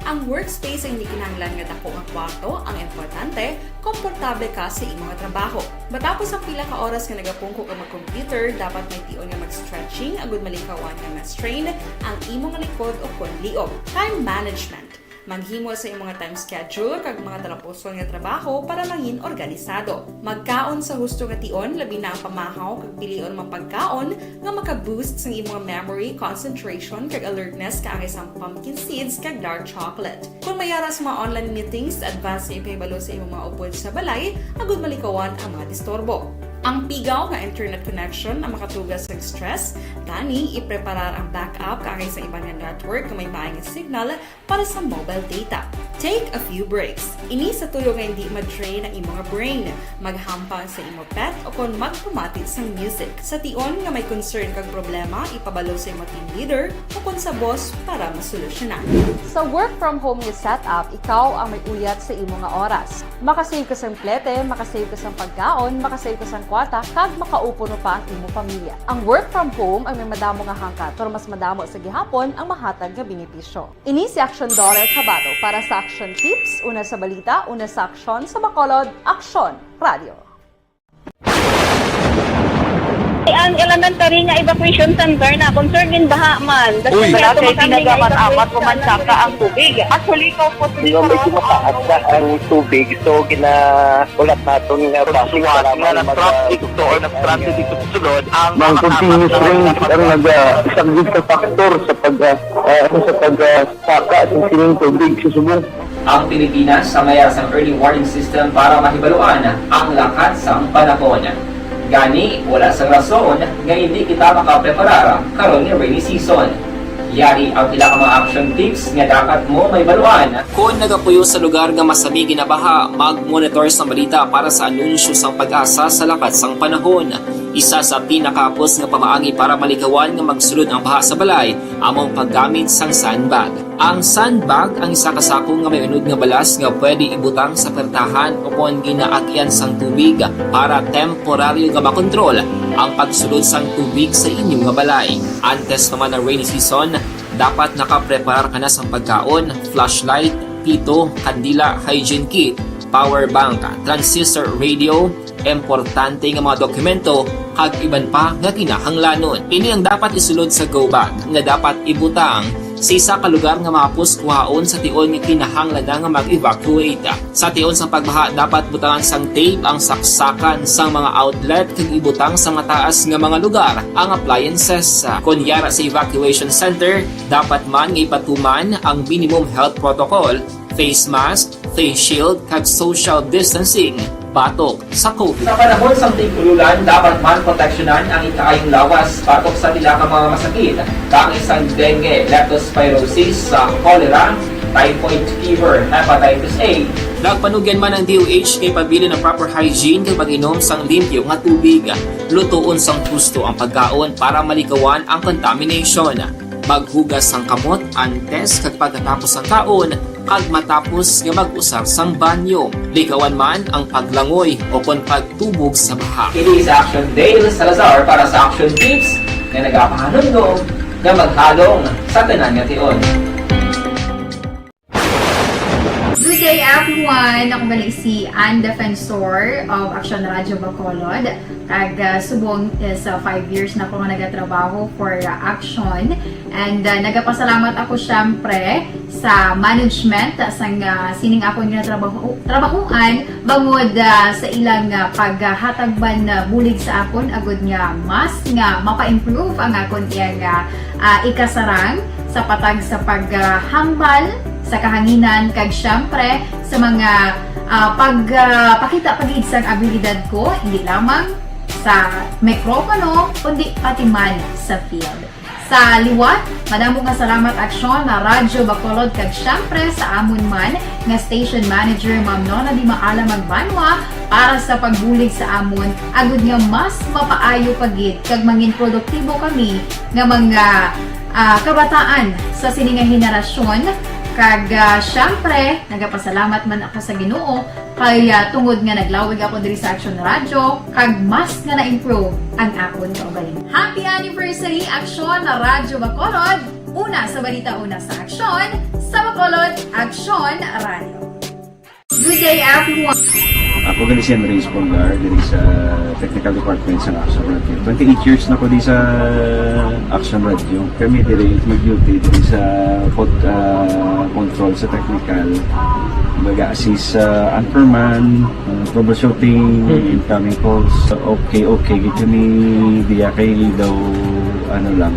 Ang workspace ay hindi kinahanglan nga dako nga kwarto, ang importante, komportable ka sa imo nga trabaho. Matapos ang pila ka oras nga nagapungko ka mag-computer, dapat may tion nga mag-stretching agud malikawan nga ma-strain ang imo nga likod o kon liog. Time management. Maghimo sa imo nga time schedule kag mga talapuson nga trabaho para mangin organisado. Magkaon sa husto nga tion, labi na ang pamahaw kag pilion mga pagkaon nga maka-boost sang imo nga memory, concentration, kag alertness kaangay sang pumpkin seeds kag dark chocolate. Kung may ara sa mga online meetings, advance nga ipahibalo sa imo mga upod sa balay agud malikawan ang mga disturbo. Ang pigaw nga internet connection ang makatuga sa stress, gani ipreparar ang backup kaangay sa iban nga network nga may maay nga signal para sa mobile data. Take a few breaks. Ini sa tuyo nga hindi ma-drain ang imo nga brain. Maghampang sa imo pet o kon magpamati sang music. Sa tion nga may concern kag problema, ipabalo sa imo team leader o kon sa boss para masolusyonan. Sa work from home nga setup, ikaw ang may uyat sa imo nga oras. Makasave ka sang plete, makasave ka sang pagkaon, makasave ka sang kwarta, kag makaupo pa ang imo pamilya. Ang work from home ang may madamo nga hangkat, pero mas madamo sa gihapon ang mahatag nga benepisyo. Ini si Aksyon Doris Habato para sa Aksyon Tips, una sa balita, una sa aksyon, sa Bacolod, Aksyon Radio. Ang elementary nga evacuation center na concerned in baha man. Uy. Wala kay tinaga man amat ko man saka ang tubig. Actually, ko po. Di ba, medyo mataas na ang tubig, so ginaulat naton nga base nga nag-traffic to or nag-transit dito sa sulod ang mga continuous rain ang nagasaglit sa factor sa pag, ah, ah, sa pag, ah, saka sa sining tubig sa subong. Ang Pilipinas ang may sang early warning system para mahibaluan ang lakat sang panahon. Gani, wala sang rason nga hindi kita makapreparar karon nga rainy season. Yari ang pila ka mga action tips nga dapat mo mahibaluan. Kon nagapuyo sa lugar nga masami ginabaha, mag-monitor sang balita para sa anunsyo sang PAGASA sa lakat sang panahon. Isa sa pinakahapos nga pamaagi para malikawan nga magsulod ang baha sa balay amo ang paggamit sang sandbag. Ang sandbag ang isa ka sako nga may unod nga balas nga pwede ibutang sa pertahan o kon ginaagyan sang tubig para temporaryo nga makontrol ang pagsulod sang tubig sa inyo nga balay. Antes pa man ang rainy season, dapat nakapreparar ka na sang pagkaon, flashlight, pito, kandila, hygiene kit, power bank, transistor radio, importante nga mga dokumento, kag iban pa nga kinahanglanon. Ini ang dapat isulod sa go bag nga dapat ibutang sa isa ka lugar nga mahapos kuhaon sa tion nga kinahanglan na nga mag-evacuate. Sa tion sang pagbaha, dapat butangan sang tape ang saksakan sang mga outlet kag ibutang sa mataas nga mga lugar ang appliances. Kon yara sa evacuation center, dapat man nga ipatuman ang minimum health protocol, face mask, face shield, kag social distancing batok sa COVID. Sa panahon sang tig-ululan, dapat man proteksyonan ang ikaayong lawas batok sa pila ka mga masakit, kaangay sang dengue, leptospirosis, sa cholera, typhoid fever, hepatitis A. Nagpanugyan man ang D O H nga ipabilin ang proper hygiene kag pag-inom sang limpyo nga tubig. Lutoon sang husto ang pagkaon para malikawan ang contamination. Maghugas sang kamot antes kag pagkatapos sang kaon, kag matapos nga mag-usar sang banyo. Likawan man ang paglangoy o kon pagtubog sa baha. Ini si Action Dale Salazar para sa Action Tips nga nagapahanumdom nga maghalong sa tanan nga tion. Good day, everyone! Ako gali si Ann Defensor of Action Radio Bacolod. Kag, ah, subong is, ah, five years na ako nga nagatrabaho for, ah, Action. And, ah, nagapasalamat ako, syempre, sa management, ah, sang, ah, sining akon nga trabaho, trabahuan, bangod, ah, sa ilang, ah, paghatag man, ah, bulig sa akon, agud nga mas nga mapa-improve ang akon iyang, ah, ah, ikasarang sa patag sa paghambal sa kahanginan, kag, syempre, sa mga, ah, pag, ah, pakita pa gid sang abilidad ko, hindi lamang sa mikropono, kundi pati man sa field. Sa liwat, madamo nga salamat, Aksyon, na Radyo Bacolod, kag syempre sa amon man nga station manager, Ma'am Nona Di Maala Magbanwa, para sa pagbulig sa amon, agud nga mas mapaayo pa gid kag mangin produktibo kami nga mga, ah, kabataan sa sini nga henerasyon. Kag, ah, syempre, nagapasalamat man ako sa Ginoo Kaya tungod nga naglawig ako diri sa Aksyon Radyo, kag mas nga na-improve ang akon kaugalingon. Happy anniversary, Aksyon Radyo Bacolod! Una sa balita, una sa aksyon, sa Bacolod, Aksyon Radyo. Good day, everyone! Ako gali si Henry Espolgar, diri sa Technical Department sa Aksyon Radyo. Twenty-eight years na ko di sa Aksyon Radyo. Kami diri mag-duty diri sa pod-, ah, control sa technical. Mag-assist sa anchorman, ah, troubleshooting, Mm. incoming calls. Okay, okay. Gid kami diya kay daw, ano lang,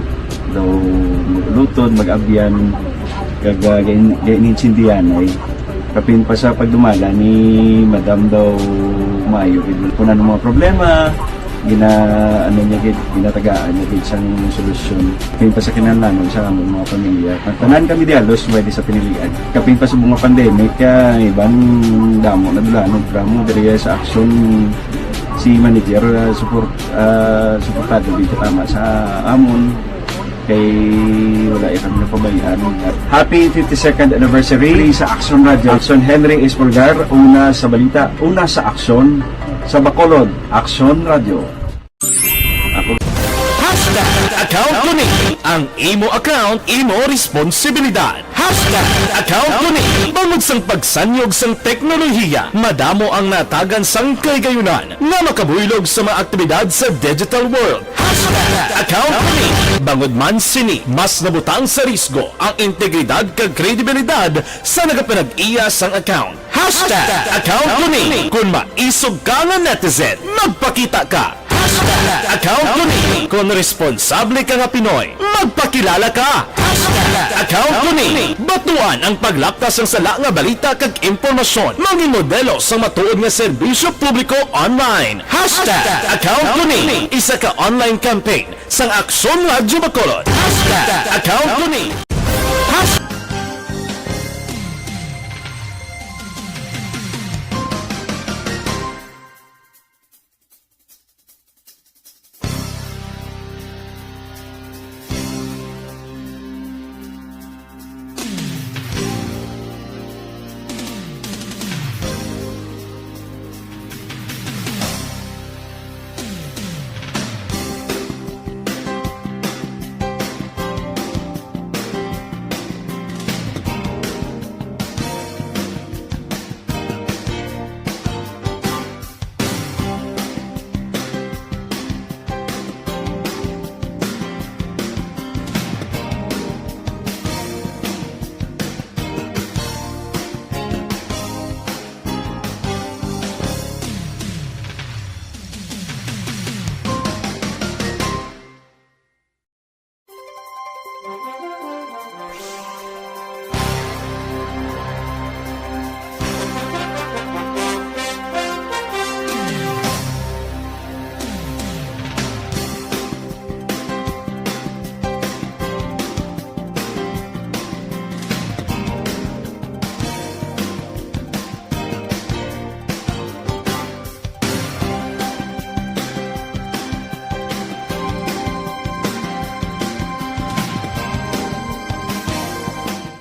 daw lutod, mag-abyan. Kag, ah, gain-, gain-, insindihan ay. Kapin pa sa pagdumala ni Madam daw maayo gid. Kung ano mga problema, gina, ano niya gid, ginatagaan niya gid sang solusyon. Kapin pa sa kinahanglanon sa among mga pamilya. Tanan kami di halos pwede sa pinilian. Kapin pa sa mga pandemic, ah, iban damo na dula, ano, drama diri sa aksyon si manager, ah, support, ah, suportado gid tama sa amon. Kay wala ya kami napabayaan. Happy fifty-second anniversary sa Aksyon Radyo. Aksyon Henry Espolgar, una sa balita, una sa aksyon, sa Bacolod, Aksyon Radyo. Ako. Hashtag account ko ni. Ang imo account, imo responsibilidad. Hashtag account ko ni. Bangod sang pagsanyog sang teknolohiya, madamo ang natagan sang kahigayunan nga makabuylog sa mga aktibidad sa digital world. Hashtag account ko ni. Bangod man sini, mas nabutang sa risgo ang integridad kag kredibilidad sa nagapanag-iya sang account. Hashtag account ko ni. Kung maisog ka nga netizen, magpakita ka. Hashtag account ko ni. Kung responsable ka nga Pinoy, magpakilala ka. Hashtag account ko ni. Batuan ang paglapta sang sala nga balita kag impormasyon. Mangin modelo sang matuod nga serbisyo publiko online. Hashtag account ko ni. Isa ka online campaign sang Aksyon Radyo Bacolod. Hashtag account ko ni. Hashtag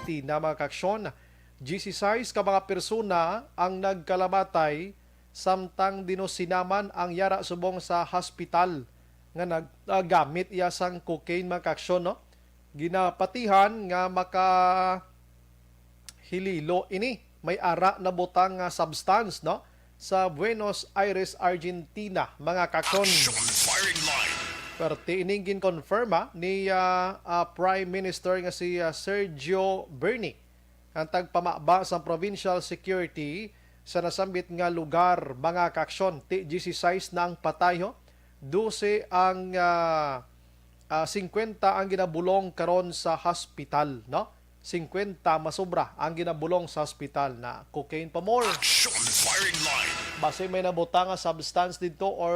Ti na mga kaaksyon, disisais ka mga persona ang nagkalamatay, samtang dinusina man ang yara subong sa hospital nga nag-, ah, gamit iya sang cocaine, mga kaaksyon, no? Ginapatihan nga maka hililo ini. May ara nabutang nga substance, no, sa Buenos Aires, Argentina, mga kaaksyon. Action firing line. Perti ining gin-confirm, ah, ni, ah, ah, Prime Minister nga si, ah, Sergio Berni, ang tagpamaba sang provincial security sa nasambit nga lugar, mga kaaksyon. Ti disisais na ang patay, ho. Dose ang, ah, ah, singkwenta ang ginabulong karon sa hospital, no? Singkwenta masobra ang ginabulong sa hospital na cocaine pa more. Action firing line. Basi may nabutang nga substance didto or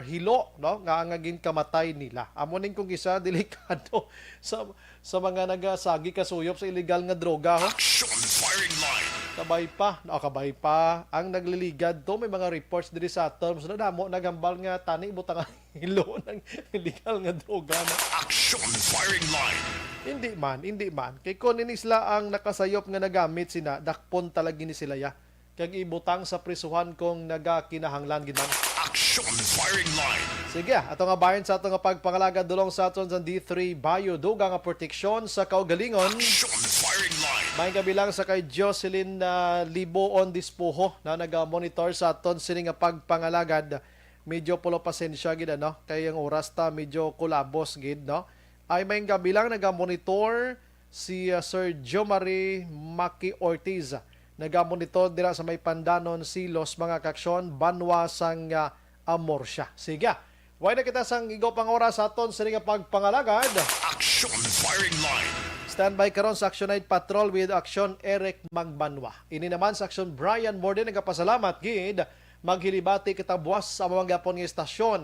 hilo, no? Nga, nga ginkamatay nila. Amo ning kung isa delikado sa, sa mga nagasagi kasuyop sa illegal nga droga, ho. Action firing line. Kabay pa, no, kabay pa. Ang nagliligad to, may mga reports diri sa terms na damo naghambal nga tani butang hilo ng illegal nga droga na. Action firing line. Hindi man, hindi man. Kay kung ini sila ang nakasayop nga nagamit sina, dakpon talaga ni sila ya. kag ibutang sa prisuhan kung nagakinahanglan gid man. Action firing line. Sige, ato nga bahin sa ato nga pagpangalagad dulong sa aton sa D three Bio, dugang nga proteksyon sa kaugalingon. Action firing line. May kabilang sa kay Jocelyn uh, Liboon Dispuho na naga-monitor sa aton sini nga pagpangalagad. Medyo pulo pasensya gid ano, kay ang oras ta medyo kulabos gid no. Ay may kabilang naga-monitor si uh, Sir Jomari Maki Ortiz. Naga-monitor dira sa may Pandanon, Silos, mga kaaksyon, banwa sang uh, Amor siya. Sige. Way na kita sang igo pang oras sa aton sini nga pagpangalagad. Action firing line. Standby karon sa Action Night Patrol with Action Eric Magbanwa. Ini naman sa Action Brian Morden nagapasalamat gid maghilibati kita buwas sa mga gapon nga istasyon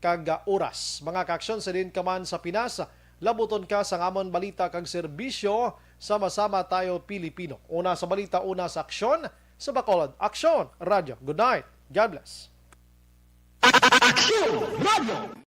kag oras. Mga kaaksyon sa din ka man sa Pinas, labuton ka sa amon balita kag serbisyo. Sama-sama tayo Pilipino. Una sa balita, una sa aksyon sa Bacolod. Aksyon Radio. Good night. God bless. Aksyon Radio.